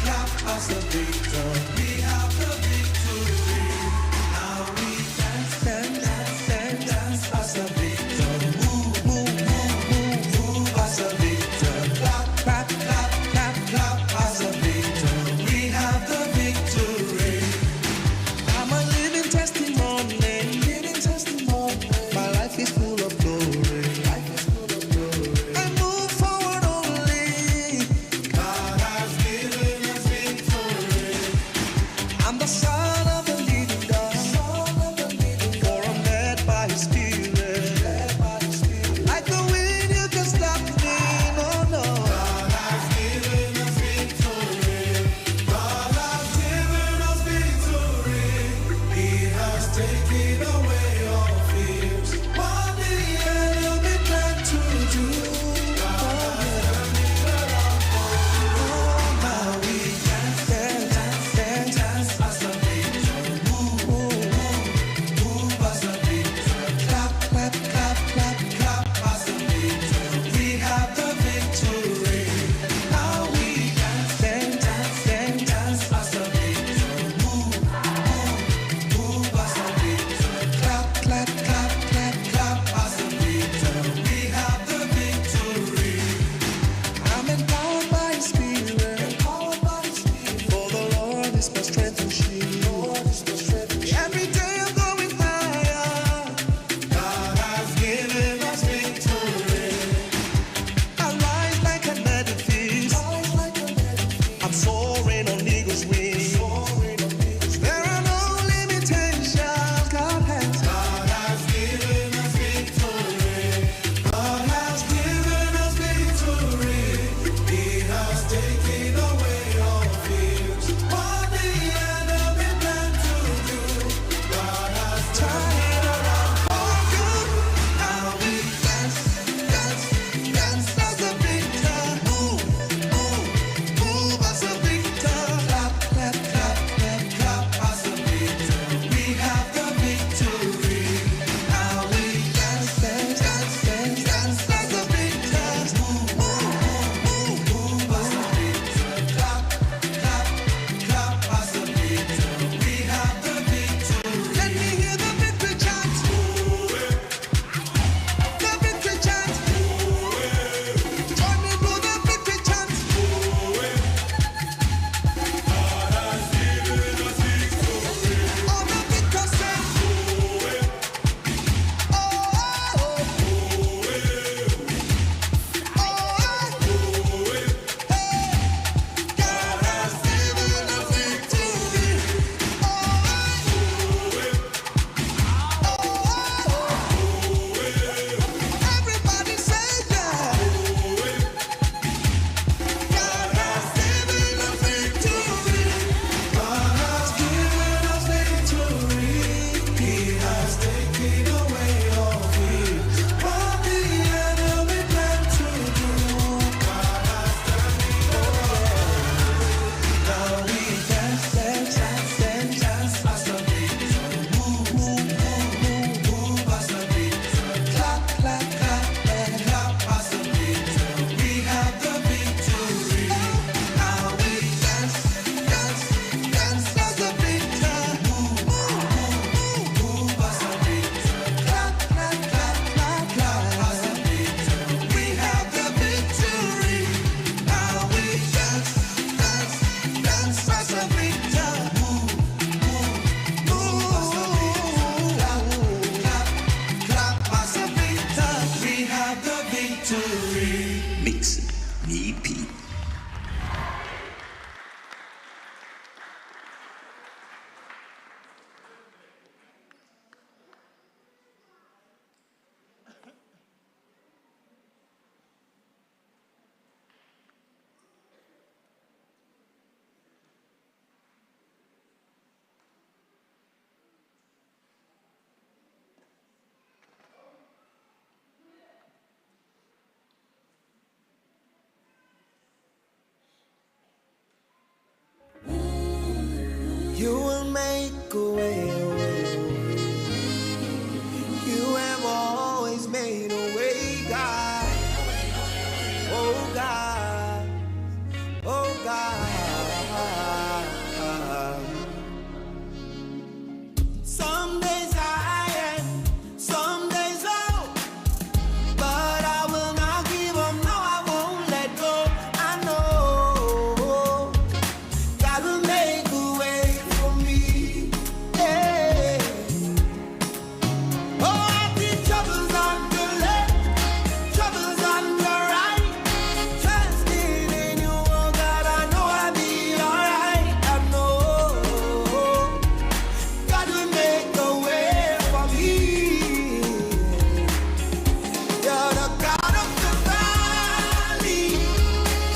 S1: clap as a victor. We have the victory. Now we dance, dance, dance, dance as a victor. Move, move, move, move, move as a victor. Clap, clap, clap, clap, clap as a victor. We have the victory. I'm a living testimony. Living testimony. My life is full of glory. Life is full of glory. I move forward only. God has given us victory. I'm the son of the living God. For I'm led by His Spirit. Like the wind, you can stop me. No, no. God has given us victory. God has given us victory. He has taken away all fears. What the enemy planned to do, God has turned it around for good. Now we dance, dance, dance, dance as a victor. Move, move, move, move as a victor. Clap, clap, clap, clap, clap as a victor. We have the victory. Now we dance, dance, dance, dance as a victor. Move, move, move as a victor. Clap, clap, clap, clap, clap as a victor. We have the victory. I'm empowered by His Spirit. Empowered by His Spirit. For the Lord is my strength and shield. Lord is my strength and shield. Every day I'm going higher. God has given us victory. I rise like an edifice. Rise like an edifice. I'm soaring on eagle's wings. Soaring on eagle's wings. There are no limitations. God has. God has given us victory. God has given us victory. He has taken away all fears. What the enemy planned to do, God has turned it around for good. Now we dance, dance, dance as a victor. Move, move, move as a victor. Clap, clap,
S14: You will make a way, a way, a way. You have always made a way, God. Oh God, oh God. Some days high and some days low, but I will not give up. No, I won't let go. I know God will make a way for me. Yeah. Oh, I see troubles on the left, troubles on the right. Trusting in you, oh God, I know I'll be alright. I know God will make a way for me. You're the God of the valley,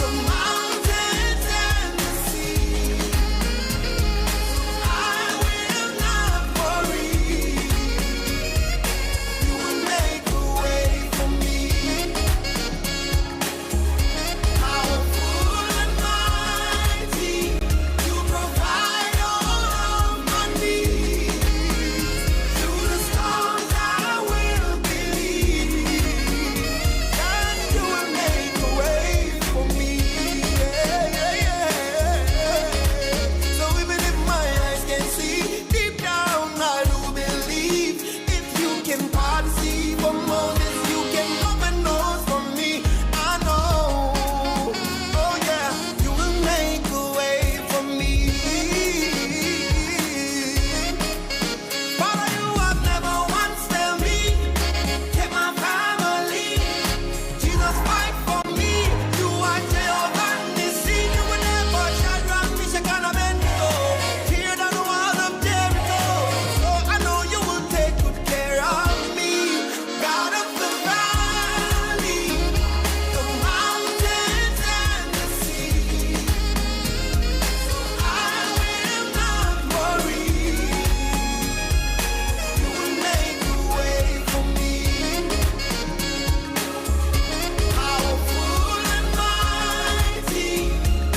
S14: the mountains and the sea. I will not worry. You will make a way for me. Powerful and mighty, you provide all of my needs. Through the storms, I will believe that you will make a way for me. Yeah, yeah, yeah. So even if my eyes can't see, deep down I do believe. If you can part the sea for Moses, you can open doors for me. I know, oh yeah, you will make a way for me. Father, you have never once failed me. Kept my family. Jesus, fight for me. You are Jehovah Nissi. You were there for Shadrach, Meshach, and Abednego. Tear down the walls of Jericho. So I know you will take good care of me. God of the valley, the mountains and the sea. I will not worry. You will make a way for me. Powerful and mighty,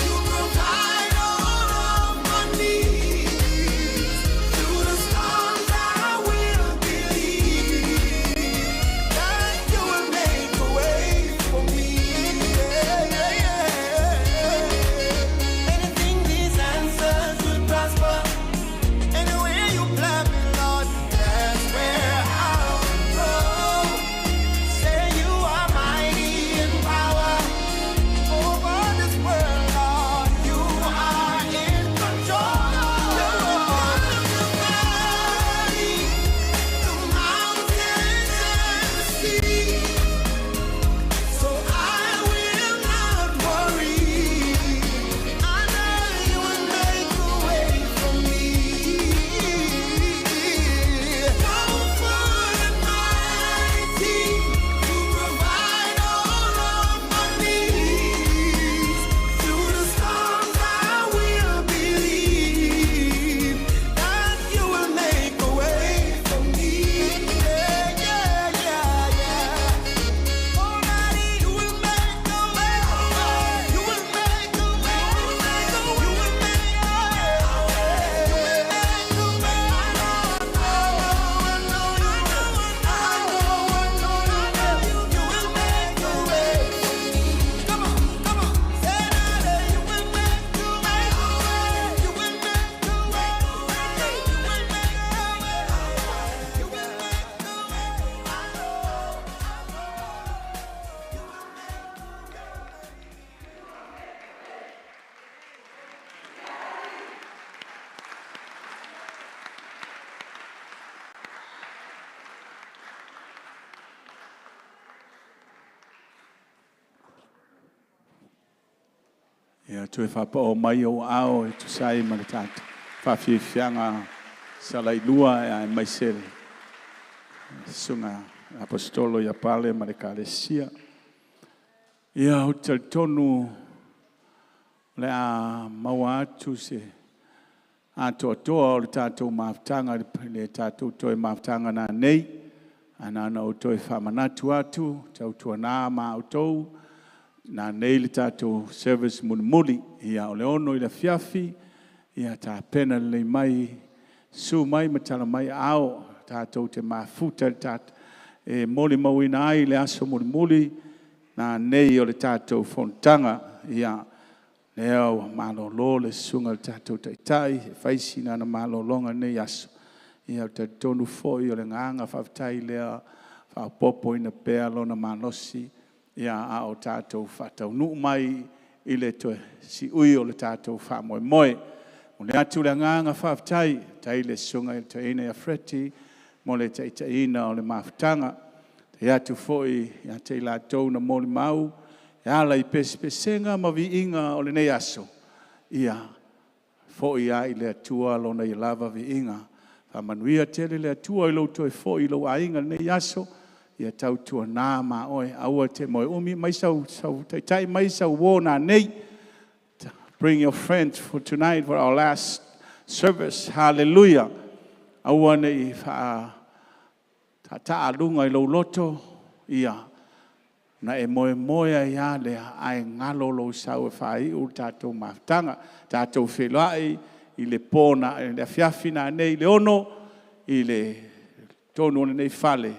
S14: you provide all of my needs. Through the storms, I will believe that you will make a way for me. Yeah, yeah, yeah. Anything these answers will prosper. Anywhere you plant me, Lord, that's where I'll go. Say you are mighty in power over this world, Lord. You are in control. You're the valley, the mountains and the sea. So I will not worry. I know you will make a way for me. Powerful and mighty, you provide all of my needs. Through the storms, I will believe that you will make a way for me. Yeah, yeah, yeah, yeah. Oh, Daddy, you will make a way. You will make a way. You will make a way. You will make a way. I know, I know, I know, I know, I know. You will make a way. Come on, come on. Say that you will make a way. You will make a way. You will make a way. You will make a way. I know, I know. You will make a way.
S9: Ia toe faapao mai ou ao e tusa ai ma le tatou faafiafiaga sa lailua e aemaise le susuga aposetolo ia Pale ma le Ekalesia. Ia ou te talitonu o le a maua atu se atoatoa o le tatou mafutaga le tatou toe mafutaga nanei. Ae na ona ou toe faamanatu atu, tautuana ma outou, nanei le tatou service mulimuli. Ia o le 6 i le afiafi, Ia tapena lelei mai, susu mai ma tala mai aao, tatou te mafuta i le tatou e molimauina ai le aso mulimuli nanei o le tatou fonotaga. Ia, lea ua malolo le susuga i le tatou Taitai e fai sina ana malologa i lenei aso. Ia, ou te talitonu foi o le agaga faafetai lea, faaopoopoina pea lona malosi, a o tatou faataunuu mai i le toe siui o le tatou faamoemoe. E momoli atu le agaga faafetai, faafetai i le Susuga i le Toeaina ia Frety mo le taitaiina o le mafutaga. Faafetai atu foi ia te i latou na molimau e ala i pesepesega ma viiga o lenei aso, ia foi lava i le Atua Lona ia lava viiga. Faamanuia tele le Atua i lou toe foi i lou aiga i lenei aso, ia tautuana ma oe, aua e te moe umi, taitai mai sau uo nanei. Bring your friends for tonight for our last service. Hallelujah. Aua ne i faataaluga i lou loto, ia, ona e moemoe ai lava lea ae galo lou sau e faaiu le tatou mafutaga. Tatou feiloai i le po i le afiafi nanei i le 6:00 i totonu o lenei fale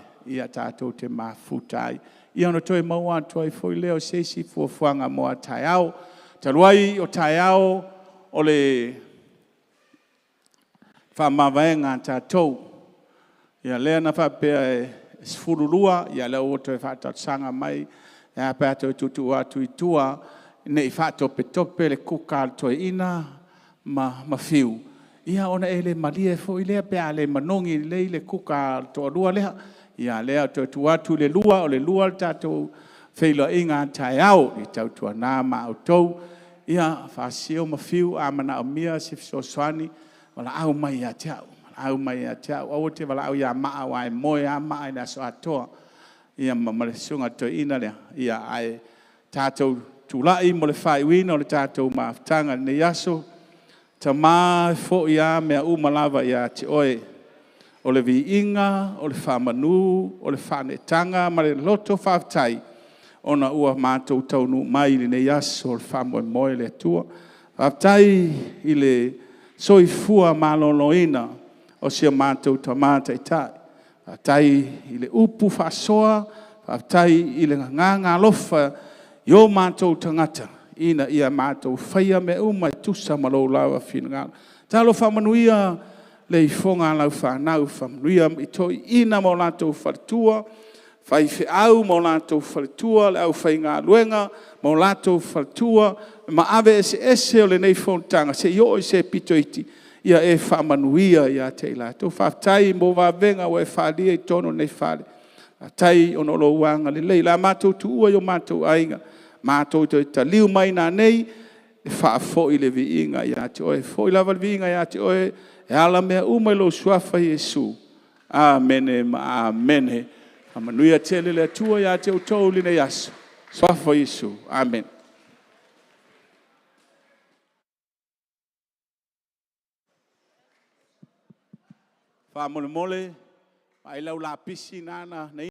S9: tatou te mafuta ai, ia ona toe maua atu ai foi lea o se isi fuafuaga mo a taeao. Talu ai o taeao o le faamavaega a tatou, ia lea na faapea e 12, ia lea ua toe faatalosaga mai, ae a pe a toe tuutuu atu i tua ne i faatopetope le kuka a le toeaina ma Fiu, ia ona e le malie foi lea pe a le manogi lelei le kuka a le toalua lea. Ia o lea e toe tuu atu i le 2:00, o le 2:00 le tatou feiloaiga a taeao. Ia tautuana ma outou ia faasio ma Fiu a manaomia se fesoasoani, valaau mai ia te au, valaau mai ia te au. Aua e te valaau ia Maa aua e moe lava Maa i le aso atoa, ia ma le susuga i le toeaina lea. Ae tatou tulai mo le faaiuina o le tatou mafutaga i lenei aso. Tama, e foi lava mea uma lava ia te Oe, o le viiga, o le faamanu, o le faaneetaga ma le loto faafetai, ona ua matou taunuu mai i lenei aso o le faamoemoe le Atua. Faafetai i le soifua maloloina o si o matou Tama Taitai, faafetai i le upu faasoa, faafetai i le agaga alofa i o matou tagata ina ia matou faia mea uma e tusa ma lou lava finagalo. Tatalo faamanuia le ifoga a lau fanau, faamanuia i toeaiina ma o latou faletua, faifeau ma o latou faletua, le aufaigaluega ma o latou faletua, le maave eseese o lenei fonotaga seia oo i se aupito iti, ia e faamanuia ia te i latou. Faafetai mo vavega ua e faaalia i totonu o lenei fale, faafetai ona o lou agalelei. O le a matou tuua i o matou aiga, matou toe taliu mai nanei e faafoi le viiga ia te Oe. Foi lava le viiga ia te Oe e ala mea uma i lou Suafa Iesu. Amene ma amene. Faamanuia tele le Atua ia te outou i lenei aso. I le Suafa o Iesu. Amene. Faamolemole, vaai lau lapisi lena na